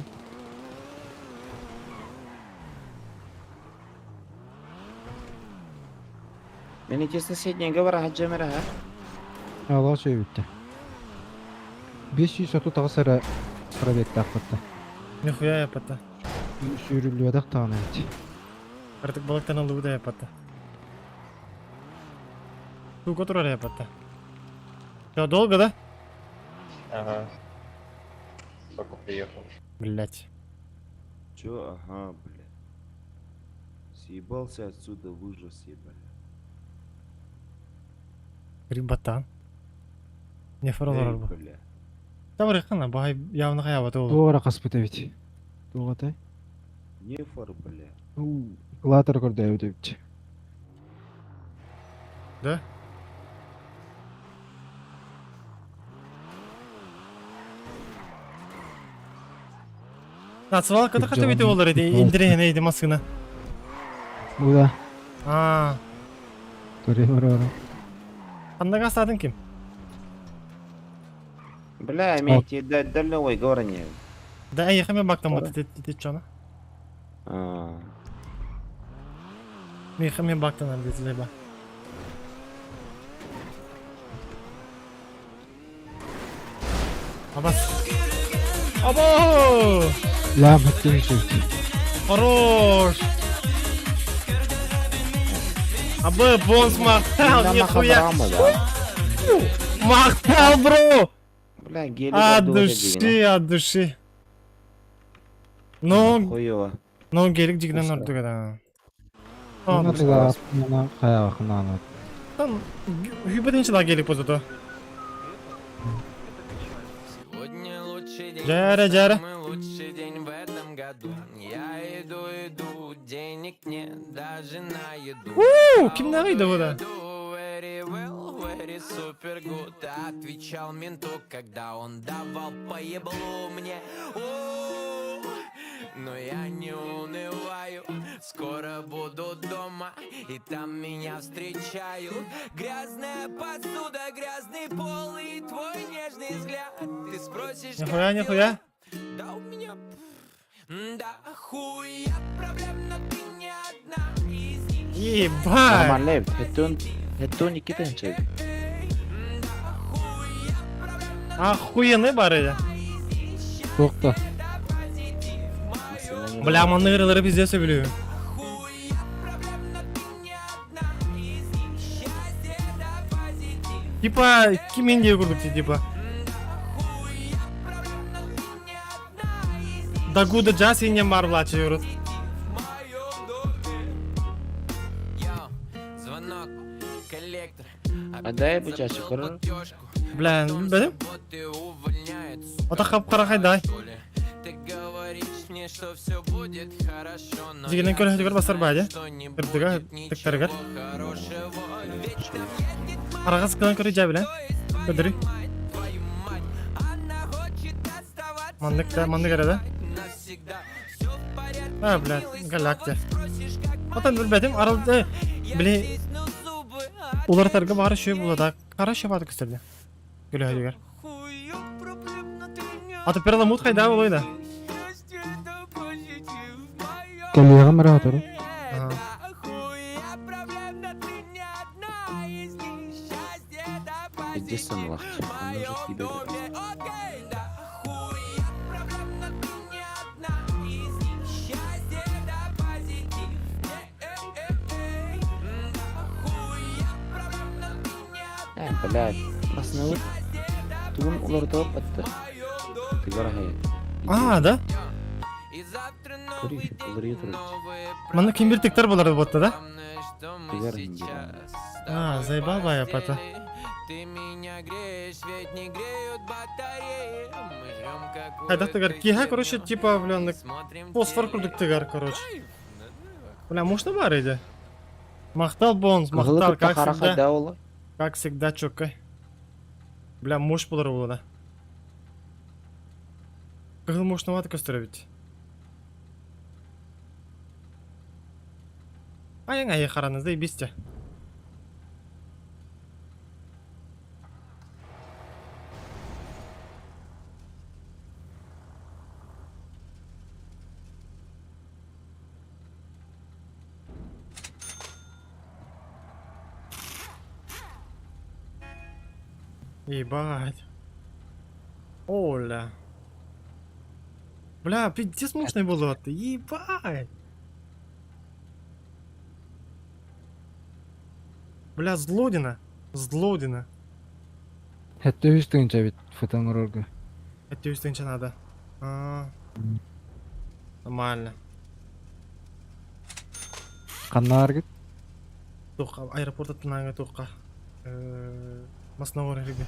Мен эти соседнеге бар хаджамера ха. Ала сөйбүттэ. 530 эрэ пробегтаахпытта. Нихуя я пата. Сүүрүллүбэтэх даҕаны эбит. Артык балыктан ыллыбыта я пата. Туга турар я пата. Что, долго, да? Ага. Только приехал. Блять. Чё? Ага, бля. Съебался отсюда, в ужас ебали. Ботан. Не Эй, фаралар бу. бля. Табыр хана бай явно хаябат ол. Туора хаспыт эбит. Туоҕатай? Не фар, бля. Клатер көрдөөбүт эбит. Да? Нацвалка да хата бите олар эди индирехне эди маскына. Буда. А, Көрө бар. ханнага астадың ким? Бля, мен тебе дальневой говори. Да, я хаме бактан бат ти чона. А. Мен хаме бактан алды леба. Абас. Або! Лям хаттын сөйбүт. Хорош! Абы, бонс мақтал, нихуя! Мақтал, бро! Бля, гелик От души, от души. Ну, Хуево. ну гелик жигинен ордуга да. Уна тыга мына каягынан. Там хүбеден да гелик болду. Жара, жара. Лучший день в этом году. Я иду, иду, денег нет даже на еду. У, ким нагыйды бу да? Very well, very super good. Отвечал менту, когда он давал по еблу мне. У, Но я не унываю, скоро буду дома, и там меня встречают. Грязная посуда, грязный пол и твой нежный взгляд. Ты спросишь, Нихуя, как нихуя. дела? Да у меня да хуя проблем, но ты не одна из них. Ебать! Нормально, хеттон, хеттон Никита чек. Охуенный бар эди. Токта. Бля, манны ырылары везде сөбүлүү. Типа, кимен де курдук типа. Дагуда жас инем бар влачы юрут. А дай бу чашы көрөр. Бля, билбедим. Ата хап-хара хайдай. Дигенен көрөһүтүгэр басар баадьа. Кырдыга тыктарыгар. Араҕас кылан көрө дьэ билэн. Көдөрү. Маннык да, маннык эрэ да. А, блядь, галактия. Отон билбэтим, арал, били уларытарга баҕар үчүгэй буолуо да, хара шабаты көстөрдө. Күлөһүгэр. Аты перламут хайда болой да. Кэлиэҕим эрэ сотору. Иди сам лахчы, он уже тебе Э, блядь, баснылык тугун уларытып баттыр. Тыгар аһай. А, да? Көрүй, уларыйа турар. Манна ким бир тыктар болар ботта, да? Тыгар индир. А, заебал бая пата. Хайдах тыгар? Киһа, короче, типа, бля, фосфор курдук тыгар, короче. Бля, можно бар иди? Махтал Бонс, Кыһылы махтал, кытта как хара всегда. хайда ола. Как всегда, чоккай. Бля, мощь болар була да. Кыһыл мощновато көстөр эбит. Айың айы хараныз да бисте. Ебать. Оля. Бля, пиздец мощный был ты. Ебать. Бля, злодина. Злодина. Хэттэ үс тыһыынча эбит фото оҥорорго. Это үс надо. А, Нормально. Ханна аргыт? Туохха аэропорт аттынааҥы туохха Масновор эргэ.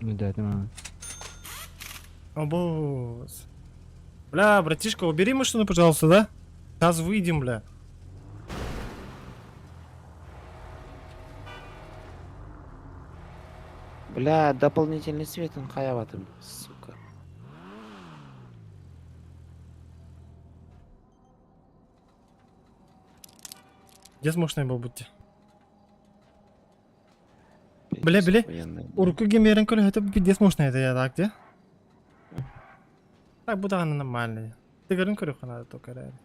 Өйдөөтүм Обоз. Бля, братишка, убери машину, пожалуйста, да? Сейчас выйдем, бля. Бля, дополнительный свет он хаяватым, сука. Где мощный был будьте? Бля, бля, урукку гемерин көрө пиздец мощный это я так, где? Так, буду она нормальная. Ты горын көрө надо только реально.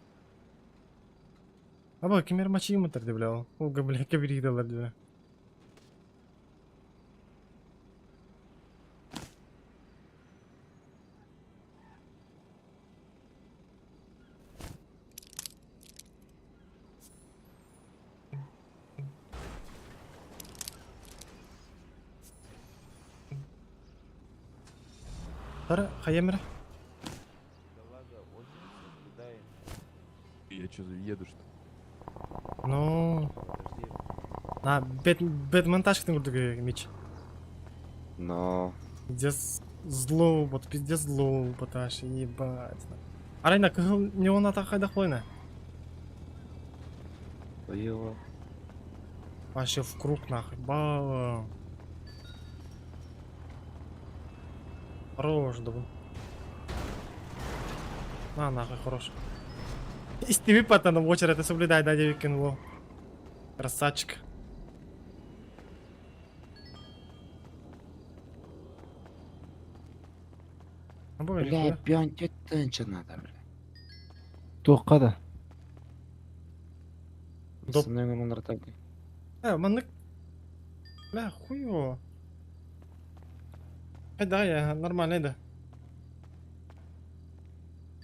Аба, кемер мачи мытыр бля. Олга, бля, кебиридалар, бля. Тара, хаемер. Я что, еду, что ли? Ну. На, бет, Бэтмен ташкын курдук меч. Но. Пиздец зло, вот пиздец зло, поташ, ебать. Арайна, кыһыл не он ата хайда хойна. Его. Вообще в круг нахуй. Ба. Хорош, да. На, нахуй, хорош. Истиви патана в очередь соблюдай, да, девикин во. Красавчик. Бля, пьян тынча надо, бля. Туохха да? Доп. Доп. Маннык. Бля, хуй его. Да, я нормально, да.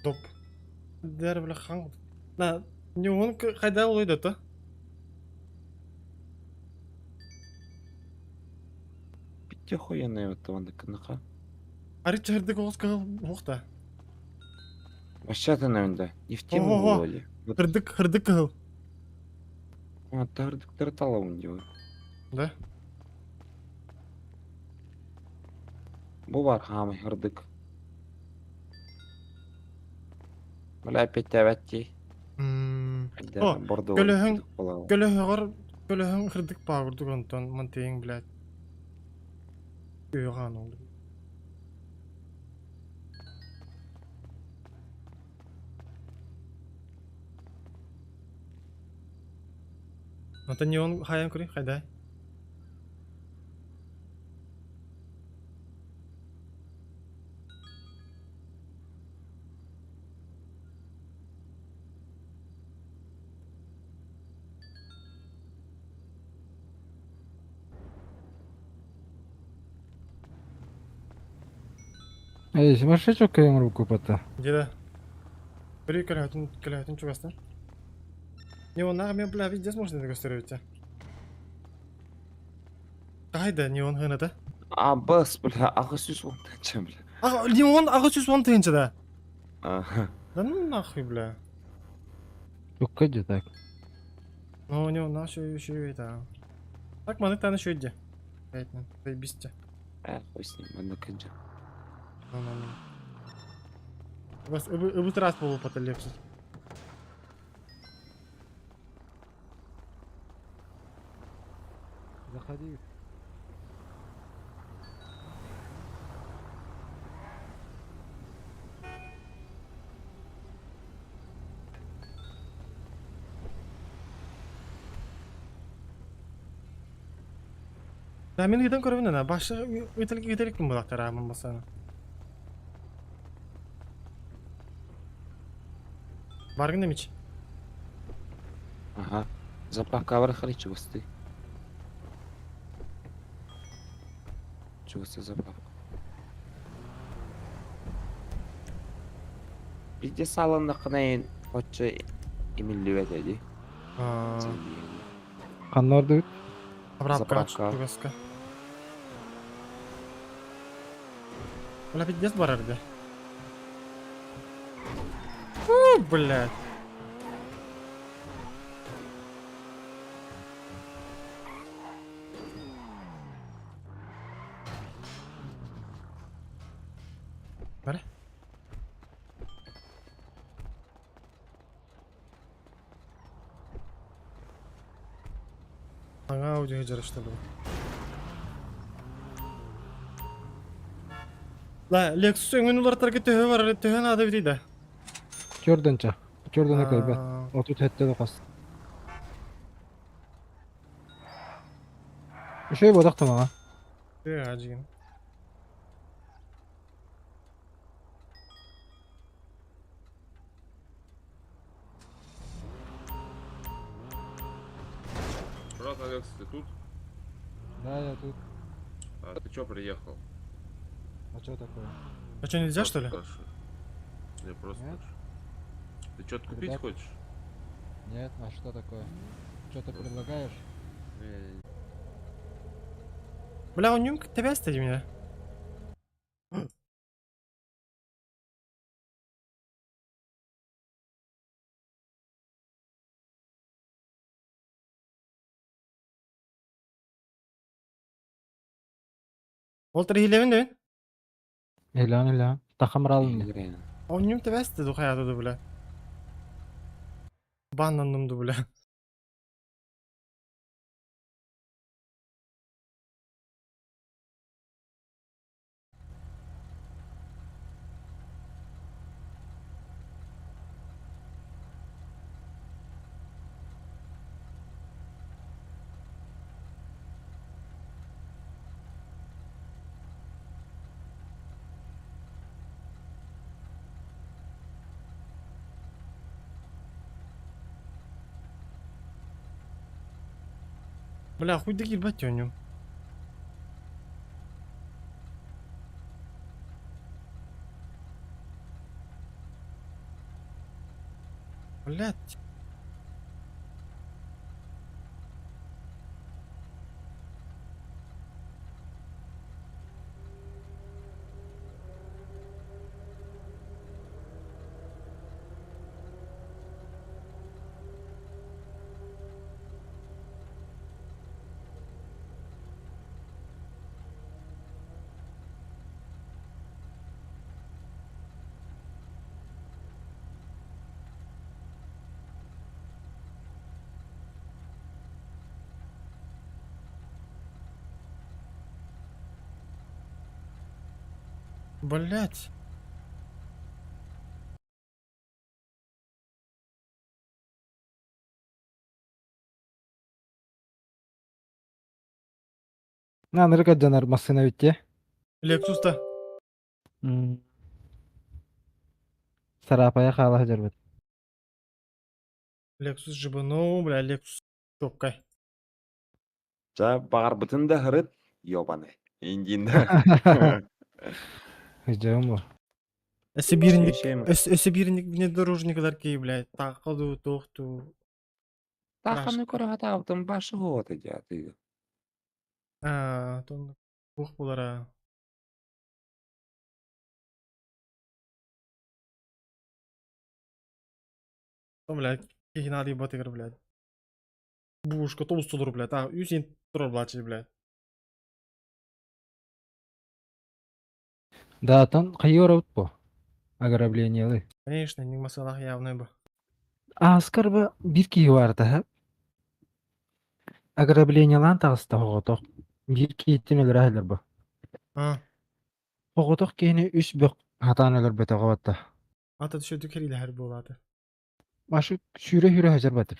Доп. Дәр, бля, хан. На, не он хайда олойда то. Битте охуенная вот онда кыныка. Арит чырдык оғыз кығыл оқта. Вообще-то, наверное, не в тему Ого-го. было ли? Вот, Хырдык, хырдык кыһыл. а, тардык талаун делай. Да? Бу бар хамай хырдык. Бля, опять тәбәтти. О, Бордо. көлөһөң, көлөһөҕөр, көлөһөң хырдык паагырдык онтон мантыйың, блядь. Өйөҕаан oldu. Онтон неон хайан көрүй, хайдай. Эй, сумасшедший кайын руку пота. Деда. Көрүй көлөһөтүн, көлөһөтүн чугастан. Неон мен, бля, везде можно это гастролировать. Кайда неон хынада? А, бас, бля, ага сүз онтанча, бля. А, неон ага сүз он тыынча да. Ага. Да ну нахуй, бля. Только где так? Ну, неон наш еще это. Так, маны таны еще иди. Блядь, ну, заебись тебя. Хуй с ним, ладно, кэнджа. Ну, ну, ну. Вас ыбыт раз был потом легче. Заходи. Да, мен үйден көрөмүн ана, башы үтелик үтелик ким булактар амын болсаны. Баргын демич. Ага. Заправка бар хали чугасты. Чугасты заправка. Бизде салынды кынайын отча эмиллибет эди. Каннарды Заправка Заправка. чугаска. Бля, пиздец бар арда. У, блядь. Бара. Ага, аудио жарышты был. Ла, Lexus өңін улар таргы төһө бар, төһө нада бит да. Чорданча. Чордана кайба. Отут хетте докас. Үшөй бодак тамага. Төһө ажигин. Брат Алекс, ты тут? Да, я тут. А ты чё приехал? А что такое? А что, нельзя, что ли? Спрашиваю. Я просто Нет. спрашиваю. Ты что-то купить Ребят. хочешь? Нет, а что такое? Что ты предлагаешь? Бля, он нюм тебя стади меня. Олтер хилевин дебин? Элан элан. Тахамралын. Он нюм тебя стади хаятыды, бля. Баннаннымды, бля. Бля, хуй да ебать нем. Блять. Блять. На нырык дьанар массыына бүтте. Лексус-та. Сарапайа хаала сылдьарбыт. Lexus жибану, бля, Lexus чоккай. Ча баҕарбытын да һырыт, ёбаный. Индиинда. Ждем бу. Өссө бииринник, өссө бииринник внедорожниклар кии, блядь, таакка дуу, туох дуу. Тааханы көрө хатаабытым башы хуота дьаатыга. Аа, тон туох булара. Блядь, киһи наадыйбатыгар, блядь. Бушка тобус толору, блядь. А, үс ин турар, блядь, блядь. Да, там хайы бу. Ограблениелы. Конечно, не масалах явный бы. Ааскар бу биир киһи баарта Ограблениелаан таҕыста оҕотох. Биир киһиттэн өлөрө сылдьар бу. А, Оҕотох киһини үс бөх хатаан өлөрбөтөҕө батта. Ата түшөдү кэрилэһэр буолааты. Машы сүүрэ-сүүрэ сылдьар баты.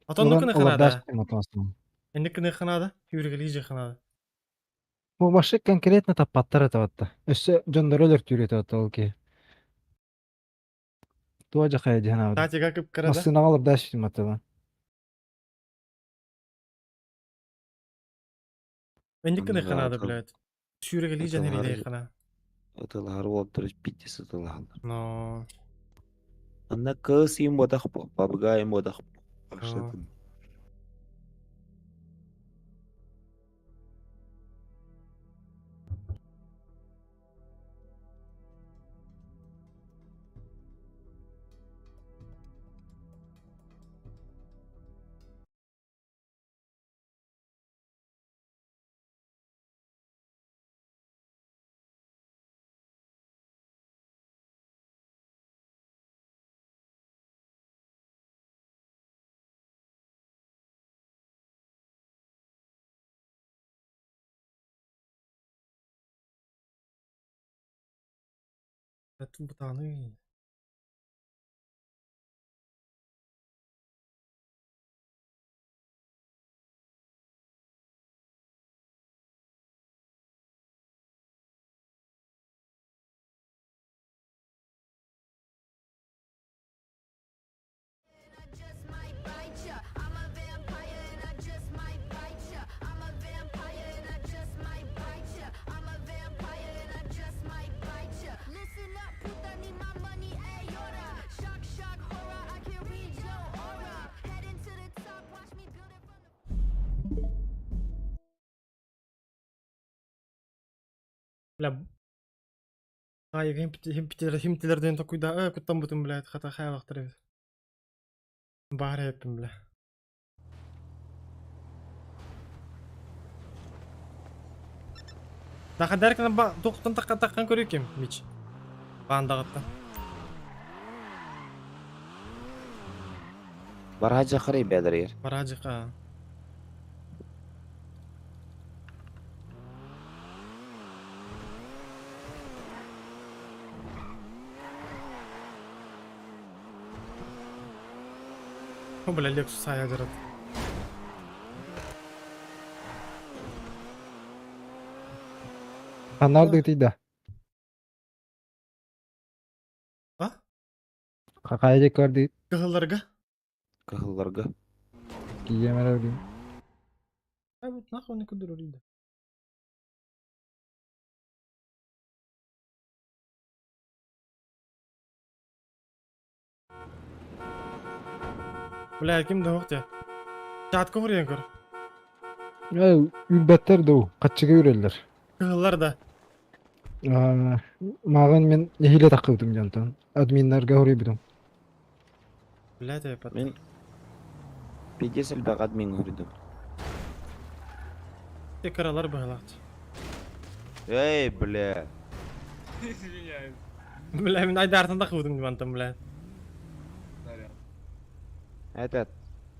Ата оннук Ылан гына олордоос ханада. Инник гына ханада. Хүргелиже ханада. Бу машы конкретно таппаттар этэ батта. Өссө дьоннору өлөртүүр этэ батта ол киһи. Туа дьахайа диэн аабыт. Татига кып-кыра да. Массыынаҕа олордоос матыла. Инник гына Оннуга ханада, ытыл блядь. Сүүрэгелиже ытылаһар нэрилээх хана. ытылаһар уолаттар пиздец ытылаһаллар. Но. Анна кыыс им ботах бабыга им ботах Но. башатын. Бутаны. Бля. Ай, химтилерден токуйда, куттан бутун, блядь, хата хаялактыр эбит. Баар эппин, бля. Дахадар кына ба тоқтан таққан таққан көрекем, мич. Баандағытта. Бараджа харай бәдір Бараджықа. О, бля, Lexus ая жарат. Ханнар да. А? Какая көрдü. Кыһылларга? Кыһылларга. Киемер дейм. А вот нахуй не кудур. Бля, ким да оқты. Чатка көрген көр. Үрбәттер дуу, каччыга үреллер. Кыһыллар да. Маған мен эхиле такыбдым жантан. Админнарга хорыйбудум. Блядь, я пат. Мен пиздец элбэх админ көрдүм. Текаралар быһылаат. Эй, бля. Извиняюсь. Бля, мен айдартан да кылдым дивантан, бля. Сорян. Этот,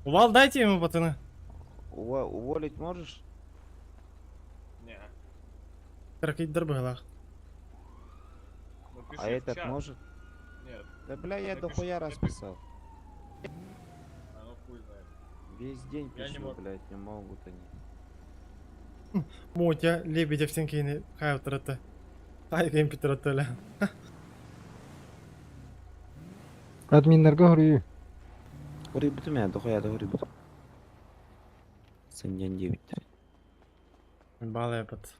Увал дайте ему, пацаны. Уволить можешь? Не. Каракейдер быһылаах. Напиши А в этот чат. может? Нет. Да бля, я Напиши- дохуя раз напи- писал. А ну хуй знает. Весь день Я не пишу, мог. блядь, не могут они. Мотя Лебедев сен хайвтыраты. Хайген питыраты Админнерге хорую. Хори бутум я, дохуя да хори бутум. Сыньян 9. Балая под.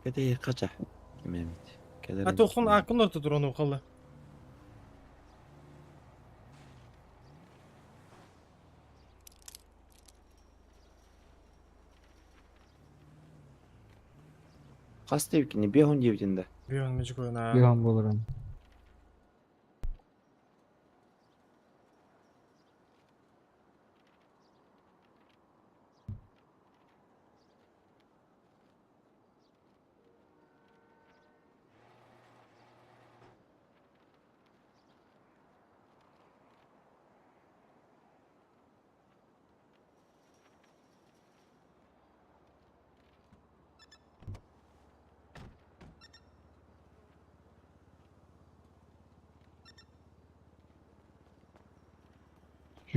Кede кача. Мемит. А тохон а кунор тутурону калды. Кас девкини, бехун девтинде. Бион межгой на. Бихан болар.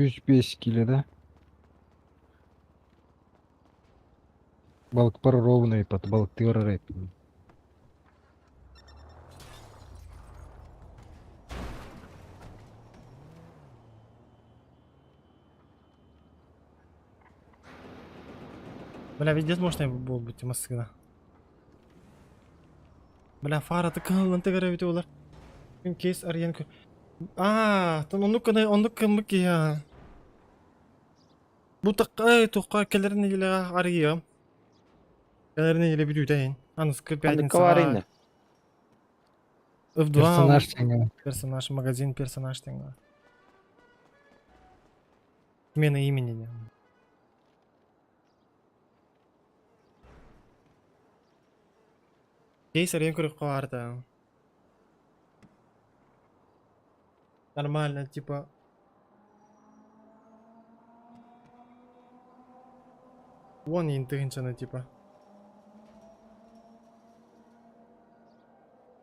Жүз кило, да? Балык пар ровный пат, балык тыгар Бля, везде можно был быть машина. Бля, фара тыкылын тыгара бит олар. Ким кейс арьян кө. А, тон онну кына онну кымык я. Бу такай тоққа келерне еле ария. Келерне еле бүтүтәйин. Аныскы пятница. Каварина. F2. Персонаж теңге. Персонаж, магазин, персонаж теңге. Смена имени. Кейс арьян көріп қаларды. Нормально, типа. Вон интегенчаны, типа.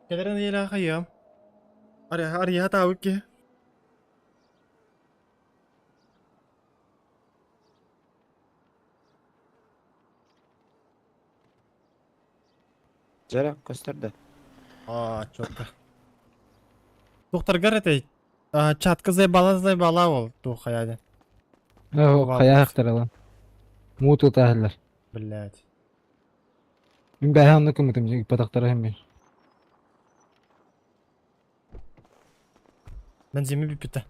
Келерин еле хайым. Ария, ария табыки. Жара, көстөрдө. А, четко. Доктор Гаррет, чатка заебала, заебала ол, тух хаяды. Хаяқтар алан. Муту тахлар. Блять. Мин бәһә кымытым патақтар хәм. Бензими биппите.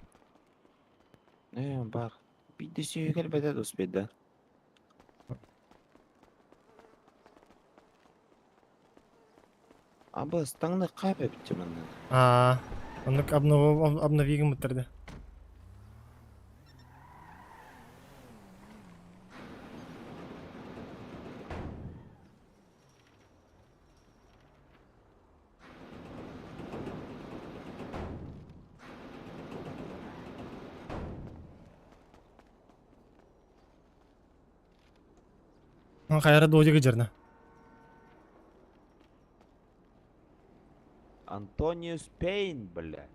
Э, бар. Бидде сүйгел беде дос беде. Абы стаңны кайпа битте мындан. А, оннук обновигім бітірді. Хайра додига жерна. Антониус Пейн, бля.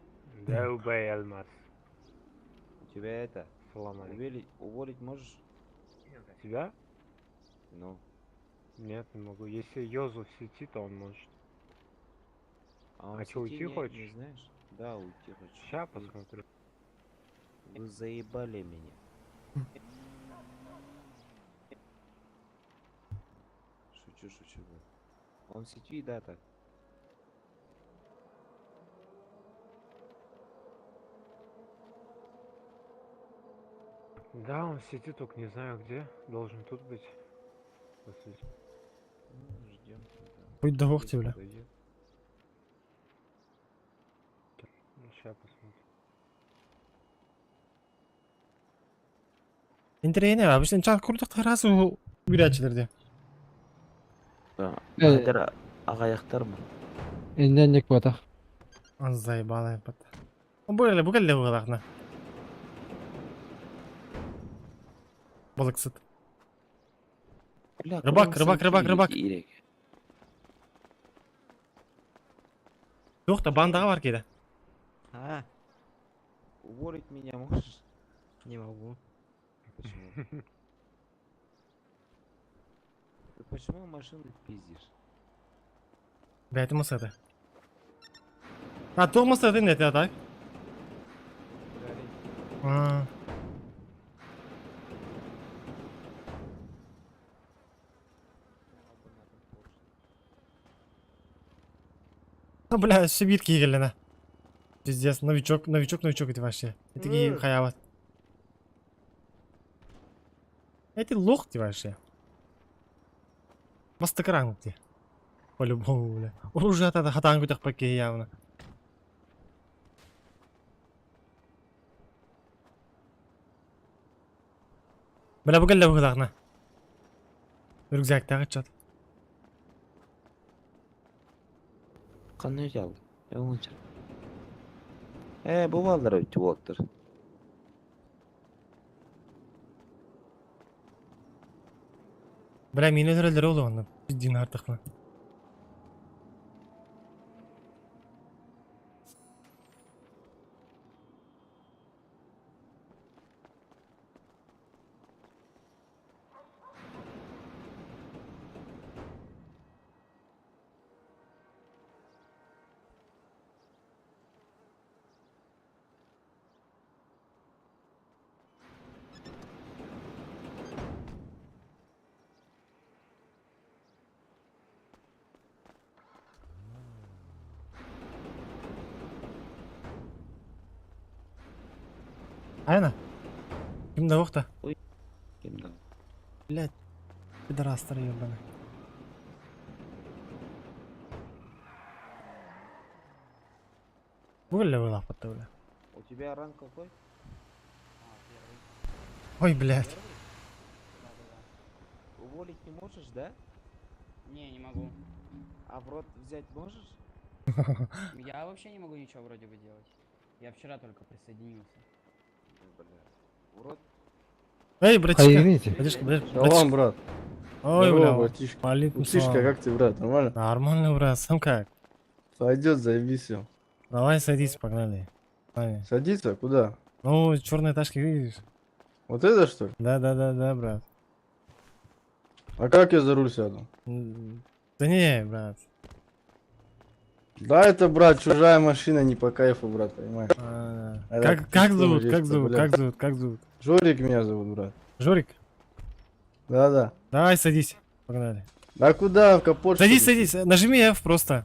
Да, убей, Алмаз. У тебя это, Сломали. уволить можешь? Тебя? Ну, Нет, не могу. Если Йозу в сети, то он может. а он А в чё, сети уйти не, не хочешь? знаешь? Да, уйти хочу. Ща посмотрю. Вы заебали меня. Шучу, шучу. бля. Он в сети, да, так. Да, он в сети, только не знаю где. Должен тут быть. По сути. Ну, ждем. Путь до гохти, бля. Сейчас посмотрим. Интерьене, обычно чат курдук тарасы үйрәтчилерде. Да. Э. Ағаяқтар mı? Иннен ник батах. Он заебала пат. Бу эле бу келе бугалахна. Балыксыт. Бля, Рыбак, рыбак, рыбак, рыбак. Туох да бандаҕа бар киирэ. А, Уволить меня можешь? не могу. Почему? Ты почему машину пиздишь? Бэйэтин масыата. А, туох масыатын этэ так? А. А, бля, өссө биир киһи кэллэнэ. Пиздец, новичок, новичок, новичок ити вообще. Ити киһи хайаабат. Эти лох ти вообще. Бастакы ранг ти. По-любому, бля. Оружие хата хатаан күтэхпэт киһи явно. Бля, бу кэллэ быһыылаахна. Рюкзактаах ыччат. Ханна взял? Лучше. Э, бываллар өтү уолтар. Бля, миин өлөрөллөр ол онно. Пиздин артыкна. Айна. Ким да охта? Ким да? Блядь. Пидорастар ебаный. Бу лаппатта бля. У тебя ранг какой? Ой, блядь. Уволить не можешь, да? Не, не могу. А в рот взять можешь? Я вообще не могу ничего вроде бы делать. Я вчера только присоединился. Бля. В рот Эй, братишка. Хайрите. Братишка, братишка. Шалом, брат. Ой, Здорово, бля. братишка. Алейкум Братишка, салам. как ты, брат, нормально? Нормально, брат. Сам как? Сойдет, заебись всё. Давай садись, погнали. Погнали. Садиться? Куда? Ну, черные тачки видишь? Вот это что ли? Да, да, да, да, брат. А как я за руль сяду? Да не, брат. Да, это, брат, чужая машина, не по кайфу, брат, понимаешь? А, А Как, так, как зовут? что Как зовут? блядь. Как зовут? Как зовут? Жорик меня зовут, брат. Жорик? Да-да. Давай садись. Погнали. Да куда? В капот, что ли? Садись, садись. Нажми F просто.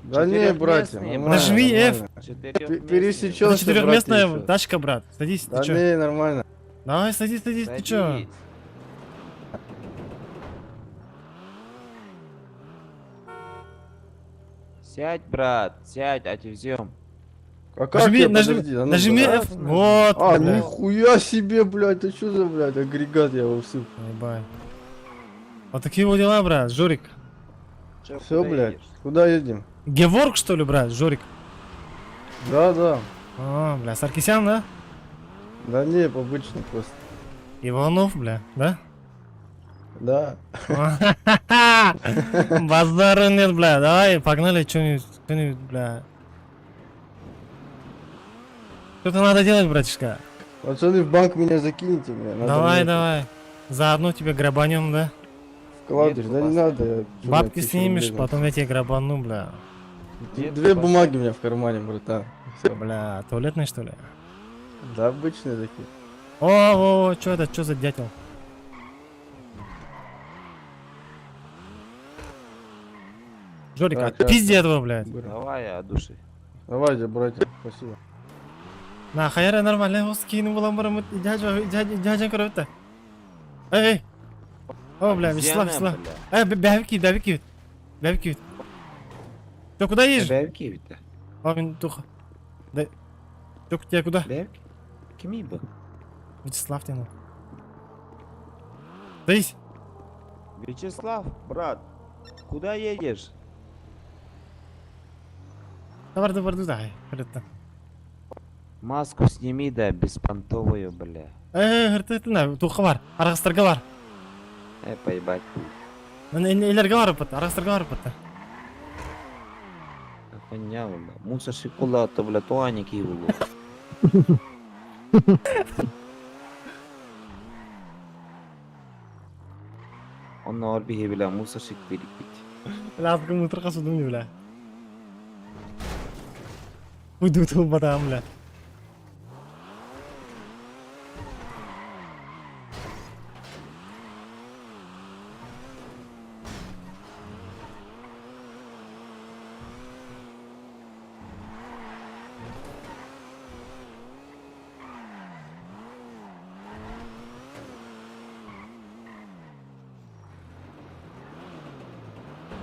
Да не, братья, Четырехместные, нормально, Нажми F. нормально. Четырехместные. Пересечёшься, Это четырехместная братья, ещё. тачка, брат. Садись, Да ты чё? не, нормально. Давай, садись, садись, ты чё? Садись. Сядь, брат, сядь, отвезем. А как Нажми, я, нажми, подожди, а ну нажми давай. F. Вот, А, бля. нихуя себе, блядь, это что за, блядь, агрегат я его всыпал. Ебать. Вот такие вот дела, брат, Жорик. Чё, Все, куда блядь, едешь? куда едем? Геворг, что ли, брат, Жорик? Да, да. А, бля, Саркисян, да? Да не, обычно просто. Иванов, бля, да? Да. Базара нет, бля, давай, погнали что-нибудь, что-нибудь, бля. Что-то надо делать, братишка. Пацаны, в банк меня закинете, бля. надо Давай, мне давай. Заодно тебе грабанем, да? Вкладыш, да не надо. я, чё, Бабки блядь, тысячу снимешь, рублей, потом я тебе грабану, бля. нахуй. Две бумаги у меня в кармане, братан. Всё. Бля, туалетные, что ли? Да, обычные такие. О, о, о, чё это, чё за дятел? Жорик, Так, а пизди этого, блядь. Давай, от души. Давайте, братья, спасибо. На, хайара нормально, скину булан барамыт, дядя көрөбүт. Эй, эй. О, бля, Вячеслав, Обезьяна, Вячеслав. Эй, бәбики, бәбики. Бәбики. Ты куда едешь? Бәбики ведь. О, мен туха. Да. Ты тебя куда? Бәбики? Кими был? Вячеслав тяну. Садись. Вячеслав, брат, куда едешь? Давай, давай, давай. Хрета. Маску сними, да, беспонтовую, бля. Эй, хрета, на, туха бар. Аргыстарга бар. Поебать. Элерге барыппыт, арастарга барыппыт. Хуйня, бля. Мусорщик куда-то, бля, то аники було. Онноор биһи бля мусорщик бирикпит. Бля, азгы мутырка судум бля. Уйду тулбатам, бля.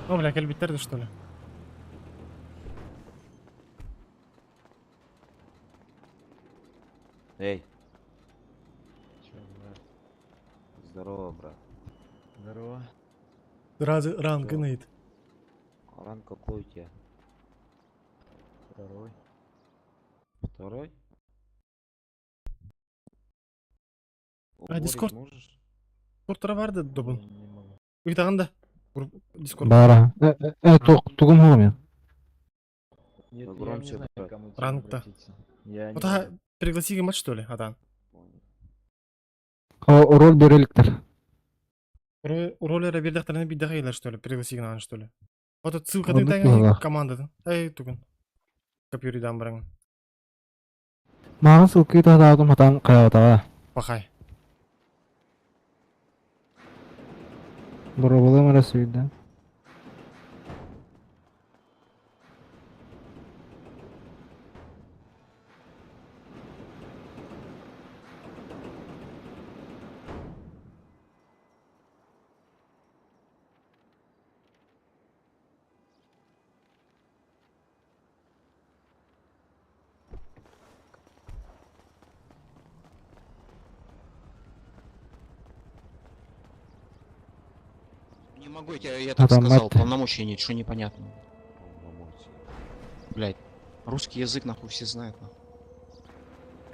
О, бля, кэлбиттэр что ли? Эй. Здорово, брат. Здорово. Разве ранг гнит? Ранг какой у тебя? Второй. Второй? А, Дискорд? можешь? Дискордтара барды добун. Ыйтаган да. Дискорд. Бара. Тугум хугум. Нет, я не громче, знаю, брат. кому Рангта. Вот а, пригласи матч что ли, атан? О, роль береликтер. Роллера бердехтерин биддахайлар что ли, пригласи гынан что ли. Вот ссылка Оннук таңа быһыылаах. командатын. Эй, тугун. Компьютердан баран. Маған ссылка таатаатым хатан каятаға. Пахай. Бороболым арасы үйден. Не могу, я так так Адам, сказал, мать ты. полномочий нет, что непонятно. Блять, русский язык нахуй все знают нахуй.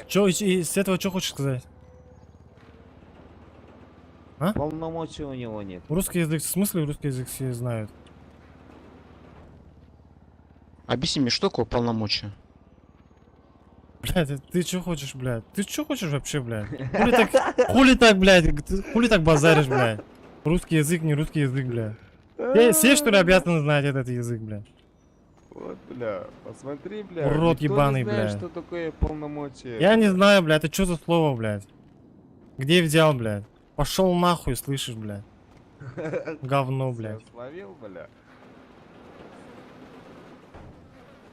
Чё, и с этого что хочешь сказать? А? Полномочий у него нет. Русский язык, в смысле русский язык все знают? Объясни мне, что такое полномочия? Блядь, ты чё хочешь, блядь? Ты чё хочешь вообще, блядь? Хули так, блядь, ты хули так базаришь, блядь? Русский язык, не русский язык, блядь. Все, что ли, обязаны знать этот язык, блядь? Вот, бля, посмотри, бля. Урод никто не ебаный, знает, бля. что такое полномочия. Я не знаю, блядь, это что за слово, блядь? Где взял, блядь? Пошел нахуй, слышишь, блядь? Говно, блядь. Словил, бля.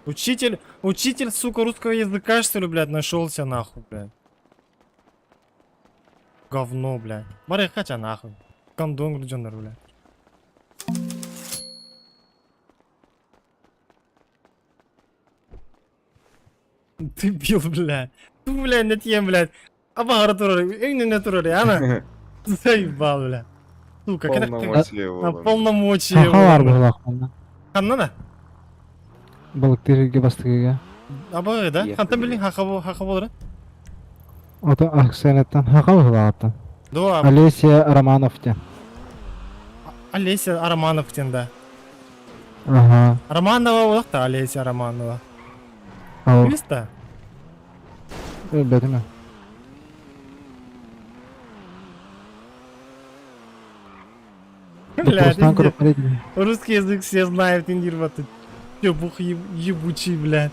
Учитель, учитель, сука, русского языка, что ли, блядь, нашелся нахуй, блядь. Говно, блядь. Бары хотя нахуй. Кондон груденер, блядь. Ты бил, блядь. Ты, блядь, не тем, блядь. Абара турары, не турары, ана. Заебал, блядь. Сука, когда Полномочия А, его. полномочия. Хаха бар его, блядь. быһыылаах манна. Ханна да? Балыктыырга бастыгыга. Абы, да? Ехали. Хантан билин хаха хаха болар. Ото аксенеттен хаха быһыылаахтан. Дуа, Олеся Романов те. Олеся Романов тен, да. Ага. Романова олақта Олеся Романова. Ал. Билесіз Бетиме. Бля, Допростан пиздец. көрүп барайын. Русский язык все знают, индир вот Ебух ебучий, блядь.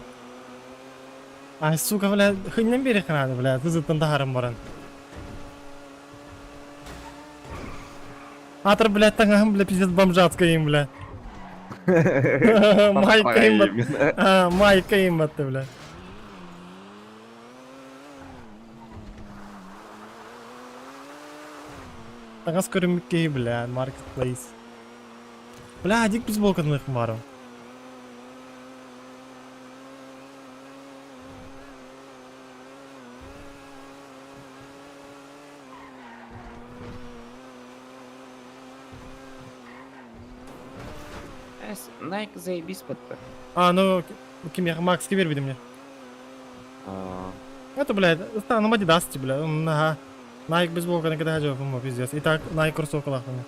Ай, сука, блядь, хыннан бери надо, блядь, ты тахарым баран. Атыр, блядь, таңахым, блядь, пиздец бомжатская им, блядь. Майка им, а, майка им, ты, блядь. Таңас көрүмүккей, бля, маркетплейс. Бля, дик біз болканных барым. Nike заебись под А, ну, ким я Макс кибер мне. А, Это, блядь, стану Адидас, бля, ага. Nike бейсболканы кэтэһэ дьоһун бу пиздец. Итак, Nike кроссовкалаахпын.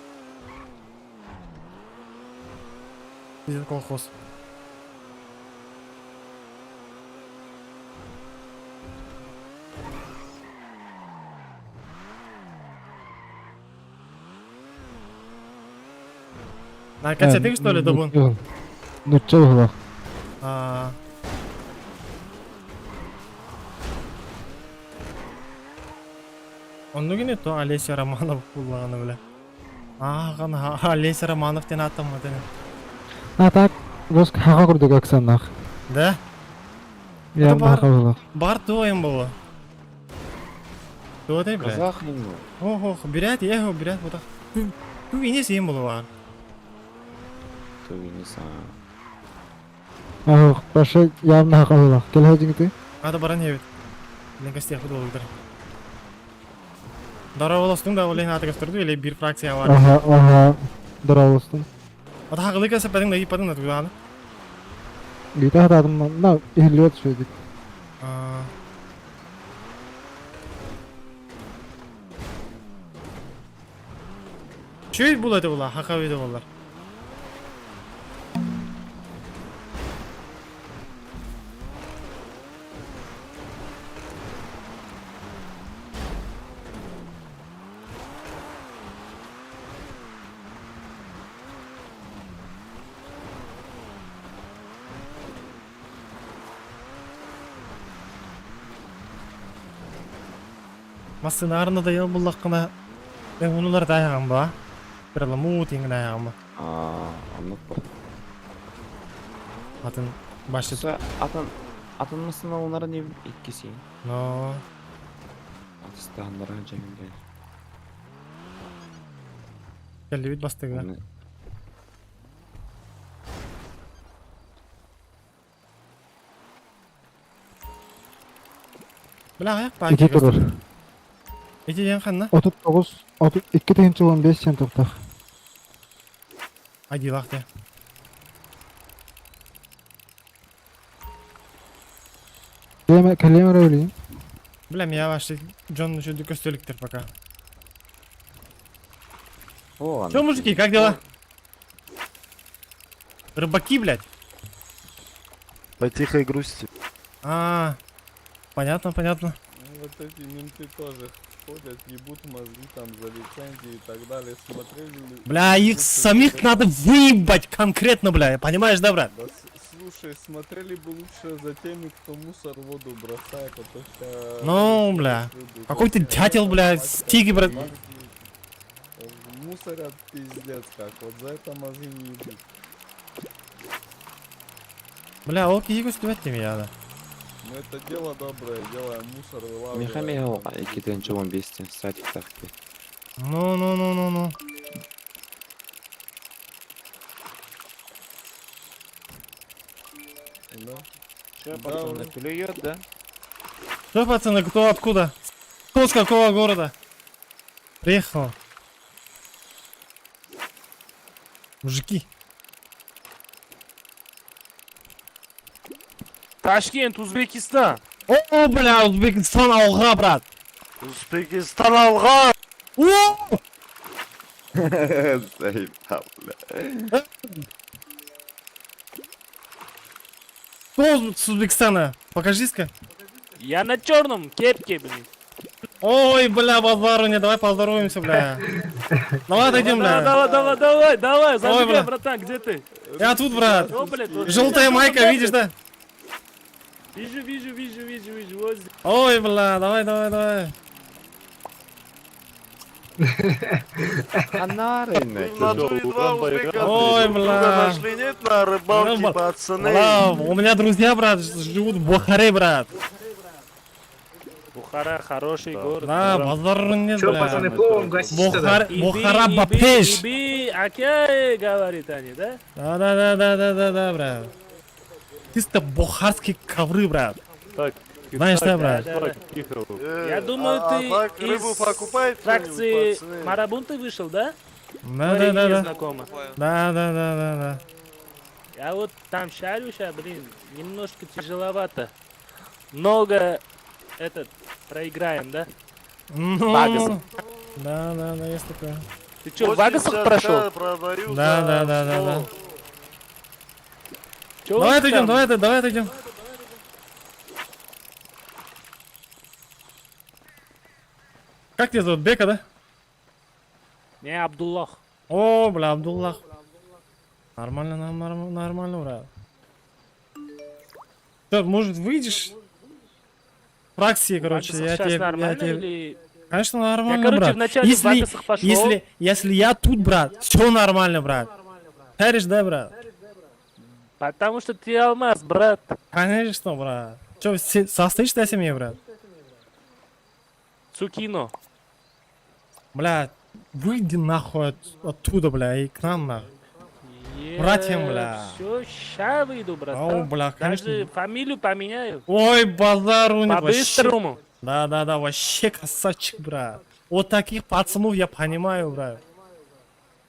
Пиздец колхоз. Nike кэпсэтиҥ что ли, Добун? Нучча быһылаах. Аа. Оннук ини то Олеся Романов буллаҕына бile. Ааҕан Олеся Романов диэн ааттаммыт ини. А так, гос хаха курдук аксаннаах. Да? Я бар, хаха быһылаах. бар туойын буолуо. Туотай бля. Казах ини. Ох, ох, бүрээт, эх, бүрээт бутах. Ту ини сиэн буолуо баар. Тувинец. Ах, Паша явно хаха быһылаах. Кэлэ дьиҥити. Ада баран иһэбит. Блин, костяхпыт буолуктар. Дорооболостуҥ да, ол иһин ааты көстөрдүү или биир фракция бар. Аха, аха. Дорооболостун. Ата хагылы кэсэппэтиҥ да ыйыппатыҥ да тугдааны. Ыйыта сатаатым, на иһиллибэт үчүгэйдик. Үчүгэй була этэ була, хака виде боллар. Массыынаарына да буллаххына, унулар тайаҕын ба? Переламут иҥин айаҕын ба? Аа, оннук бу. Атын башчыт. Атын атын массыына уларын иккиси. Но. Атыстааннара дьэҥдэ. Кэллибит бастыга. Бля, аяк баар. Ити турар. Ити диэн ханна? 39, 32 тыһыынча 15 сент туохтаах. Айдилаах диэн. Кэлиэм кэлиэм эрэ билигин. Бля, меня вообще Джон еще көстөлүктер пока. О, Че, мужики, как дела? Рыбаки, блядь. По тихой грусти. А, понятно, понятно. Ну, вот эти менты тоже ходят, ебут мозги там за лицензии и так далее. Смотрели ли... Бля, их самих надо выебать конкретно, бля, понимаешь, да, брат? Да, слушай, смотрели бы лучше за теми, кто мусор в воду бросает, а то ща... Ну, бля. Какой-то дятел, бля, стиги, брат. Мусорят пиздец как, вот за это мозги не ебут. Бля, ол киһи көстүбэт тими яда. Ну это дело доброе, делаем мусор, вылавливаем. Михамео 2 тыһыынча 15 садик тахти. Ну, ну, ну, ну, ну. Да. Че, пацаны, клюет, да? Что, пацаны, кто откуда? Кто с какого города? Приехал. Мужики. Ташкент, Узбекистан. О, бля, Узбекистан, алға, брат. Узбекистан алға! О! Заебал, бля. Кто с Узбекистана? Покажись-ка. Я на черном кепке, блин. Ой, бля, базару не, давай поздороваемся, бля. Давай отойдем, бля. Давай, давай, давай, давай, Ой, зажигай, бля. братан, где ты? Я тут, брат. О, блядь, вот Желтая майка, видишь, да? Вижу, вижу, вижу, вижу, вижу, вот здесь. Ой, бля, давай, давай, давай. Анары, Ой, бля. Нашли нет на рыбалке, Бля, пацаны? Бля, у меня друзья, брат, живут в Бухаре, брат. Бухара хороший город. Да, базар нет, Чё, бля. пацаны, пловом гасите тогда? Бухар, Бухара Бапеш. Иби, окей, говорит они, да? Да, да, да, да, да, да, да, брат. Чисто бухарские ковры, брат. Так, Знаешь, да, брат? Я думаю, а ты так рыбу из покупает кто-нибудь, фракции пацаны? Марабун ты вышел, да? Да, Твоё да, да, имя да. знакомо. Да, да, да, да, да. Я вот там шарю ща, блин, немножко тяжеловато. Много этот проиграем, да? Ну, Вагас. Да, да, да, есть такое. Ты чё, в Вагасах прошел? Да, да, да, да, да. Чё Давай у них отойдем, там? давай, давай отойдем. Как тебя зовут? Бека, да? Не, Абдуллах. О, бля, Абдуллах. Нормально, нормально, нормально, брат. Что, может, выйдешь? Фракции, короче, Вагасах я щас тебе, я нормально тебе... или- Конечно, нормально, Я, короче, брат. вначале в если, Вагасах пошел. если я тут, брат, все нормально, брат. Шаришь, да, брат? Потому что ты алмаз, брат. Конечно, брат. Че, состоишь ты о семье, брат? Цукино. Бля, выйди нахуй оттуда, бля, и к нам, нахуй. Братьям, бля. Все, ща выйду, брат. Ау, бля, конечно. Даже фамилию поменяю. Ой, базару нет, вообще. По-быстрому. Да, да, да, вообще красавчик, брат. Вот таких пацанов я понимаю, брат.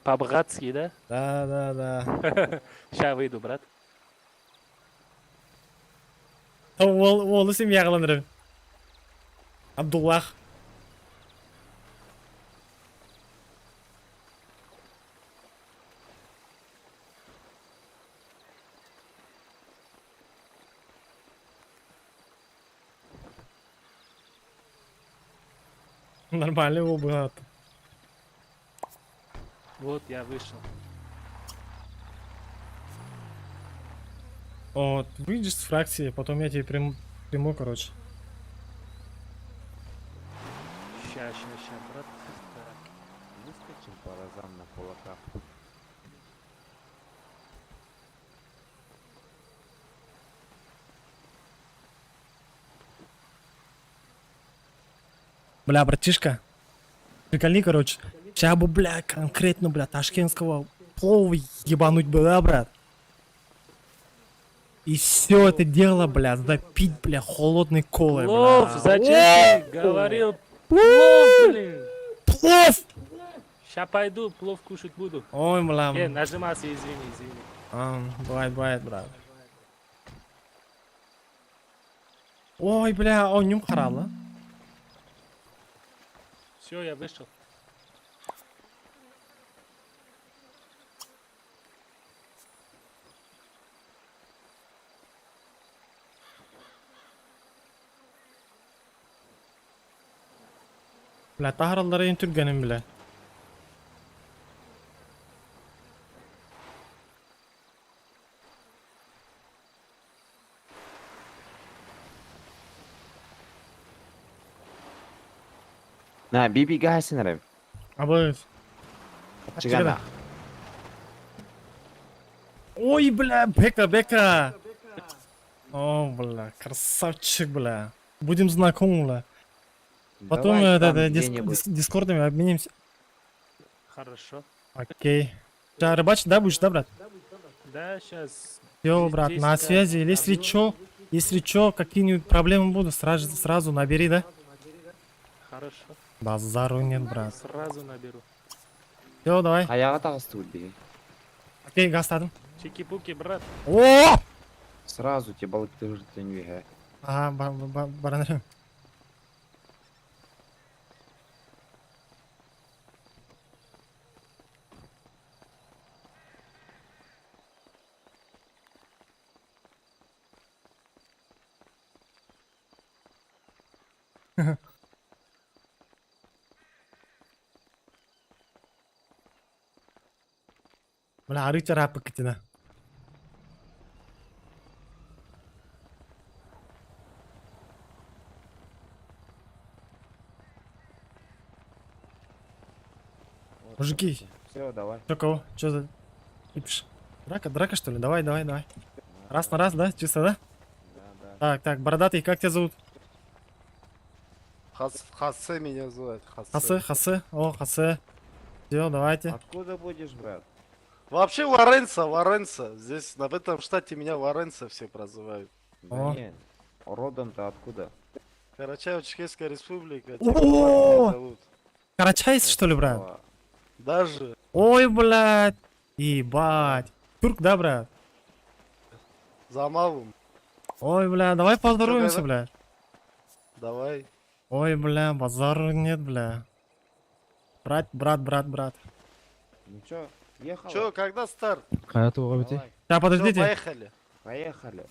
По-братски, да? Да, да, да. Ща выйду, брат. Ол, ол семья кылындырып. Абдуллах. Нормально его брат. Вот я вышел. Вот, выйдешь с фракции, потом я тебе приму, короче. Ща, ща, ща, брат. Так. Выскочим по разам на кулаках. Бля, братишка, приколи, короче. Сейчас бы, бля, конкретно, бля, ташкентского плова ебануть бы, да, брат? И все это дело, бля, запить, бля, холодной колой, бля. Плов, зачем ты говорил? Плов, блин. Плов! Ща пойду, плов кушать буду. Ой, бля. Нажимался, извини, извини. А, бывает, бывает, брат. Ой, бля, он нюм харала. Все, я вышел. Бля, таһараллара ең түргеним, бля. На, биби гасинерем. Абы. Чигана. Ой, бля, Бека, Бека. О, бля, красавчик, бля. Будем знакомы, бля. Потом Давай это, там это, где-нибудь. дискордами обменимся. Хорошо. Окей. Сейчас рыбачить, да, будешь, да, брат? Да, сейчас. Все, брат, на связи. Если чё, если чё, какие-нибудь проблемы будут, сразу, сразу набери, да? Хорошо. Базару нет, брат. Сразу наберу. Все, давай. Аяға тағысты бе. Окей, гастадым. Чики-пуки, брат. О! Сразу тебе балык ты не Ага, баранырым. Бля, арыы чарапы китина. Мужики. Все, давай. Чё, кого? Чё за... Кипиш? Драка, драка что ли? Давай, давай, давай. Раз на раз, да? Чисто, да? Да, да. Так, так, бородатый, как тебя зовут? Хасе меня зовут. Хасе. Хасе, Хасе. О, Хасе. Все, давайте. Откуда будешь, брат? Вообще Лоренцо, Лоренцо. Здесь, в этом штате меня Лоренцо все прозывают. Да О. нет. Родом-то откуда? Карачаево-Черкесская республика. О! Зовут. Карачайцы, что ли, брат? Даже. Ой, блядь. Ебать. Турк, да, брат? За малым. Ой, бля, давай поздороваемся, бля. Давай. Ой, бля, базару нет, бля. Брат, брат, брат, брат. Ну чё, ехала? Чё, когда старт? Хайа туга бити. Давай. Сейчас, подождите. Всё, поехали. Поехали.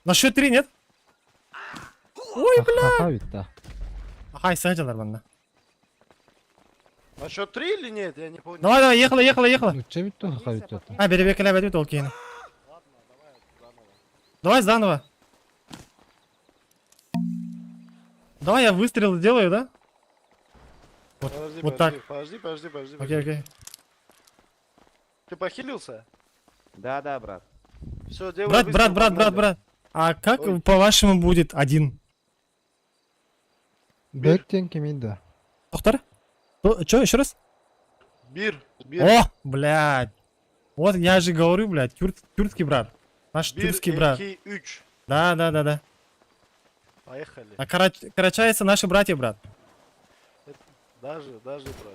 На счет три, нет? Ой, бля. Хаха битта. Хай, садилар манна. На счет три или нет? Я не понял. Давай, давай, ехала, ехала, ехала. Нучча битта хаха битта. А, бери, бери, бери, толкин. Давай заново. Давай я выстрел сделаю, да? Вот, Подожди, вот подожди, так. Подожди, подожди, подожди. Окей, окей. Ты похилился? Да, да, брат. Все, делай Брат, брат, выстрел, брат, брат, погнали. брат. А как Ой. по-вашему будет один? Бектен кеминда. Доктор? Че, еще раз? Бир, бир. О, блядь. Вот я же говорю, блядь, тюркский брат. Наш Бир, тюркский брат. эки, үч. Да. Поехали. А карачаются наши братья, брат. Даже, даже, брат.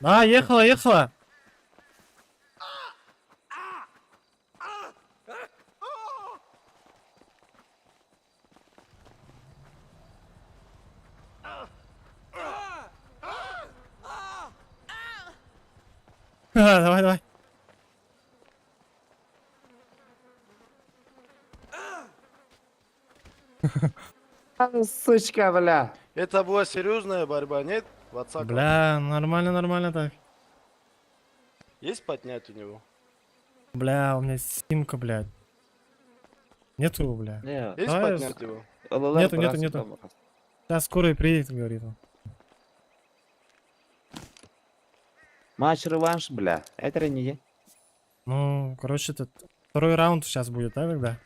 Да, ехала, ехала. Давай, давай. Сучка, бля. Это была серьезная борьба, нет? Вацака. Бля, нормально, нормально так. Есть поднять у него? Бля, у меня симка, блядь. Нету, бля. Не. Есть Давай поднять его? Нету, нету, нету. Сейчас скорая приедет, говорит он. Матч-реванш, бля. Это не Ну, короче, этот второй раунд сейчас будет, да, тогда?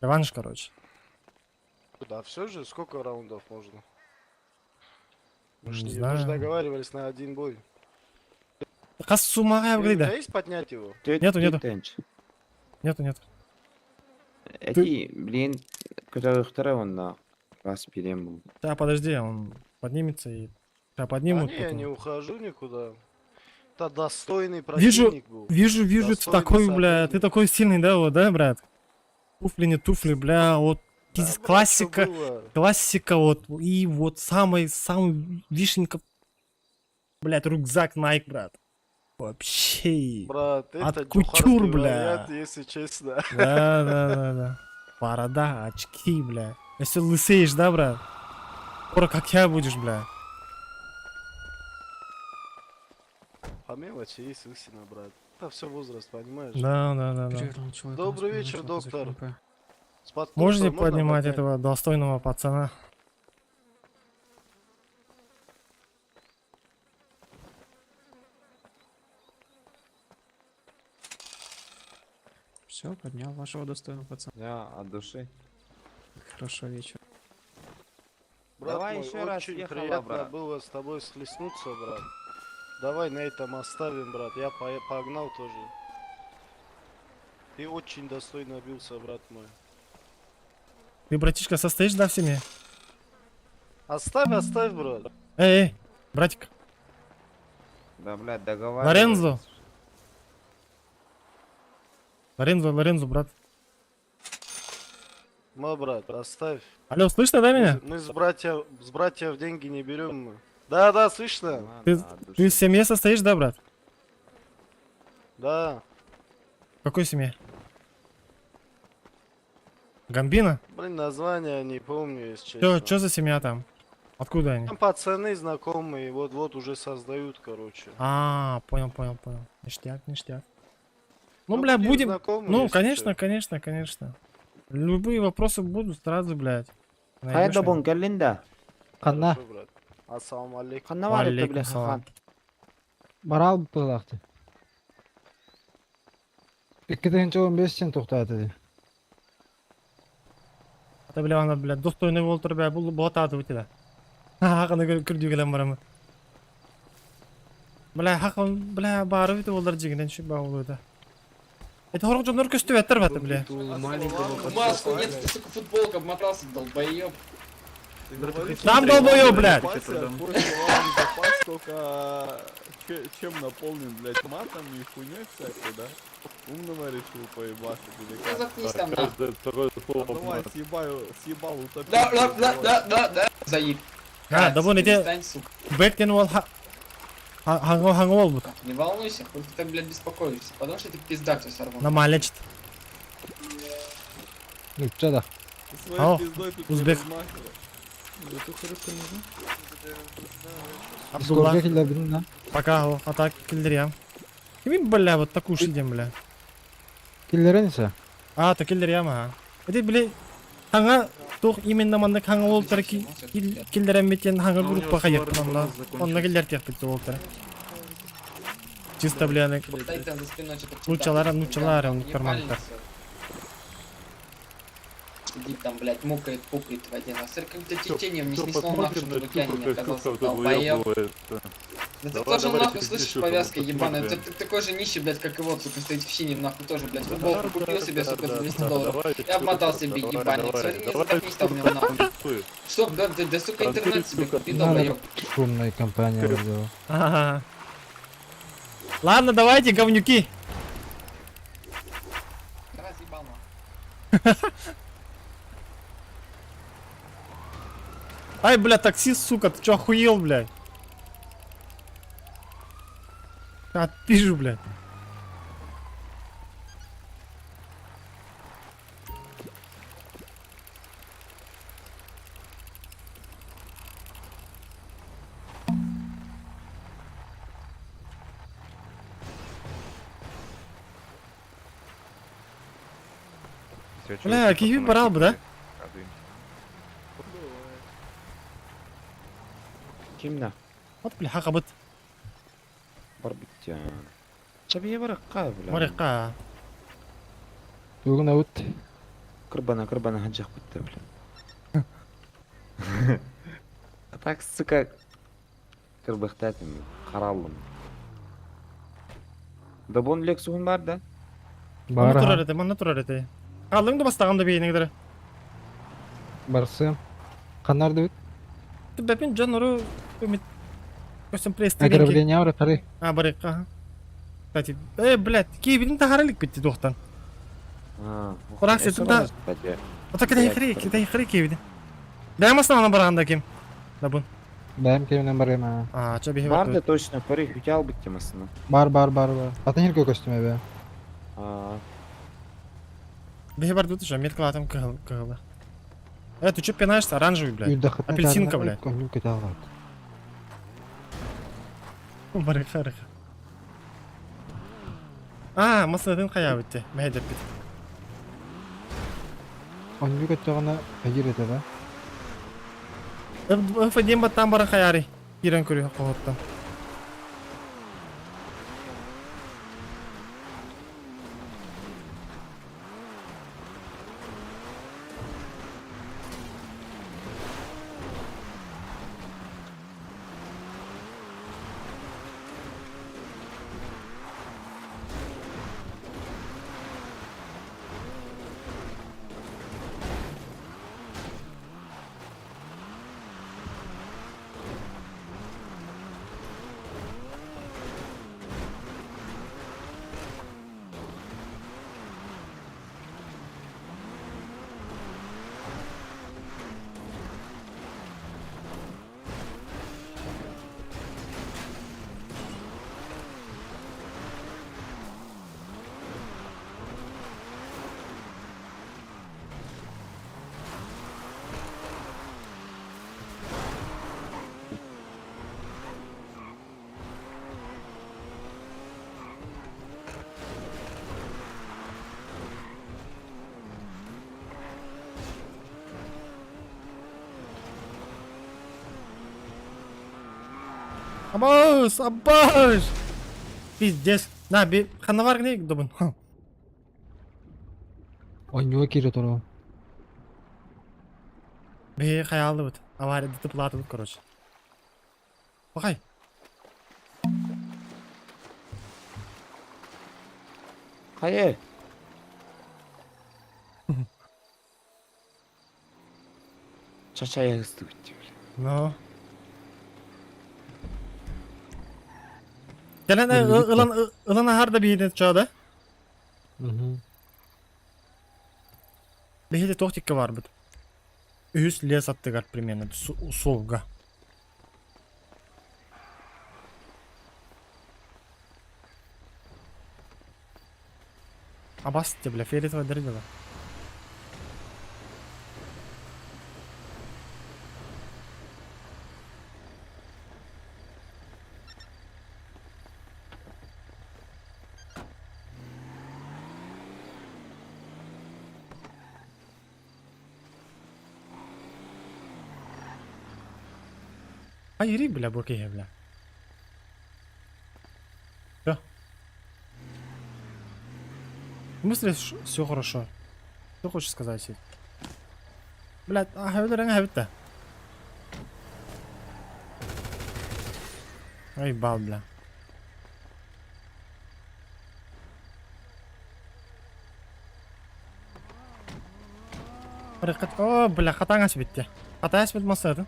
Реванш, короче. Да, все же, сколько раундов можно? Мы Не ж знаю. мы ж договаривались на один бой. Кассумага, У говорит, тебя да. есть поднять его? Нету, нету. Нету, нету. Эти, блин, который он на раз перем. Да, подожди, он поднимется и... Сейчас Да поднимут. не, я потом. не ухожу никуда. Это достойный Вижу, противник был. вижу, вижу, ты Достойный такой, бля, ты соперник. такой сильный, да, вот, да, брат? Туфли не туфли, бля, вот пиздец, Да, брат, классика, чё было? классика, вот, и вот самый, самый вишенка, блядь, рюкзак Nike, брат. Вообще. Брат, От это кутюр, джохарский бля. вариант, если честно. Да. Борода, очки, бля. Если лысеешь, да, брат? Скоро как я будешь, бля. По мелочи есть лысина, брат. Это все возраст, понимаешь? Да. Добрый вечер, доктор. Споткнулся, Можете можно поднимать поднять? этого достойного пацана? Все, поднял вашего достойного пацана. Да, от души. Хорошего вечера. Брат Давай мой, еще раз, очень ехала, приятно брат. было с тобой схлестнуться, брат. Давай на этом оставим, брат. Я погнал тоже. Ты очень достойно бился, брат мой. Ты, братишка, состоишь, да, в семье? Оставь, оставь, брат. Эй, эй, братик. Да, блядь, договаривались. Лорензо. Лорензо, Лорензо, брат. Мой брат, оставь. Алло, слышно, да, меня? Мы с братьев деньги не берем. мы. Да, да, слышно. Ты в семье состоишь, да, брат? Да. В какой семье? Гамбина? Блин, название не помню, если честно. Чё, чё за семья там? Откуда они? Там пацаны знакомые, вот-вот уже создают, короче. А, понял, понял, понял. Ништяк, ништяк. Ну, Ну, бля, будем будем. знакомы, Ну, если конечно, чё. конечно, конечно. Любые вопросы будут сразу, блядь. Хайда Найдёшь меня. бон кэллин да. Ханна. Хорошо, брат. Ассаламу алейкум. Ханна бар это, бля, Валейкум салам. хан. Барал быһыылаахты. 2015 сен тоқтады. Ата, бля, ана, бля, достойный болтыр, бля, бул болатады у тебя. Хаканы күрдүгелен барамы. Бля, хакын, бля, бары бит олар жигинен şu баулы да. Это хорог жонор көстү беттер баты, бля. Маску нет, ты, сука, футболка обмотался, долбоеб. Сам долбоёб, блядь. Запас только чем наполнен, блядь, матом и хуйней всякой, да? Умного решил поебашить или Ну, как? заткнись там, да. Каждое второе слово А Давай, съебаю, съебал, утопил. Да. Заеб. А, да вон эти... Перестань, сука. Бэктен ол хаҥа хаҥа буолбут. Не волнуйся, хуй ты так, блядь, беспокоишься. Потому что ты пизда кто сорвал. Нормально чит. Нучча да. Своей Ау, пиздой тут не узбек. размахивай. Абдулла. Дискордга киллэрбитин да. Пока, о, а так киллериям. Кимин, бля, вот такую шидем, бля. Киллэрэн ise. А, то киллериям, ага. Это, бля, хаҥа туох именно маннык хаҥа уолтара киллэрэммитин хаҥа А у него группа сварный хайыппын онно. вопрос Онно закончился. киллэртиэхпит уолтара. Чисто, бля, аны Стоит там за спиной что-то читает. нууччалара, нууччалара, Не карманнар. палится. Сидит там, блядь, мукает, пукает в воде. Насыр каким-то течением не Всё, снесло нахуй, посмотрим чтобы на в океане не Чупру, как оказался. Чупра вот Долбоеб. выебывается. Да ты Давай, тоже давай, нахуй, ты слышишь, Чупра, повязка ебаная. посмотрим. Ты, ты такой же нищий, блядь, как и вот, сука, стоит в синем, нахуй тоже, блядь. Футболку Да, купил да, себе, да, сука, за да, 200 да, долларов. давай, И обмотал себе давай, ебальник. давай, Смотри, не давай, задохнись там в нем, Чупра, нахуй. танцуй. Что, да, да, да, сука, интернет Танцуй, себе сука. купи, Надо долбоеб. шумная компания вроде. Ага. Ладно, давайте, говнюки. Давай, съебал, нахуй. Ай, бля, таксист, сука, ты чё, охуел, блядь? Отпижу, блядь. Бля, киви брал бы, да? Кимна? Вот, бля, хакабыт. Барбитян. Чабия баракка, бля. Моряка. Бүгүн аут. Кырбана, кырбана хаджах бутта, бля. А так, сука, кырбахтатым, хараллым. Да бон лексуһун бар да? Манна Бар турар аха. этэ, манна турар этэ. Алың да бастаган да бейнеңдер. Барсы. Каннар дебит. Бэпин жон ору үмит көсөн пресс Ограбление бар кары. А, барыкка. Кстати, блядь, киевин тахаралык битти дохтан. А, Курак сетин да. Ата китай хри, китай хри киевин. Даймасна ана барганда ким. Дабын. Бэм кемнен барым а. А, чо бихи Бар да бар. точно, пары хютял бит темасына. Бар бар бар бар. Атын хирге көстүм эбе. А, Бихи бар дуту жа, меткалатым кыгыл кыгылы. Ты чё пинаешься? Оранжевый, блядь. Үйдахытны Апельсинка, блядь. Көңүл кете алат. Барыка, барыка. А, масынатын кая битти. Мәйдеп бит. Онню көттөгөнө әгир эте да. Фадим баттан бара хаяри. Кирен көрү кохоттан. Абаш, абаш! Пиздец. На, би ханавар не добын. Онню кире туру. Би хаялды бит. Авария ДТП бит, короче. Бакай. Хайы. Чачая ысты битти, бля. Но. Кэлэн ылан ылан ахар да биһине чада. Мгм. Биһиде тохтикка бар бит. Үс лес аттыгар примерно солга. Абас, бля, фиолетовая дырдила. Айри, бля, букея, бля. Все. В смысле, все хорошо? Что хочешь сказать, Сид? Блядь, а өлөрөҥ да. Ой, бал, бля. О, бля, хатаңас битте. Хатаңас бит масады.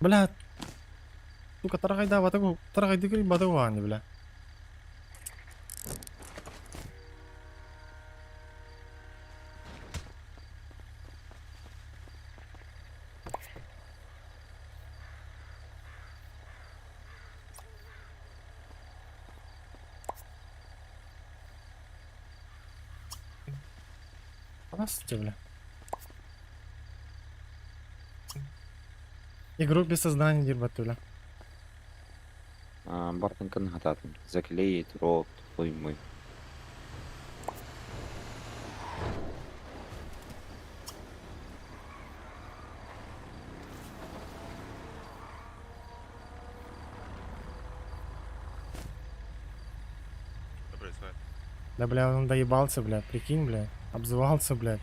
Бля. Сука, тарагайда батагу, тарагайды кири батагу аны, бля. Здравствуйте, бля. Игрок без сознания, дербатуля. Бартын хататын. Заклеить рот, хуй мой. Что происходит? Да, бля, он доебался, бля, прикинь, бля. Обзывался, блядь.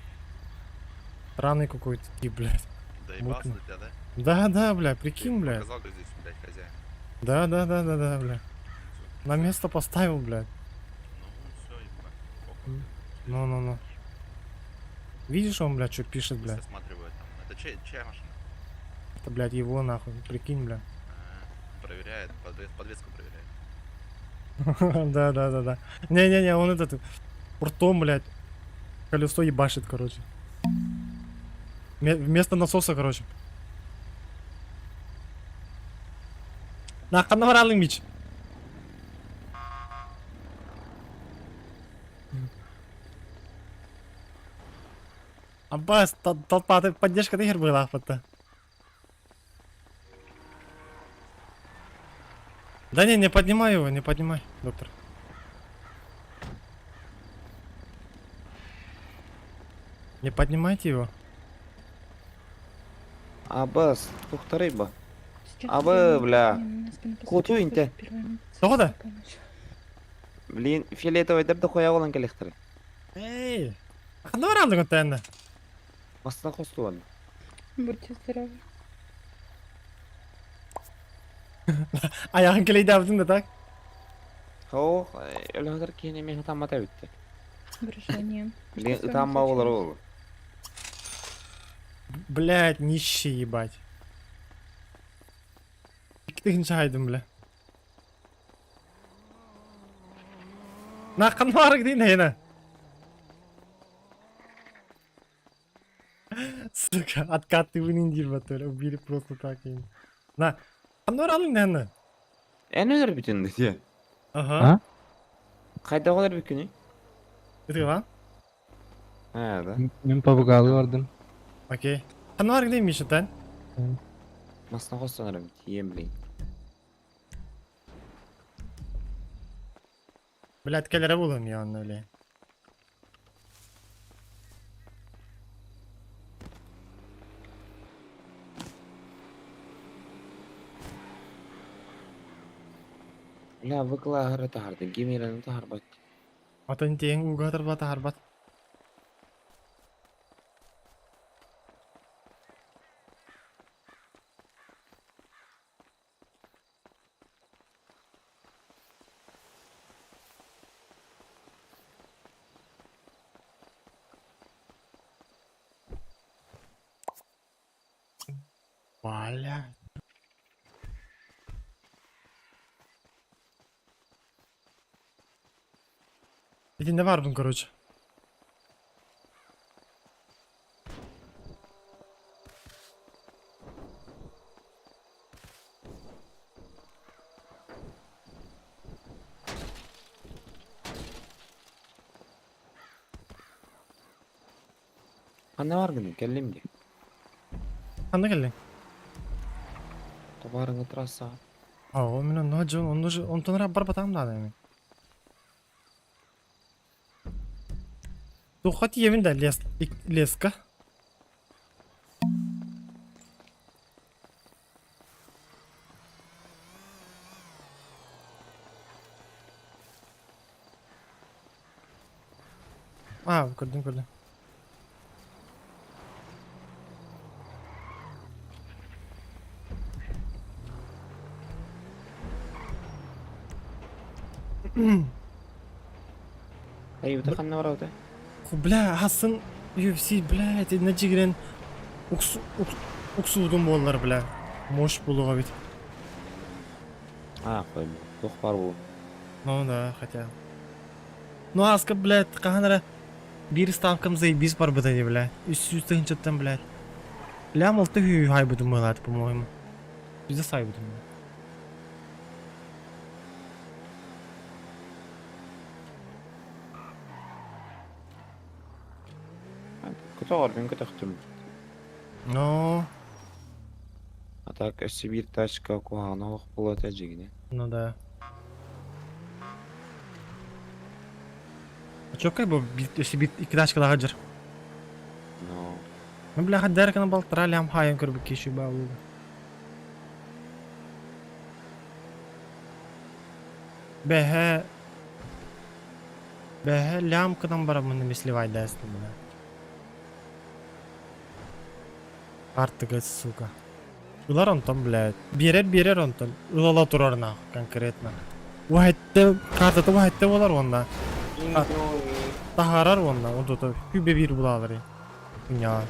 Странный какой-то тип, блядь. Доебался Мутный. до тебя, да? Да, да, бля, прикинь, бля. Показал, кто здесь, блядь, хозяин. Да, бля. На место поставил, блядь. Ну, все, ебать. Похуй. Ну-ну-ну. Видишь, он, блядь, что пишет, блядь? Осматривают там. Это чья машина? Это, блядь, его нахуй. Прикинь, бля. А, проверяет, подвеску проверяет. Да. Не-не-не, он этот ртом, блядь, колесо ебашит, короче. Вместо насоса, короче. На, баралың мич. Аббас, толпа, поддержка ты была, фото. Да не, не поднимай его, не поднимай, доктор. Не поднимайте его. Абас, тухтарыба. Абы, бля. Куту инте. Тоҕо Блин, фиолетовый деп дохуя болан келехтер. Эй, ханна баралың өттәнне? Масына костуан. Будьте здоровы. Аяғын келейді абдың да так? Хо, өлөтөр кийин эми хатамата битти. Выражение. Блин, ытанма болор ол. Блять, нищий ебать. Икки айдым, бля. На ханна дейін хейна. Сука, откат ты батыр, убили просто так. На, ханна баралың нәні? Эн өлөр бүтүн деди. Ага. А? Кайда болор бүкүнү? Это ла? А, да. Мен побугалы бардым. Окей. Ханна барың дейін Миша, тән? Масына костуан тием, блин. Блядь, келері болым я онны, бля. Бля, выкла тахарды, гемерени тахарбат. Атын тең угатыр бата харбат. Валя. Итинде бардым, короче. Ханна баргыный? Кэллим дии. Ханна кэллиҥ? Табаарыҥы трассаҕа. Оо, мин онно дьон, онно онтон ыраах барбатаҕым даҕаны мин. Туохха тиийэбин да лес, леска? А, көрдүм көрдүм. Айыбыта ханна барабыта? Бля, хасын UFC, бля, итиннэ дьигирэн уксуутун буоллар, бля. Мощь буолуоҕа эбит. А, қойма. Туох баар буолуо. Ну да, хотя. Ну аска, блядь, хаһан эрэ биир ставкам заебись барбыта дии, бля. Үс тыһыынчаттан, блядь. Лям алты үһү хайбытым быһалаат, по-моему. Пиздец хайбытым. Көтөҕөр, мин көтөхтүм. Ну, А так өссө биир тачка куһаҕана олох буолуо этэ дьиҥинэ. Ну да. Чоккай бу өссө биир икки тачкалаах дьар. Ну, Ну, бляха, дәрканы балтара лям хайын көрбүт киши баалыга. Бэһэ Бэһэ лям кынан бараммын эмисливай дээстим бля. Артыга, сука. Ылар онтон, блядь. Биэрэр биэрэр онтон. Ылала турар нах, конкретно. Уһайтты, картата уһайтты болар онна. Таһаарар онна, онтото күбе биир булалары. Хуйня.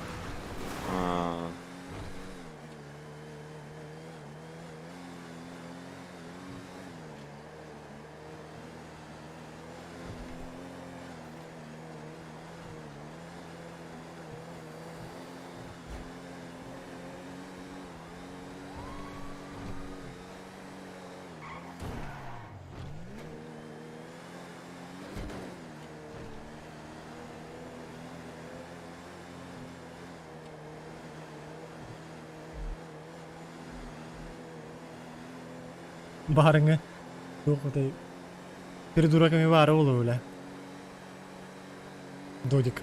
Баарыҥы туох этэй Придурок эми баара буолуо бля. Додик.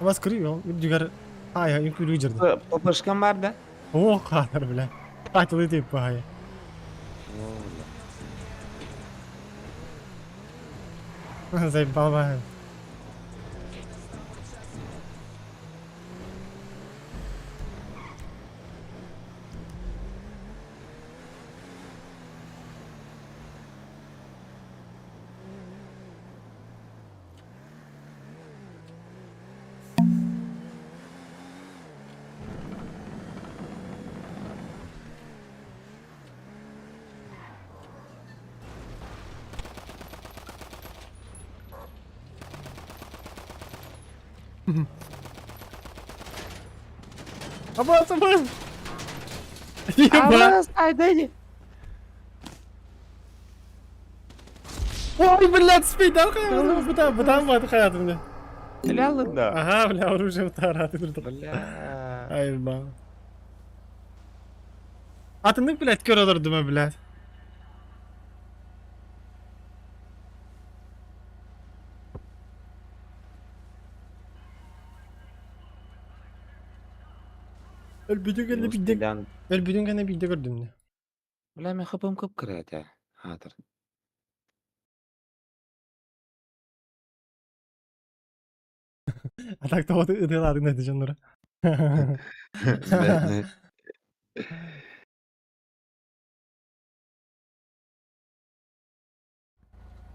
Вас кырыы үрдүгэр ай үҥкүүлүү дьырды. ППшкам бар да? О, хаатар бля. Атылы тип баайы. Заебал баайы. Абас, абас! Еба! Ай, дай Ой, блядь, спи, да, бытан, бытан бат хаятымда. Бля, да. Ага, бля, оружие втараты. Бля. Ай, ба. Атыннык, блядь, көр олордум, блядь. Өлбүтүн кэннэ биирдэ өлбүтүн кэннэ биирдэ көрдүм дии. Бля, мин хапым кып-кыра этэ, аатыр. А так тоҕо ытыалаатыҥ да дьоннора.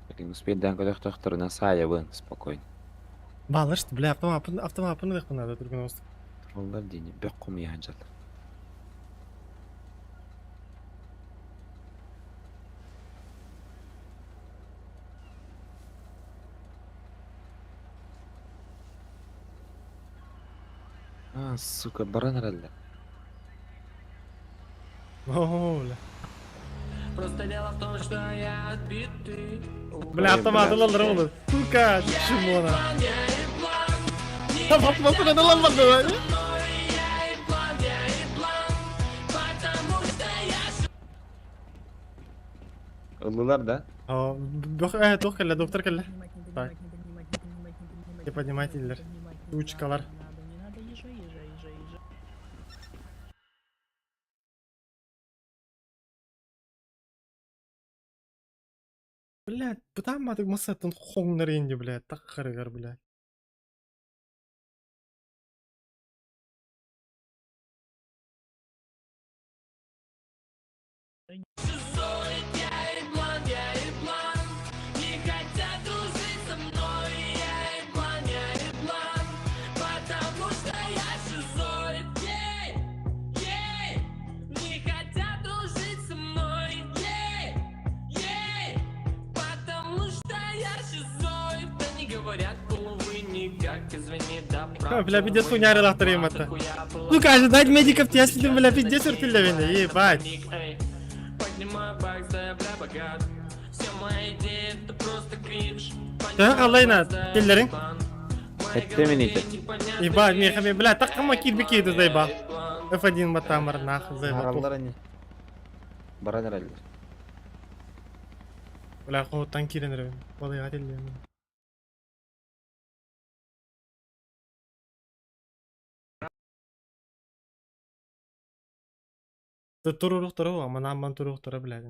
Блин, успейдаан көтөхтөхтөрүнэ саайабын спокойно. Балышт, бля, автомаппын автомаппын ылыахпын наада түргэн оҕустук. Тураллар диини бөх хомуйа сылдьаллар. А, сука, баран эрэллэр. Оо, бля. Просто дело в том, что я отбитый. Бля, автомат ылаллар оҕолор. Сука, чмона. Автомат ылаллар. Ыллылар да? Туох кэллэ, доктор кэллэ. Так. Не поднимайте дииллэр. Ручкалар. Блядь, бытаамматык массаттан хоҥнор инди, блядь, таххарыгар, блядь. Бля, пиздец хуйня редактор это. Ну кажется, дать медиков тебе, бля, пиздец артиллерия, ебать. Төһө халлайна теллериҥ? Эттэ мин ити. Ебать, миэхэ мен, бля, таккама киирби киирди заебал. F1 матамар нах заебал. Бараллар ини. Баран эрэллэр. Бля, хоһуттан киирэн эрэбин. Балыйга теллиэм. Туруруктара, аман туруруктара, блядь.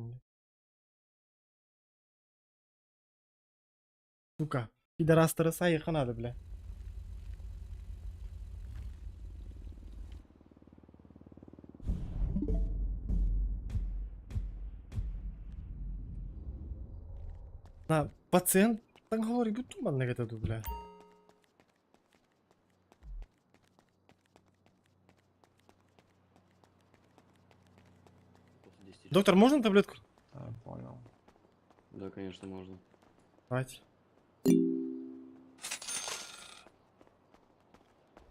Сука, пидорастары сайыха надо, бля. На, пациент там говорит, будто манна это, бля. Доктор, можно таблетку? Да, понял. Да, конечно, можно. Давайте.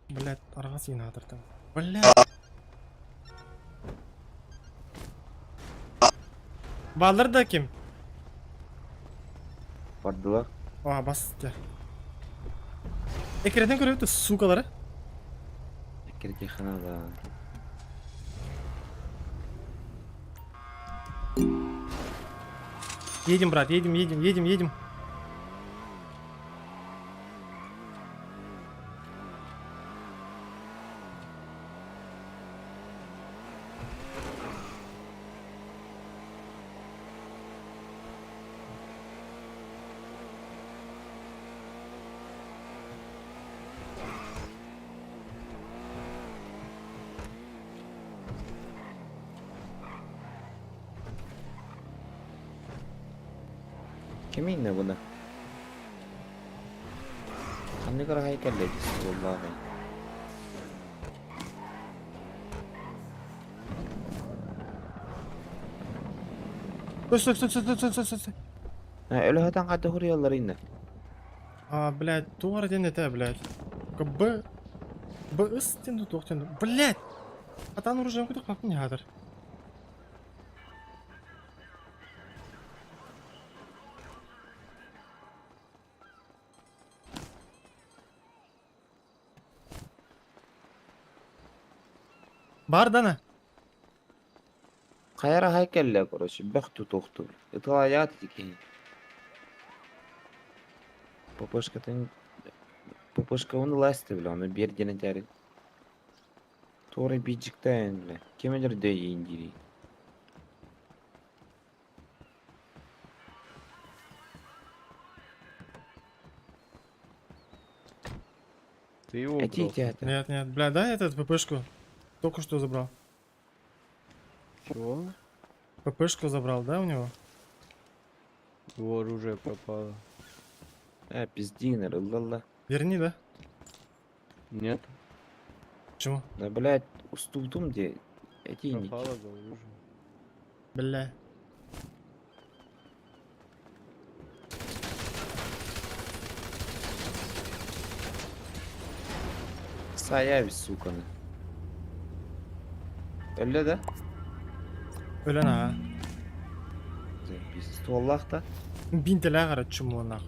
Блять, арҕас инаатыртан. Блять. Баалар да ким? Бардылар. А, бас дьэ. Экирэтэн көрөбүт суукалары. Экирэтиэххэ да. Едем, брат, едем, едем, едем, едем. Ким иннэ буна? Ханнык араһай кэллэ буоллааҕый? Стой, стой, стой, стой, стой, стой, стой, стой. Өлөһөтөн хата хуруйаллар иннэ. А, блядь, туох диэн этэ, блядь. Б... Б ыс диэн туох диэн. Блядь! Атан оружием кутук папын ядыр. Бар дана. Хайа араһай кэллэ короче, бөх тутуохтуур. Ыталайаат ити киһи. ППшкатын ППшкабын ылаасты бля, ону биэр диэн этээри. Туора биидьиктээн бля, ким өлөрдө иин диирий. Ты его Эти убрал? театр. Нет, нет, бля, дай этот ППшку. Только что забрал. Чего? ППшку забрал, да, у него? Его оружие пропало. Э, пиздинер, ылла. Верни, да? Нет. Почему? Да, блядь, устутум где? Эти не. Пропало за оружие. Бля. Саяви, сука. Өллө да? Өлөн а. Стволлаах да? Бинтелээх эрэ чумуонах.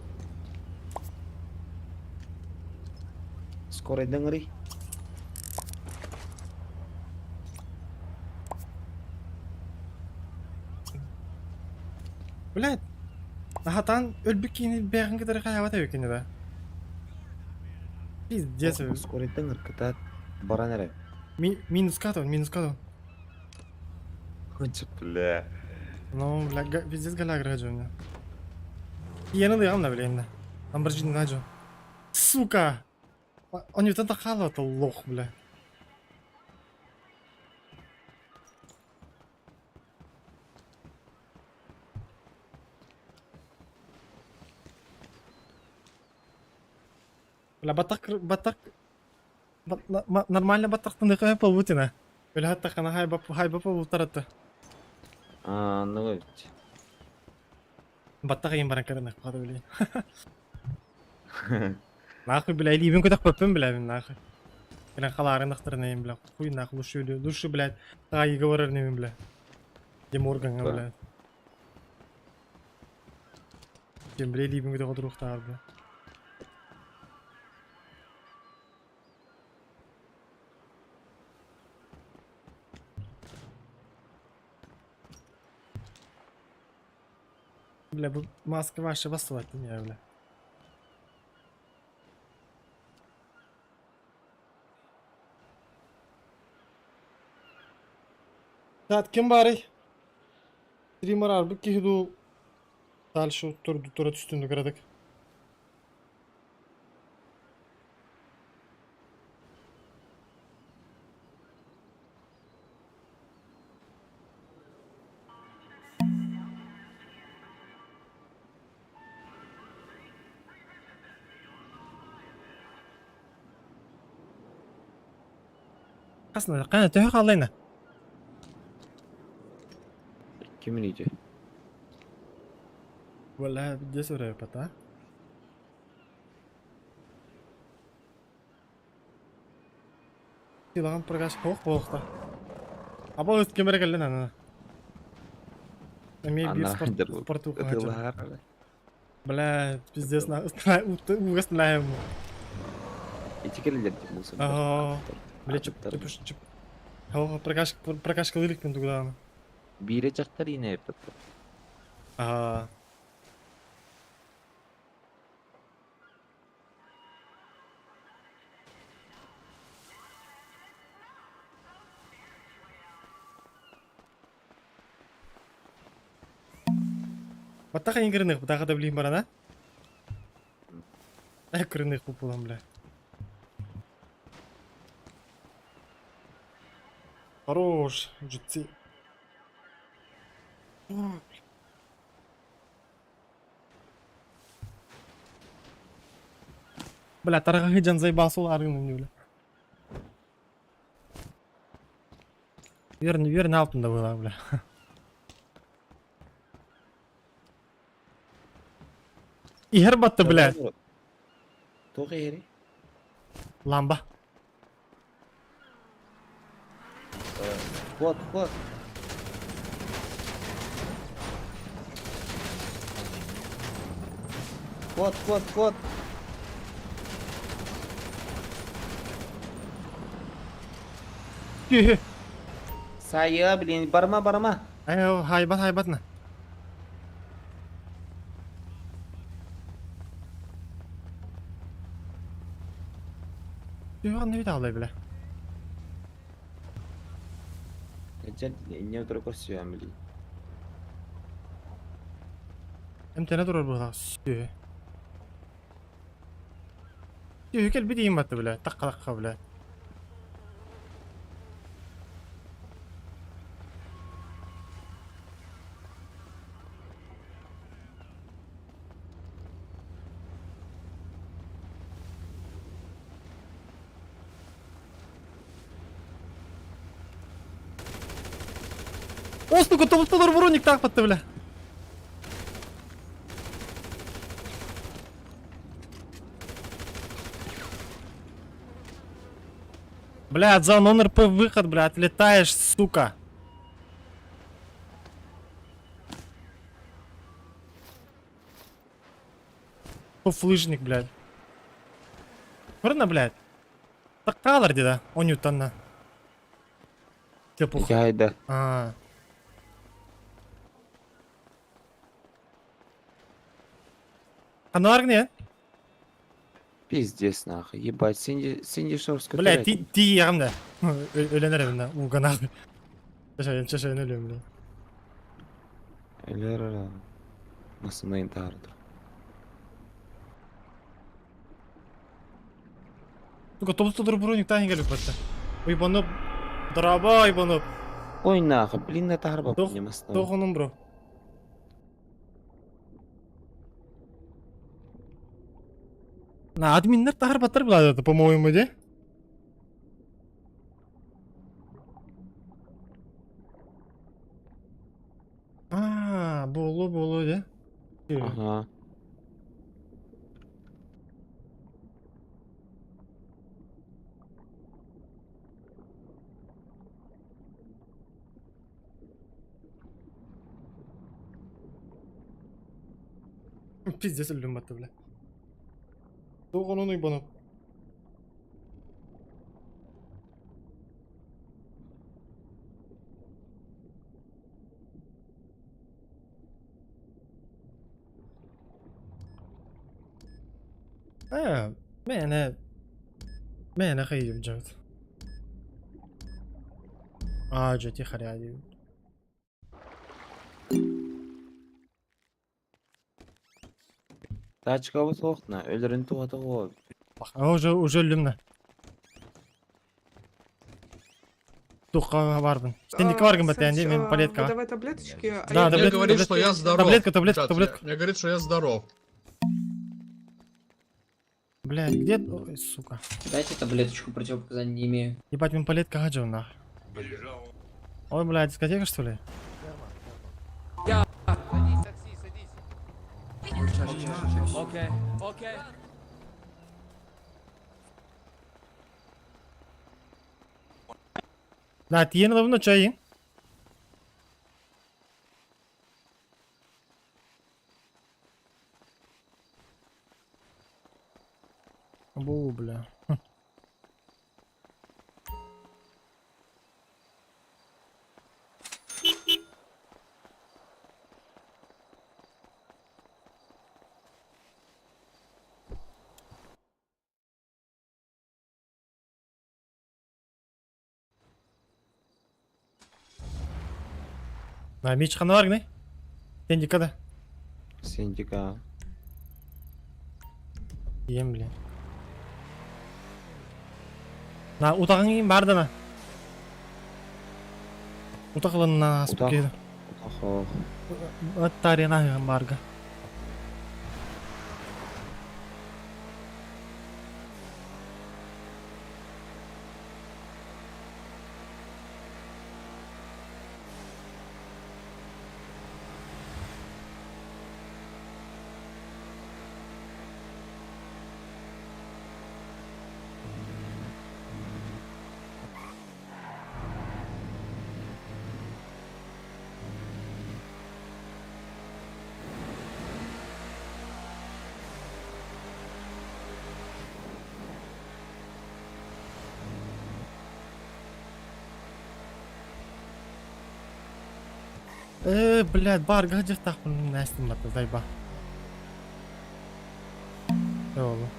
Скорайдан ыҥырый. Блядь. Ахатан өлбүт киһини бэйэҕин кытары хайаабат эбиккин да. Пиздец. Скорайдан ыркытаат баран эрэ. Минуска то, минуска то. Бля. Ну, бля, пиздец галягра у меня. Иена да явно, блин. Ламборджини наджо. Сука! Он не это хало, это лох, бля. Бля, батак, батак, нормально батактын ыхы полутина. Бля, хаттахана хайба хайба полутарата. А, ну ведь. Баттах иин баран кырынах баҕа били. Нахуй, бля, илиибин көтөхпөппүн, бля, мин нахуй. Кэлэн халаарын ахтарынайын, бля, хуй нахуй, лучше, лучше, блядь, таайыга барар инибин, бля. Деморганга, бля. Кем, бля, илиибин көтөх отуруохтааҕар, бля. Бля, бу маска вообще басылат не, бля. Saat ким баарый? Стример арбыт киһи дуу дальше тура түстүн кыратык. Хасна, кана төһө хааллайна? Ким үйдө? Валла, здесь уже пота. Силаҕын прокачка ох буолуохта. Аба ыт ким эрэ кэллин аны. Эмиэ биир спорт спорту Ытылаһар. Бля, пиздец, на угас наем. Ити кэллилэр дии мусор. Бля, чып чып чып. О, прокачка прокачка лирикпин тугдааны. Биирэ дьахтар иинэ эппит. Аа. Баттаха ингерних, баттаха да блин барана. Эх, кырных пупулам, бля. Хорош, джитси. Бля, тараҕаһы дьан заебался арыгын бля. Верно, верно алтында была, бля. Иһэр батты, бля. Туох иһэри? Ламба. Вот, вот. Вот, вот, вот. Түһү. Сайа, блин, барма, барма. Ай, хайбат, хайбат на. Түһү ханна бүтэ бля. Дьэ, инньэ утары көрсүөм, блин. Эмтэнэ турар быһыылаах сүөһү. Сүөһү кэлбит иһин батты бля, тахха-тахха бля. О, сука, тобус-толор броник таах батты бля. Бля, за нон-РП выход, бля, отлетаешь, сука. Фуфлыжник, блядь. Көрүнэ, блядь. Таккалар деді, онютанна. Тепух. Яйда. А. Ханна не? Пиздец нахуй. Ебать, Синди, Синди Шорска. Блядь, ти ти ягымда. Өлөнөр эбин уга нахуй. Чашайын, чашайын өлөм, блядь. Элер Масына интihar. Сука, тобус броник тахин келип батта. Уйбанып, драба уйбанып. Ой нахуй, блин, это харба Тох, не масна. тохонум бро. На админнер тахар баттар булады, по-моему, де? А, болу, болу, де? Ага. Пиздец өлдүм батты, бля. Тоғынын уйбанып. Э, мені мені хайып жабыт. А, жети харя дейм. Тачка вот охна, өлөрүн тугата го. А, уже уже өлдүм на. Туққа бардым. Сендікі баргын бат, енді мен палеткаға. Выдавай таблеточки, а Да, я... таблетка, Мне говорит, что я здоров. Таблетка, таблетка, Чат, таблетка. Мне говорит, что я здоров. Блядь, где... Ой, сука. Дайте таблеточку, противопоказаний не имею. Ебать, мен палетка гаджу, нах. Ой, блядь, дискотека, что ли? Окей, окей. Да, тиен давно чай. Бу, бля. На, меч хана бар, Сендика да. Синдика. Ем, бля. На, утағың кейін барды на. Утақлын на Утақ. спокойно. Охо. Аттарина барга. Э, блядь, барга жыртақпын нәстім батты, зайба. Оğlum.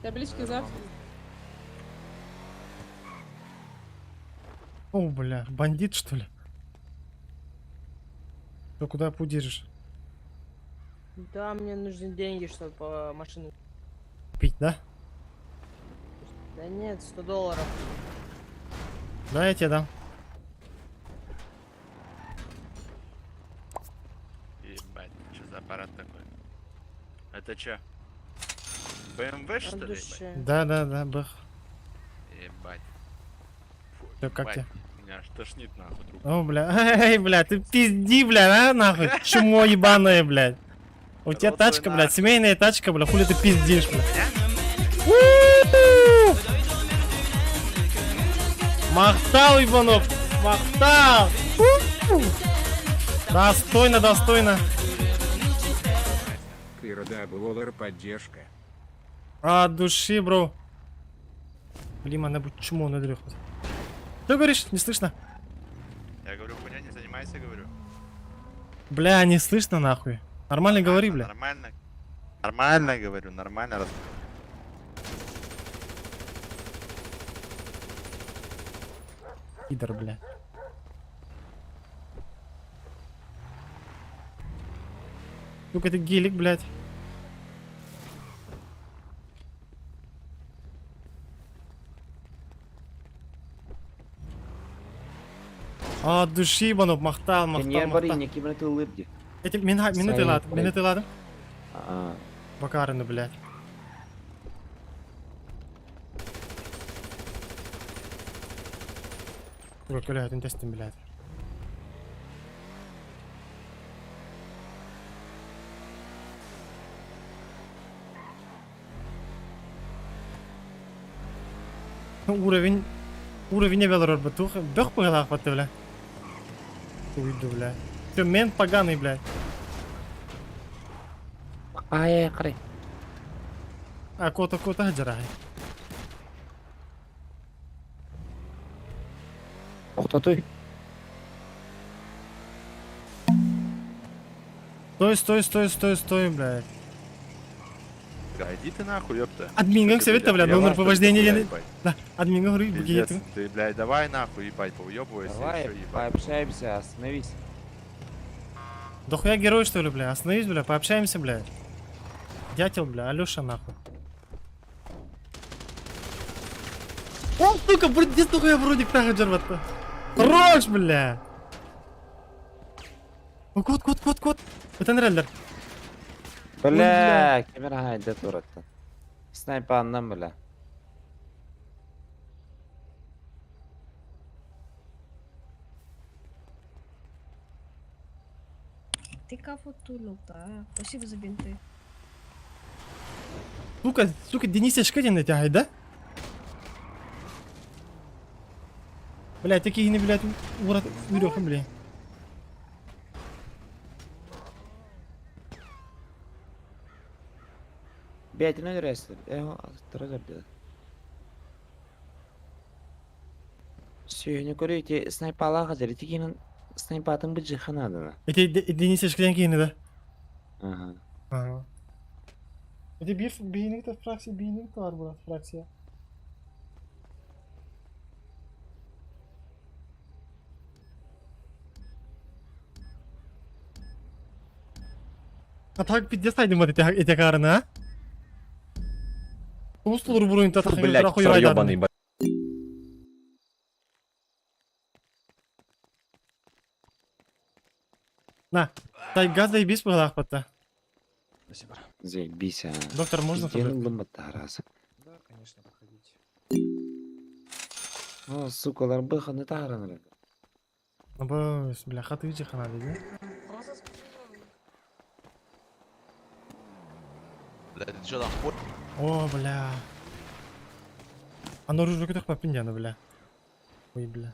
Таблички завтра. О, бля, бандит что ли? Ты куда пудишь? Да, мне нужны деньги, чтобы машину... Пить, да? Да нет, 100 долларов. Да, я тебе дам. за аппарат такой? Это чё? БМВ, что ли? ебать? Да, да, да, бых. Ебать. Фу, Чё, как ебать. тебе? Меня аж тошнит нахуй, друг. О, бля, эй, бля, ты пизди, бля, а, нахуй, чмо ебаное, блядь. У тебя Рот свой тачка, блядь, нахуй. семейная тачка, бля, хули ты пиздишь, бля. У-у-у! Махтал, Иванов, махтал! У-у! Достойно, достойно. поддержка. От души, бро. Блин, она будет чмо надрехнуть. Что говоришь? Не слышно? Я говорю, хуйня не занимайся, говорю. Бля, не слышно нахуй. Нормально говори, бля. Нормально. Нормально говорю, нормально. Раз... Пидор, бля. Сука, это гелик, блядь. А, от души, ебанов, махтал, махтал, Не бары, махтал. не кибернету улыбки. Эти, мина, минуты лад, минуты ладом. А, Бакарину, блядь. Ой, бля, один тестим, блядь. Ну, Уровень... Уровень не велорор, батух. Бех пыгалах, бля. Уйду, бля. Всё, мент поганый, блядь. ай, қарай. А кота кота хаджарай. Тоқтатой. Стой, стой, стой, стой, стой, блядь. Да иди ты нахуй, ёпта. Админ, Ты, совета, бля, я номер вам, по что ли, вождению. дохуя, я не- ебать? Да, админ, говорю, Пиздец, букет. ты, блядь, давай нахуй, ебать, поуебывайся, Давай ещё, ебать. пообщаемся, остановись. Да хуя герой, что ли, бля? Остановись, бля, пообщаемся, бля. Дятел, бля, Алёша, нахуй. О, сука, где нахуя вроде тахаджар Хорош, бля! О, кот, кот, кот, кот. Это нреллер. Бля, камера хайда туратта. Снайпа аннан, бля. Ты кого тулил, да? Спасибо за бинты. Сука, сука, Денис Шкадин тягай, да? Бля, такие не, блядь, урод, урёха, бля. Бять, ну рестер. Тұра Сүйені көрейте, снайпалаға жер, текенін снайпатын бұ жиханадына. Эти Денис Шкадин кейini, да? Ага. Ага. Эти bir бейник фракция, бейник бар, брат, фракция. А так пиздец найдем вот эти карны, а? Устулur burun та Фу, блядь, псар ёбаный, блядь. На, тай газ заебись пылах потта. Спасибо. Заебись, а. Доктор, можно Пизденің таблетку? лымбатта арасы. Да, конечно, проходите. О, сукалар бұханы тағыраныр. Быс, бля, хаты жихана dedi. Бля, ты чё там, хуй? О, бля. Аны оружие көтөх папин яны, бля. Ой, бля.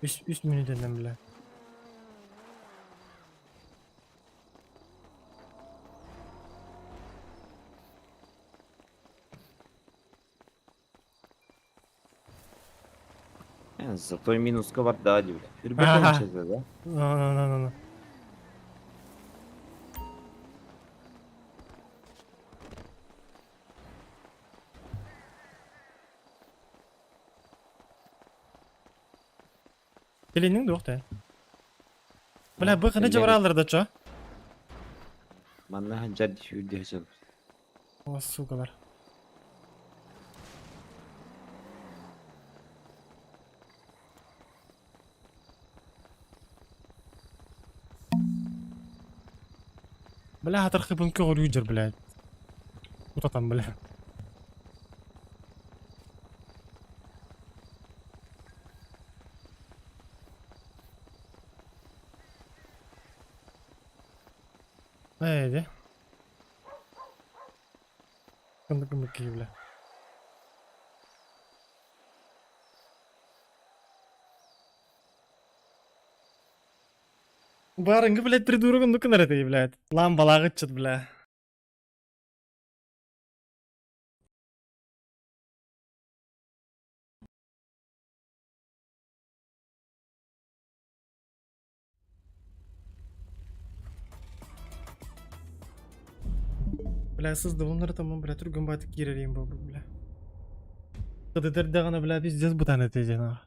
Үс, үс минутеннен, бля. Зато минуска бар да, бля. Ага. Үрбек да? Ну, ну, ну, ну, ну. Келенің де оқты. Бля, бұқыны жабыр алдырды, чо? Манна ханжар дүйді хажал. О, сукалар. Бля, атархыбын көҕүрүү блядь. Утатан, бля. Эйди. Кындык бля. Барыҥҥы, блядь, придурок оннук гынар этэй, блядь. Ламбалаах ыччат, бля. Бля, сыздыбыннар тамам, бля, түргэн баатык киирэрийим буолбут, бля. Кыдыдырдаҕына, бля, пиздец бытаан этэ диэн аҕа.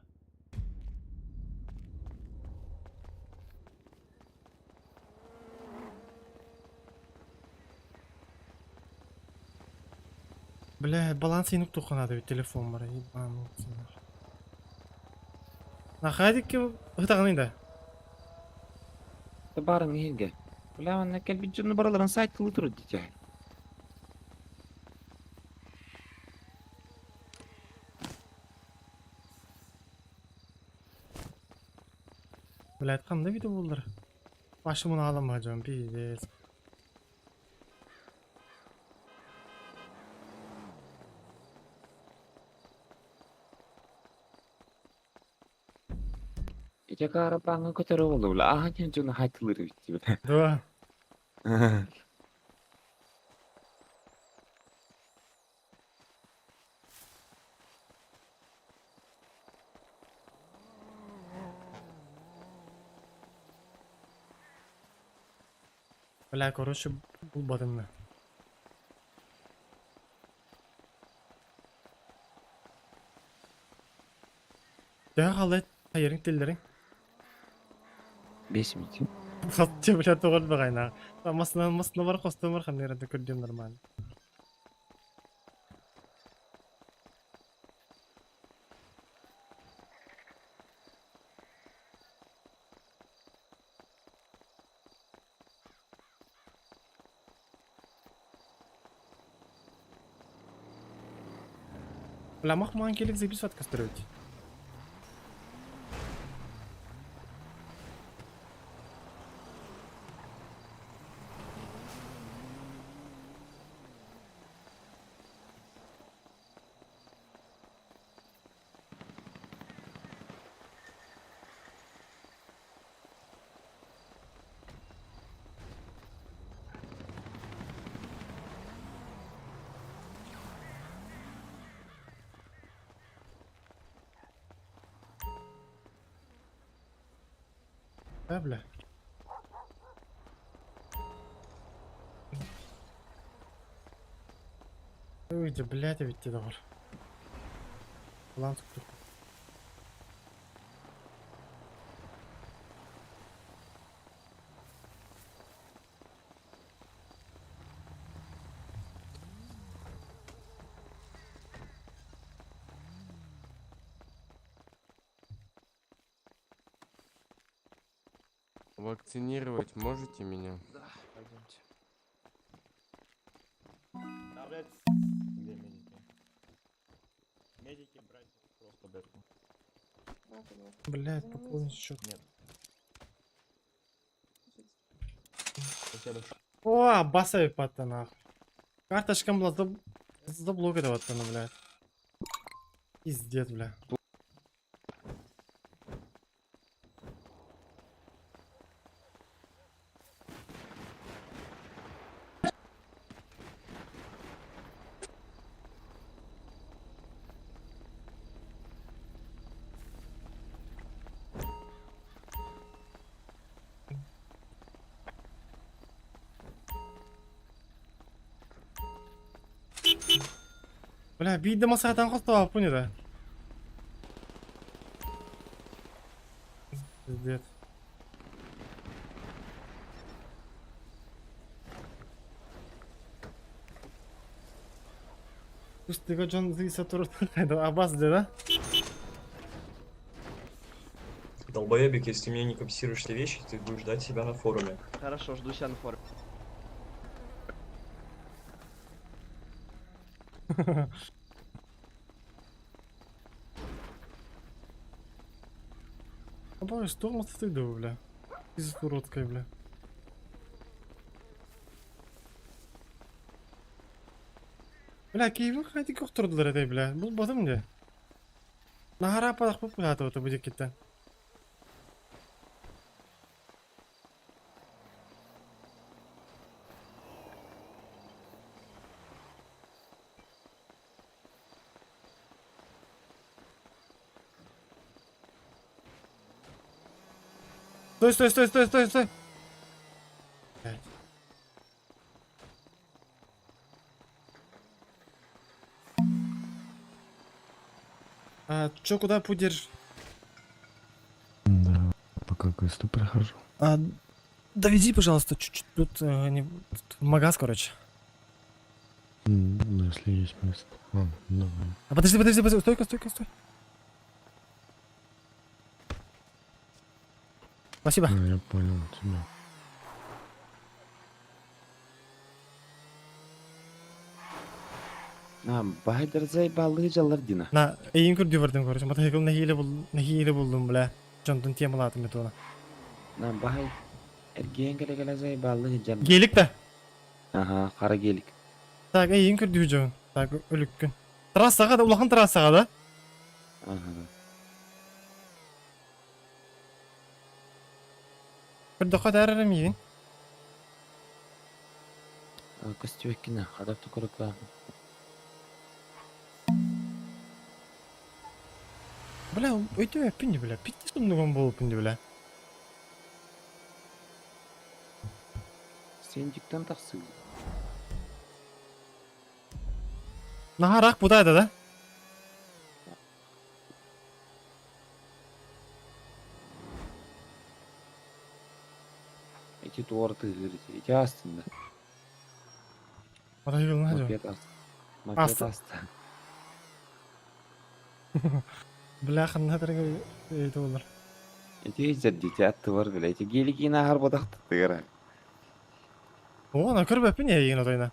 Бля, баланс инук тухханаада бит телефон бара, ебанутся. Нахадикки ытаҕыный да? Барын иһиргэ. Бля, манна кэлбит дьону барыларын сайт тылы турар дитя. Блядь, ханна видео буллар? Башымын аламаджам, пиздец. Ити арабаҥҥа көтөрө буолла, бля. Аһа диэн дьону хайтылыр эбит дии, бля. Да. Бля, короче, булбатым. Төһө хаалла хайырың тиллэриҥ? 5 минут. Хатчы, бля, тоҕор баҕайна. Масына масына бар хостомор хамнырады көрдүм нормально. Бля, мах маан келик записывать кастырыть. Да, бля. Ой, да, блядь, ведь ты доҕор. План туттук. Вакцинировать можете меня? Да, пойдемте. Да, блядь. Где медики? Медики брать просто бетку. Блядь, пополнить счет. Нет. Спасибо большое. О, басай патта нахуй. Карточкам была заблокироваться, ну, блядь. Пиздец, бля. Бля, биирдэ масаатан хостоо да. Пиздец. Пустыга Джон Зиса Абаз да? Долбоебик, если ты мне не компенсируешь те вещи, ты будешь ждать себя на форуме. Хорошо, жду себя на форуме. А боже, тормоз ты да, бля. Из уродская, бля. Бля, киевин хайди кохтордулар этэй, бля. Бул батым де. Нахара падах бу бля, то будет китте. Стой, стой, стой, стой, стой, стой. Блядь. А чё, куда путь держишь? Да, пока квесту прохожу. А, довези, пожалуйста, чуть-чуть тут, не, тут в магаз, короче. Ну, если есть место. Ладно, давай. А подожди, подожди, подожди, стойка, стойка, стой. Спасибо. Ну, я понял тебя. На, Байдерзай баллы жаллар дина. На, эйин көрдүү бардым, короче. Мотоцикл нэһиилэ бул, нэһиилэ буллум, бля. Дьонтон темалаатым этуона. На, бай. Эргиэн кэлэ кэлэ баллы жан. Гелик да? Ага, хара гелик. Так, эйин көрдүү дьон. Так, өлүккүн. Трассаға да, улахан трассаға да? Ага. Көрдөххө таарар миигин. Көстүбэккинэ, хадап тукурукка. Бля, өйтү эппин бля. Питти сундугун болуппун бля. Сен диктан тахсы. Нахарак бутайда да? Эти туорты говорите, эти астында. Мотоцикл надо. Мопед аст. Мопед Аста. аста. Бля, ханна дорога это болар. Эти жаддити атты бар бile. Эти гелики нахар бодакты тыгыра. О, на көрбөппүн эйин отойна.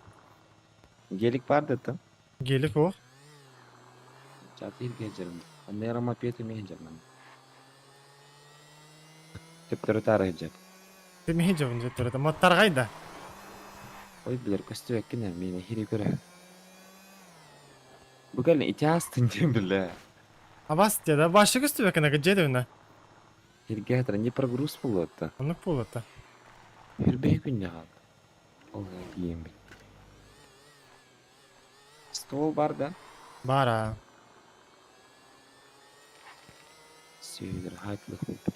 Гелик бар деді. Гелик о. Чаты илге жерим. Аннера мопед мен жермин. Төптөрү тары жер. Мен жабын жеттер. Маттар кайда? Ой, билер көстүбэккин мени хири көрө. Бүгін ити астын дем биле. Абас деді, башы көстүбөккин ага жедебине. Хирге хатра не прогруз болуотта. Онук болуотта. Хүрбей күнне қалды. Ол кием. Стол бар да? Бара. Сүйдір, хайтлық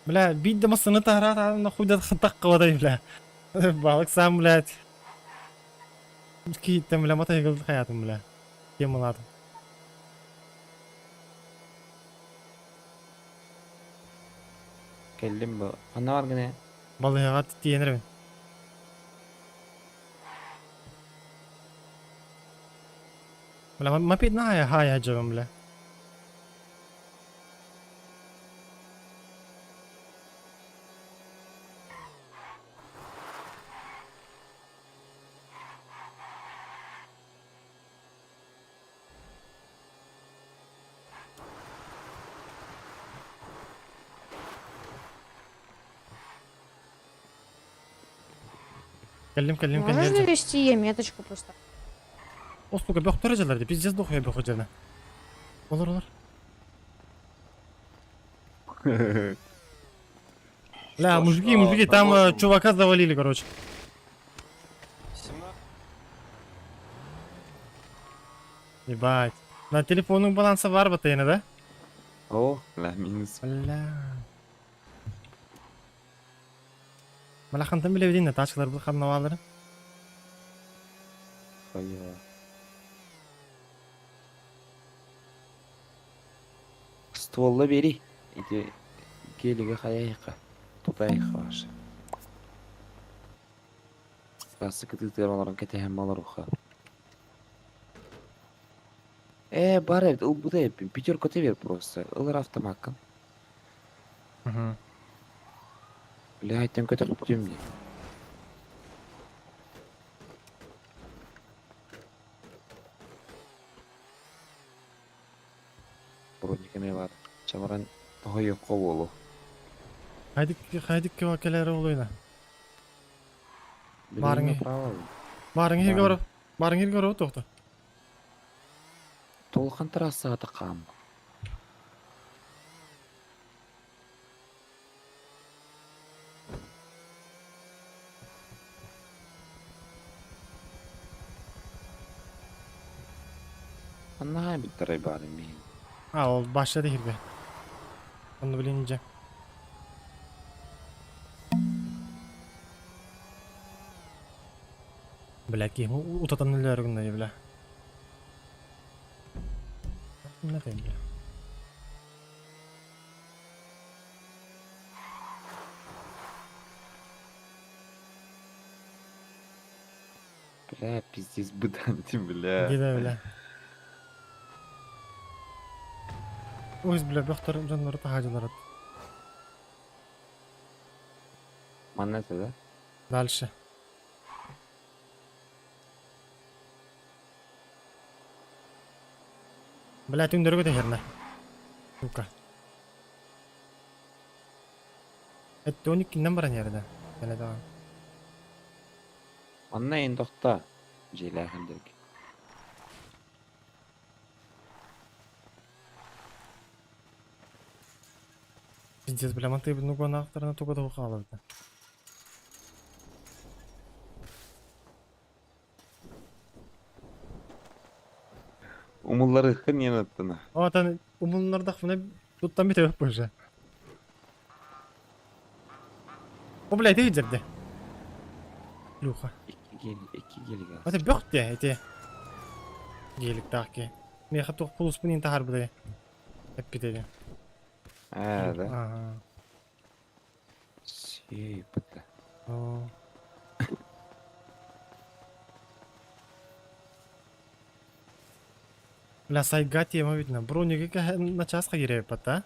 Бля, бидде масыны тарат, нахуй да хатак кыладай, бля. Балык сам, блядь. Киттем, бля, мотоцикл хаятым, бля. Темалатым. Келдим бу. Ханна бар гыне? Балыга тиенербин. Бля, мопед на хая жабым, бля. Кэллим, кэллим, Можешь кэллим. довести я меточку поставлю? О, сука, бөх төрөжелер пиздец дохуя бөх жерне. Олар, олар. Бля, мужики, мужики, там чувака завалили, короче. Ебать. На телефонның балансы бар батайына, да? О, ла минус. Бля. Бля, хантан биле билин, тачкалар бу ханна Хуево. Стволла бери. Иди гелиге хаяйка. Тутайка ваша. Басы кытыктыр оларын кетehen малар уха. Э, бар эбит, ылбыта эбиппин. Пятерка бер просто. Ылар автомаккын. Угу. Блядь, там көтөхпүтүм дии. Броник эмиэ баар. Чамаран тоһуйуохха буолуо. Хайдик хайдик кэлэр олуйна. Билигин Барың право. Барың Барың. горов. Барың горов тоқта. Толхан трассаҕа хаам. Анна биттарай баары миин. А, ол башта дехирге. Оны билинже. Бля, ким утатан үләргүн бля. Не тем, бля. Бля, пиздец быдан бля. Гиде бля. Өз бля, бөхтөр жаннары тахажылар. Манна это, да? Дальше. Бля, түндөргө дехерне. Сука. Это 12-ден баран yerде. Бля, да. Манна эн тохта. Дьиэлээхин диэки. Пиздец, бля, манты ну гонахтарна туга да халабыта. Умуллары хын аттына. Отан умуннардах мына туттан бите өп уже. О, бля, ты жерде. Люха. Икки гели, икки гели газ. Это бөх те, эти. Гелик таки. Мен хату пулус пунин тахар бля. Эппитеде. А, да? Ага. Сипыта. О. Бля, сайга тема видно. Бронига на час кире пата.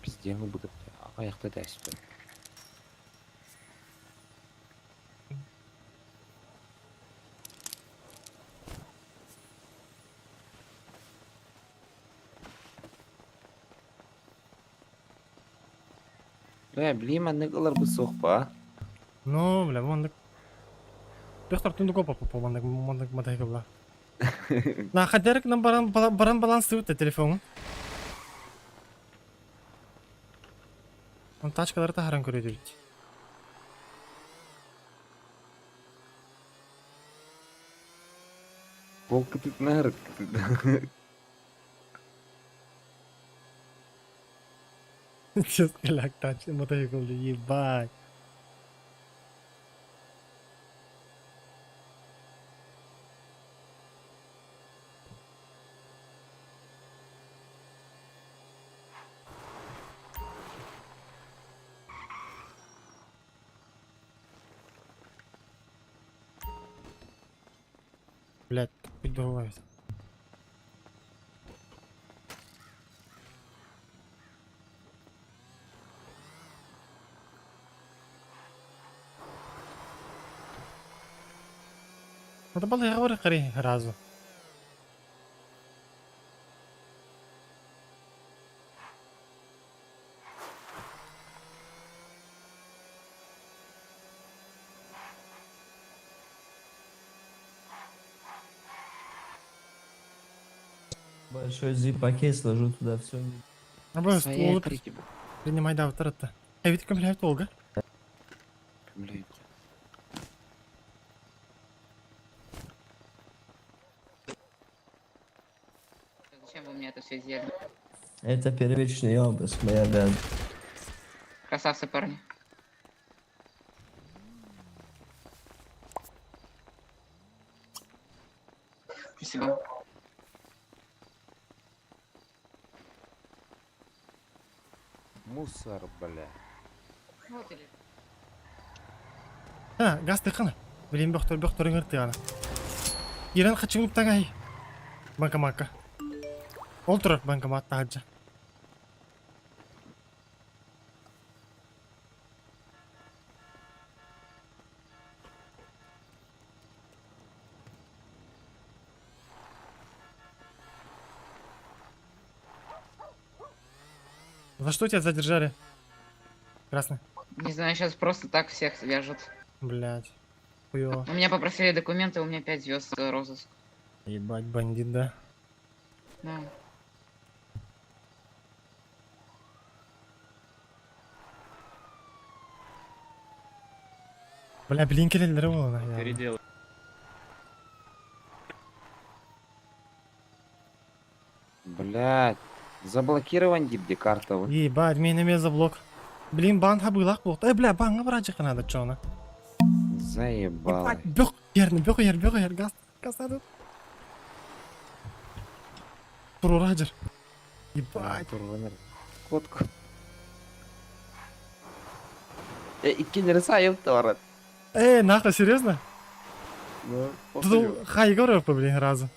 Пиздец быдып. Аяқта дәспін. Бля, билим аннык ылар бу соқпа. Ну, бля, мандык. Бехтар түндүк опа попа мандык мандык матайга бла. На хадерк нам баран баран баланс өтө телефон. Он тачкалар тахаран көрөдү бит. Бол кытыт нарык кытыт. Честно, ляг тач матайга бля, ебать. Блять, бывает. Надо было я говорю, разу. Большой zip-пакет сложу туда все. А бо Своя стол крики. принимай да втората. Э, ведь кемляет Олга. Блин. Зачем вы мне это все сделали? Это первичный обыск, моя обязанность. Красавцы парни. Спасибо. Мусор, бля. Вот или А, газ тыкана. Билин бөхтөр бөхтөр ыңырты ана. Иран хачыңып тагай. Банкоматка. Ол турар банкомат таһырдьа. За что тебя задержали? Красный. Не знаю, сейчас просто так всех свяжут. Блять. Хуёво. У меня попросили документы, у меня 5 звезд розыск. Ебать, бандит, да? Да. Бля, блинкелелер буолана. Переделай. Блядь. Заблокирован дипди карта. Ебать, мен эме заблок. Блин, бан хабылах болт. Э, бля, банга барачык надо, чона. Заебал. Ебать, бөх ерні, бөх ер, бөх ер, газ, газ надо. Турураджер. Ебать. Кот, кот. Икки сайып барат. Э, нахуй, серьезно? Ну, Тут хай көрөп, блин, разы.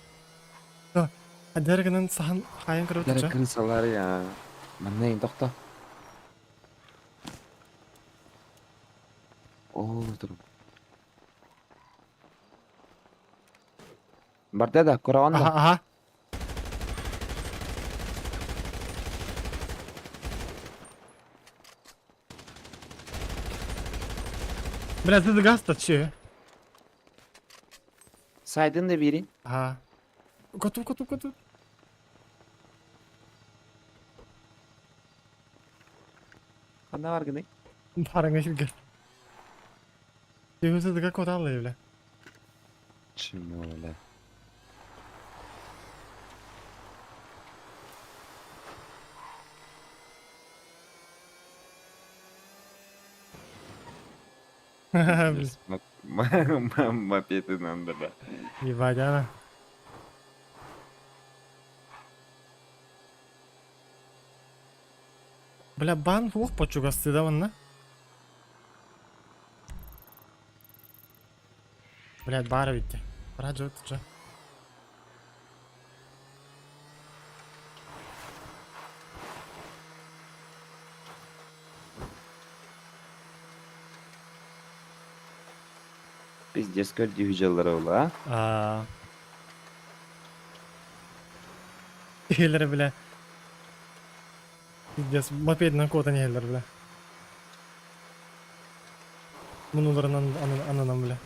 Да. Дергенен сахан хайын көрөп Дәрі крысалар я. Маннайын тоқта. О, тур. Барда да, көраған Ага, да. ага. Бля, ты газ че? Сайдын да берин. Ага. Коту, коту, коту. Қанда бар гыны? Барыңа килген. Өзі дыга кот алды, бля. Чему, бля. Бля. Мопеды надо, да. Ебать, ана. Бля, бан ох почугасты да онна. Блядь, бара битти. Бара жот жо. Пиздец, көрді hücreleri ola, а? А. Хелер, бля. Пиздец, мопедынан кота не хелер, бля. Мунуларынан анынан, бля.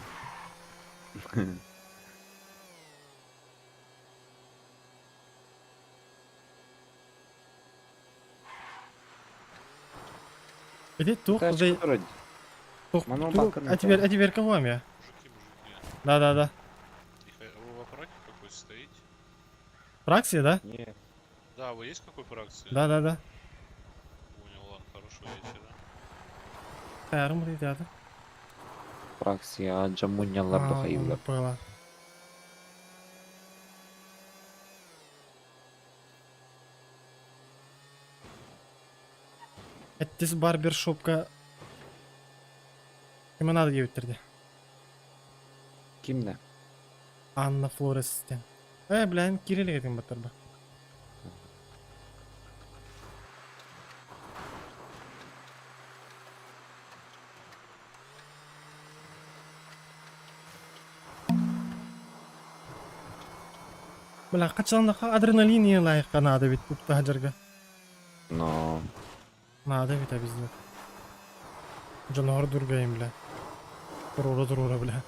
Иди тух, Тачка уже. вроде. Тух, Ману тух. баканы А теперь, а теперь кого я? Да, да, да. Вы во фраке какой стоите? Фракции, да? Нет. Да, вы есть какой фракции? Да, да, да. Понял, ладно, хорошего вечера. Тарым ребята. Фракция Джамунялар Духаилар. Было. Эттис барбершопка Киме надо диэбиттерде. Кимде? Анна Флорестен. Э, блин, кирилл этин баттарба. Бля, качандаха адреналин лайыққа надо бит укта хажарга. Но. Надо бит обязательно. Жануар дургайым, бля. Турура турура, бля.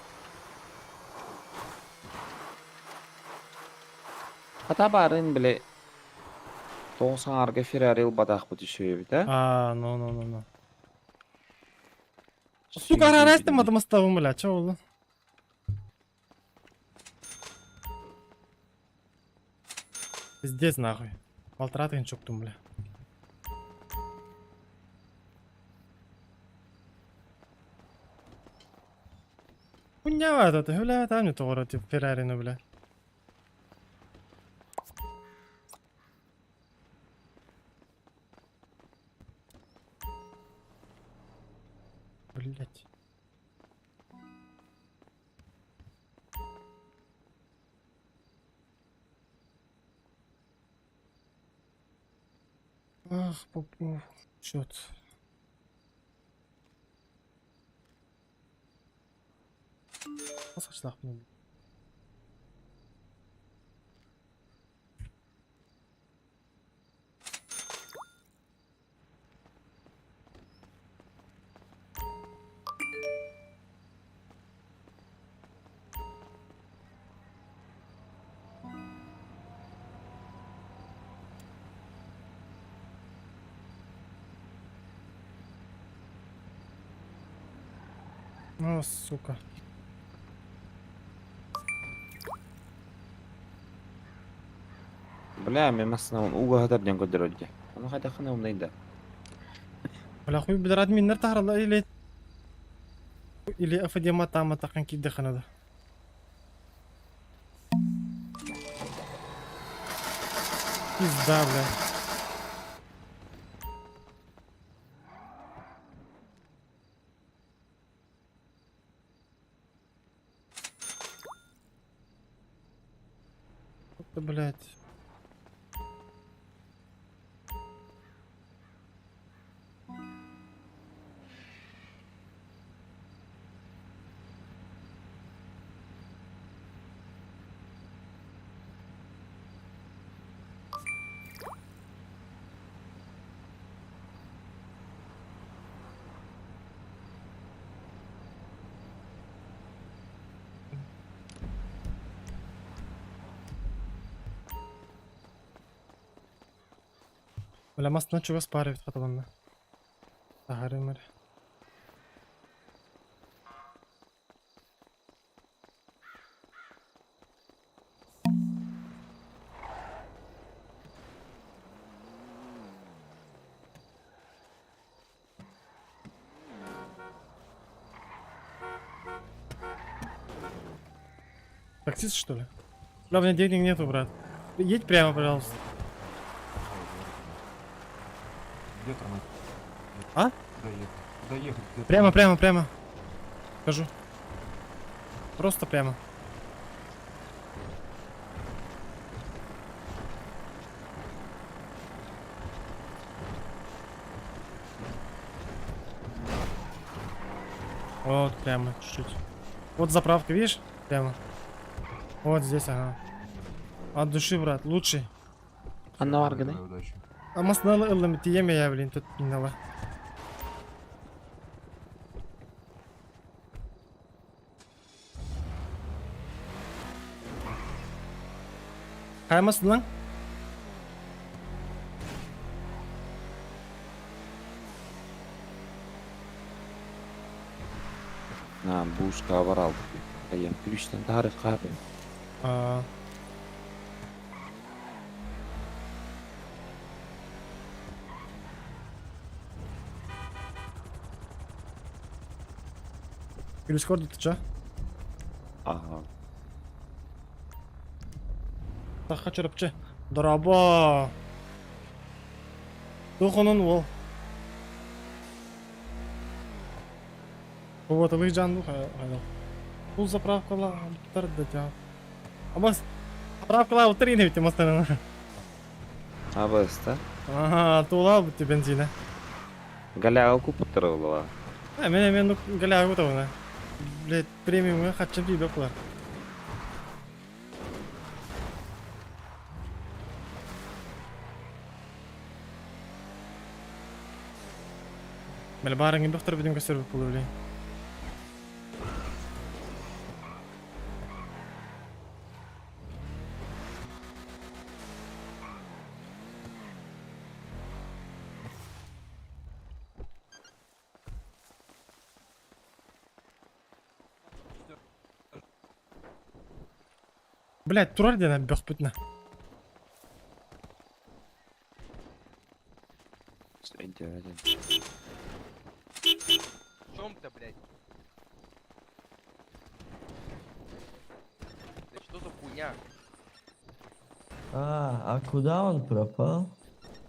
Хата барын биле. Тоғсан арга Феррари бадах бут еще бит, а? А, ну, ну, ну, ну. Сука, арарастым адамастабым, бля, чё oldu? Пиздец нахуй. Полтора чоктум, бля. Хуйня это, бля, там не то, типа, Феррари, ну, бля. Блять. Ах, Попов. Чёт. Хас хачылаахпын О, сука. Бля, мен масына уга хатар ден көдөрөдө. Аны кайда кана умнайда. Бля, хуй билер админнер тахаралар или или АФДМ тама такан кидде ханада. Пизда, бля. Это, блядь. Бля, мастынан чугас паар эбит хатыланна. Таһарым эрэ. Таксист, что ли? Бля, у меня денег нету, брат. Едь прямо, пожалуйста. Где тормозить? А? Доехать. Доехать. где Прямо, тормозить? прямо, прямо. Скажу. Просто прямо. Вот прямо чуть-чуть. Вот заправка, видишь? Прямо. Вот здесь, ага. От души, брат, лучший. Анна баргыны. Удачи. А масналы ыллым тиеме я, блин, тут минала. Хайа маслан? На, бушка бар алдык. Айым күлүштен тары капы. А. Күлүш көрдү ча? Ага. Тахха чырыпчы. Дорабо. Тухонун ол. Вот вы жан хайда. Бул заправкала да тя. Абас заправкала утрин ведь мастана. Абас, да? Ага, тула бу бензина. Галя купуттар олуа. А мен мен галя гутовна. Блять, премиум хачым би беклар. Мел барыңын доктор бидин көсөрүп болу билейин. Блять, турар дена бөх бүтнө. В чем-то, блядь? Да что за хуйня? А куда он пропал?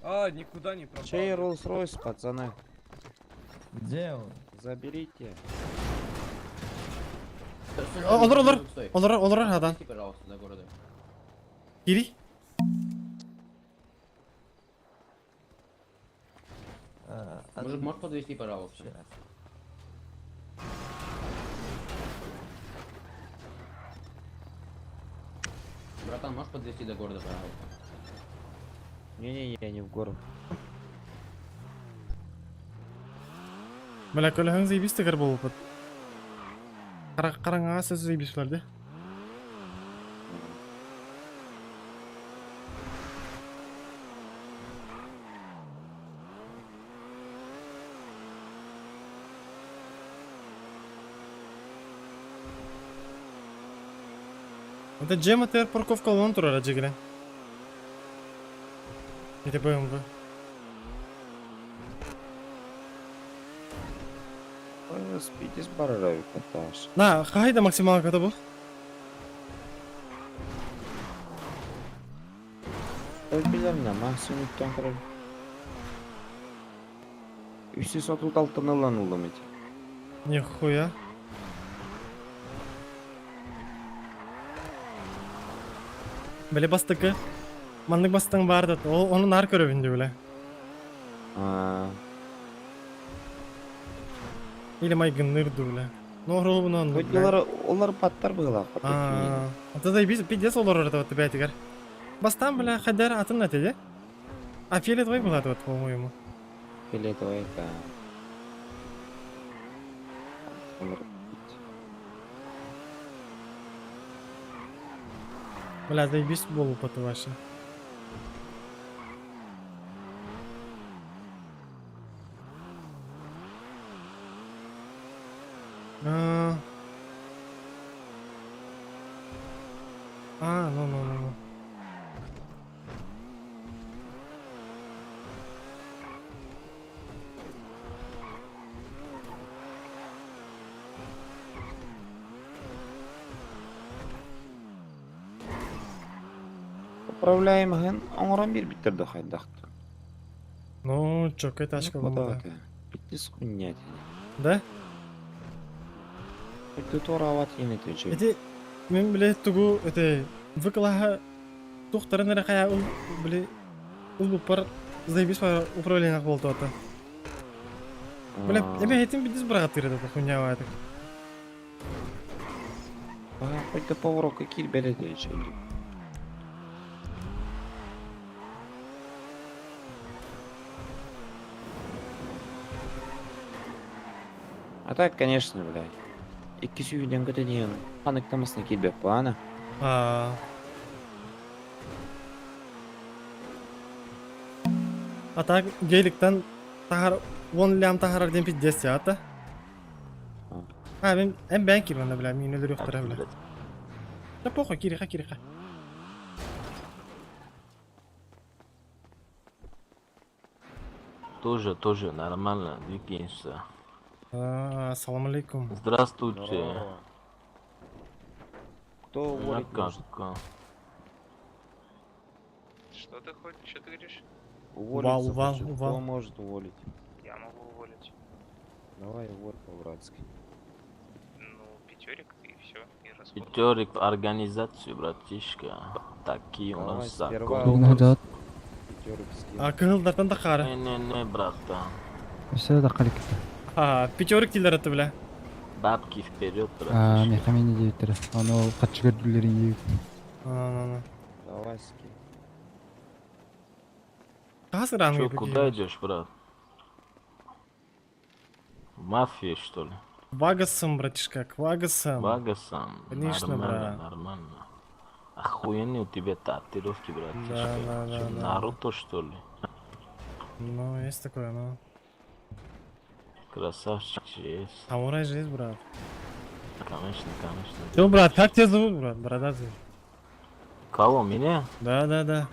А, никуда не пропал. Чей Роллс-Ройс, пацаны? Где он? Заберите. Олор олор. Олор олор хадан. Пожалуйста, до города. Кири. Мужик, можешь подвезти, пожалуйста? Братан, можешь подвезти до города, пожалуйста? Не-не, я не в город. Бля, көлөһөҥ заебись тыгар буолбут. Хараҥаҕа сөз заебись булар дии. Это Джема тер парковка олон турар дьигилен. Это БМВ. Ой, спитис барарай поташ. На, хайда максималка это был? Өлбилер максимум көрөр. Үсі сотут алтын ыллым ити. Нихуя. Били бастакы. Маннык бастаң бар да, ол оны нар көрөбүн дии бile. Или майгынныр дуу бile. Ну, оруобуна оннук, бля. Олар олар паттар быһылаах. Аа, да бис пиздец олорор это вот бээтигэр. Бастаан бля хайдар атын этэ дии. А фиолетовый была вот, по-моему. Фиолетовый это. Бля, заебись буолбут вообще. А, а, ну, ну, ну, ну. Управляем ген оҥорон биэрбиттэр да хайдахты. Ну, чё, тачка буолла. Пиздец хуйня. Да? Ты туораабат иэн этэ Ити мин били тугу это выкалаха тухтарын эрэ хайа ул били ул заебись управление буолтуота. Бля, эбэ этим бидис бырагаттыр это хуйня это. Хоть до поворотка киирбэт этэ А так, конечно, блядь. Икки сүүһүнэн көтөн иһэн ханыктамасына киирбэт баана. А. А так геликтен тахар 10 лям тахарар диэн пиздец ата. А, мен эм бэн кирмәнде бля, мин өлөр юктыр бля. Да похуй, кириха, кириха. Тоже, тоже нормально, двигаемся. А, Салам алейкум. Здравствуйте. Кто уволить как? может? Что ты хочешь? Что ты говоришь? Уволиться Увал, увал, хочет. увал. Кто может уволить? Я могу уволить. Давай уволь по-братски. Ну, пятерик и все, и расход. Пятерик в организацию, братишка. Такие у Давай нас сперва законы. Уволь. Пятерик скинь. А, кыһылдартан да хара. Не-не-не, братан. Все да қалик. А, пятерик тилер это бля. Бабки вперед, А, братишка. мехамени диэбиттэрэ. Ону хаччы көрдүлэрин диэбит. А, Давай скинь. Хас ранг Чё, куда идешь, брат? В мафию, что ли? Вагасом, братишка, к Вагасам. Вагасам. Конечно, нормально, брат. нормально. Охуенные у тебя татуировки, братишка. Да, да, Чё, да, да. Наруто, что ли? Ну, есть такое, ну. Красавчик же есть. Самурай же есть, брат. Конечно, конечно. Чё, брат, как тебя зовут, брат? Бородатый. Кого, меня? Да, да, да.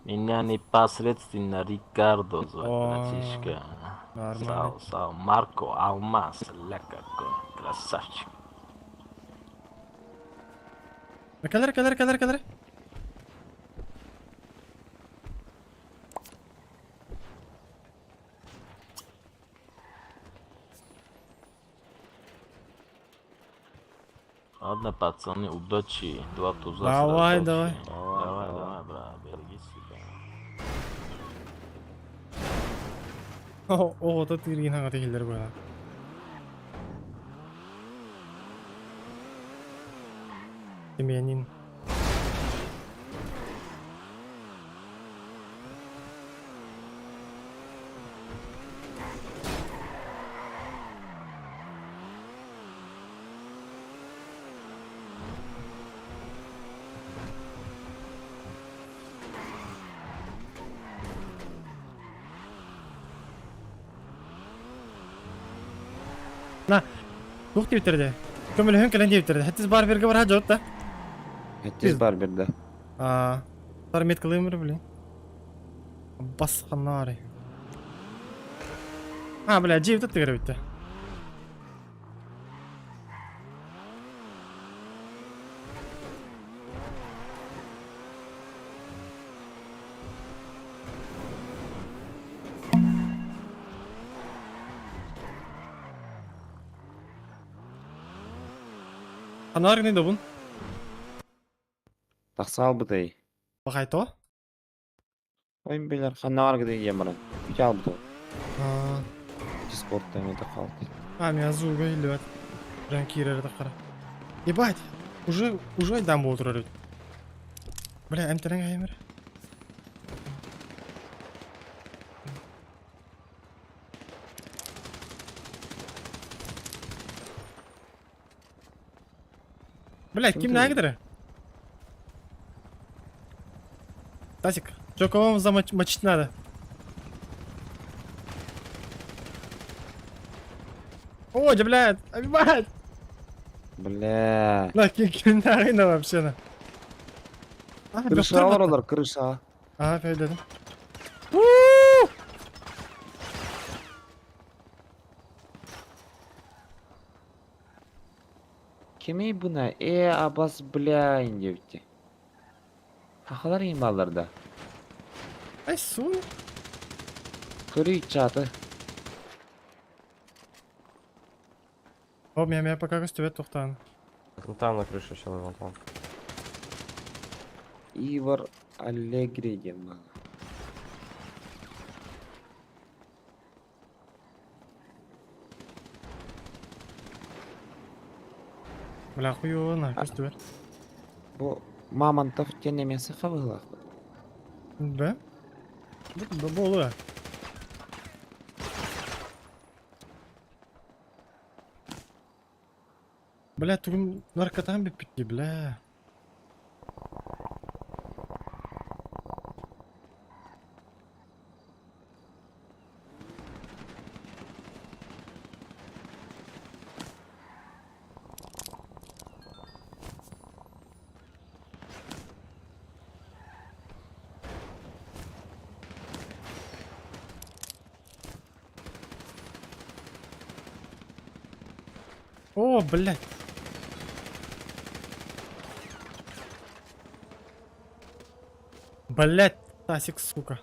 Меня непосредственно Рикардо зовут, О, братишка. нормально. Сау, сау, Марко, Алмаз, ля какой, красавчик. Кэлэр, кэлэр, кэлэр, кэлэр. Ладно, пацаны, удачи. Два туза Давай, сразу давай. дальше. Давай, давай, брат, береги себя. Оҕото тыыргин хаҥата иһиллэр быһа. Семьянин. На, туох диэбиттэрэ Көмөлөһөн кэлэн диэбиттэрэ. Хэттис бар берге бараа дьот да. Хэттис бар берде. Аа, тар меткалыым блин. Бас ханнаары. А, бля, дьиэ бүтэ тыгара бүттэ. Ханаар гынай добун. Тахса албытай. Бахайто? Ойын билер ханаар гыдай диэн баран. Бүтэ албыта. Дискордтан это қалды. А, меня звук иһиллибэт. Прям киирэр таххара. Ебать! Уже, уже айдаан буола турар эбит. Бля, эмтэрэн айымыр. Бля, ким наагыдыры? Тасик, чё, кого вам замочить надо? О, да, блядь, ебать! Бля. На, ким наагына вообще на. А, Крыша бар олар, крыша. А, дедим. Кимий буна? Э, абас бля диэбитти. Хахалар иин бааллар да. Ай, сун. Көрүй чаты. О, меня пока көстүбэт тохтаан. Ну там на крыше человек, вон там. Ивар Аллегри диэн баала. Бля, хуёна, көстүбэт. Бу Мамонтов диэн эмиэ саха быһыылаах. Да? Бу буолуо. Бля, тугун наркотан бүппүт бля. О, блядь. Блядь, Тасик, сука.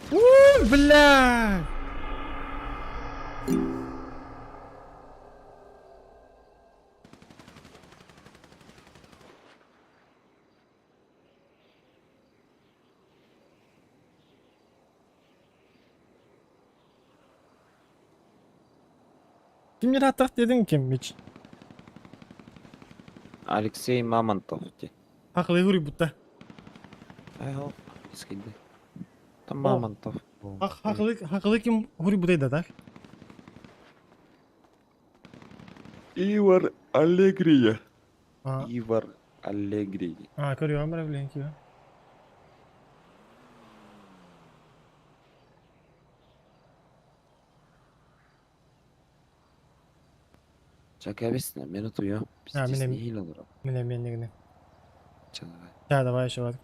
Уй, бля! Ким не дедің ким, Мич? Алексей Мамонтов диэн. Хақылы гүри бутта. Ай, ол, искиди. Там Мамонтов. Хақылы, хақылы ким гүри бутайда, так? Ивар Аллегрия. А. Ивар Аллегри. А, көрüyorum ben блин ki. Чакабис на минуту, ё. А, Пиздец, меня- не хилил, бро. Меня менигни. Ча, давай. Да, давай еще вот.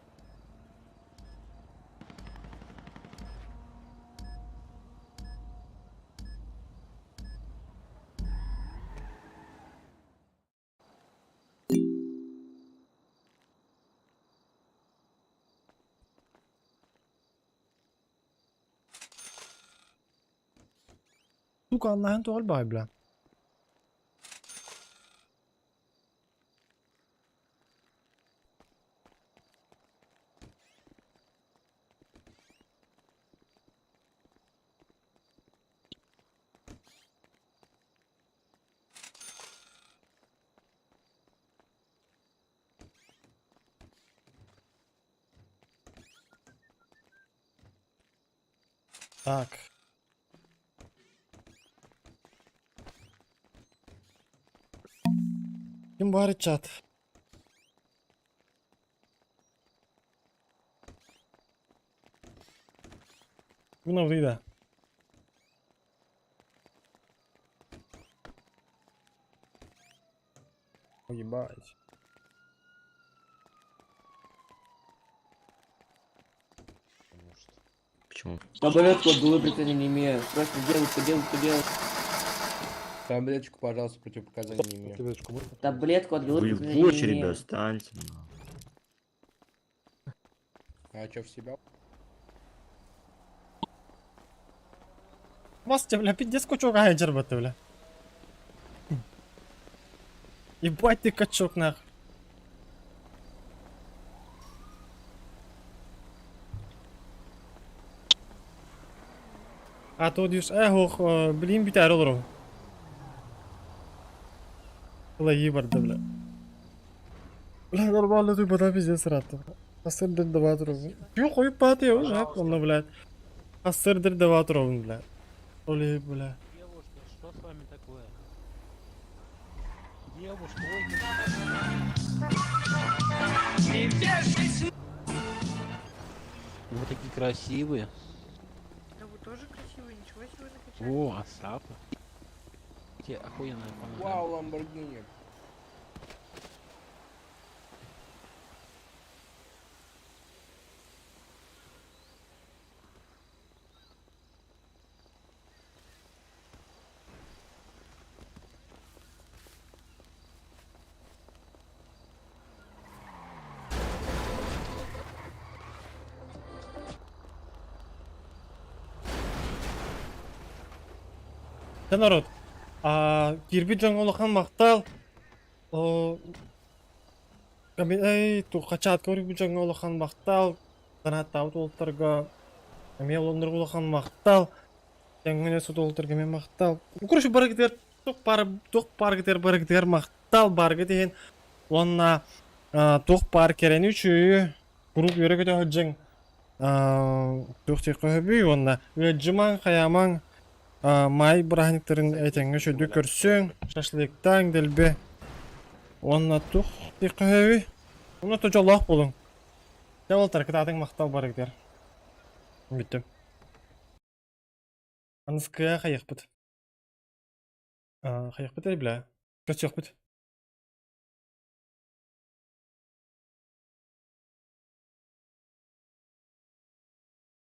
Сука, аннаһын тоҕо баай бля. Так. Ким баар чат? Мына выйда. Ебать. Почему? Таблетку от головы не имею. Просто делаю, что делаю, что делаю. Таблеточку, пожалуйста, противопоказаний не имею. Таблетку от Вы в очереди останьте. А чё, в себя? Вас бля, пиздец кучок ай бля. Ебать ты качок нахуй. А то дьюс эх блин битер олору. Ла барды бля. Бля нормально ты пода пиздец рад. Асырдыр дават ровно. Пью хуй паты уже, он блядь. Асырдыр дават ровно, бля. Оли, бля. Девушка, что с вами такое? Девушка, ой, Вы такие красивые. Да вы тоже красивые, ничего себе вы накачали. О, Асапа. Те охуенная фонограмма. Вау, Ламборгини. Да народ, а кирби жаңолахан мақтал, о эй, ту хачат көрбі жаңолахан мақтал, санаттабыт олтарга, эмел ондыргулахан мақтал, жаңгыне сут олтарга мен мақтал. Короче, баргытер, тух бар, тух баргытер, баргытер мақтал, баргы деген, онна тух бар керени үчү, куруп йөрө көтө жың, тух тек көбүй, онна жымаң, хаямаң, май браһниктарын этеңге шөдү көрсөң, шашлыктан делбе. Онна тух тек көбүй. Онна то жоллах болуң. Жабалтар кытатын мақтал бар эгдер. Бүттүм. Аныскыя хайықпыт. Хайықпыт әй бля. Көтсөкпүт.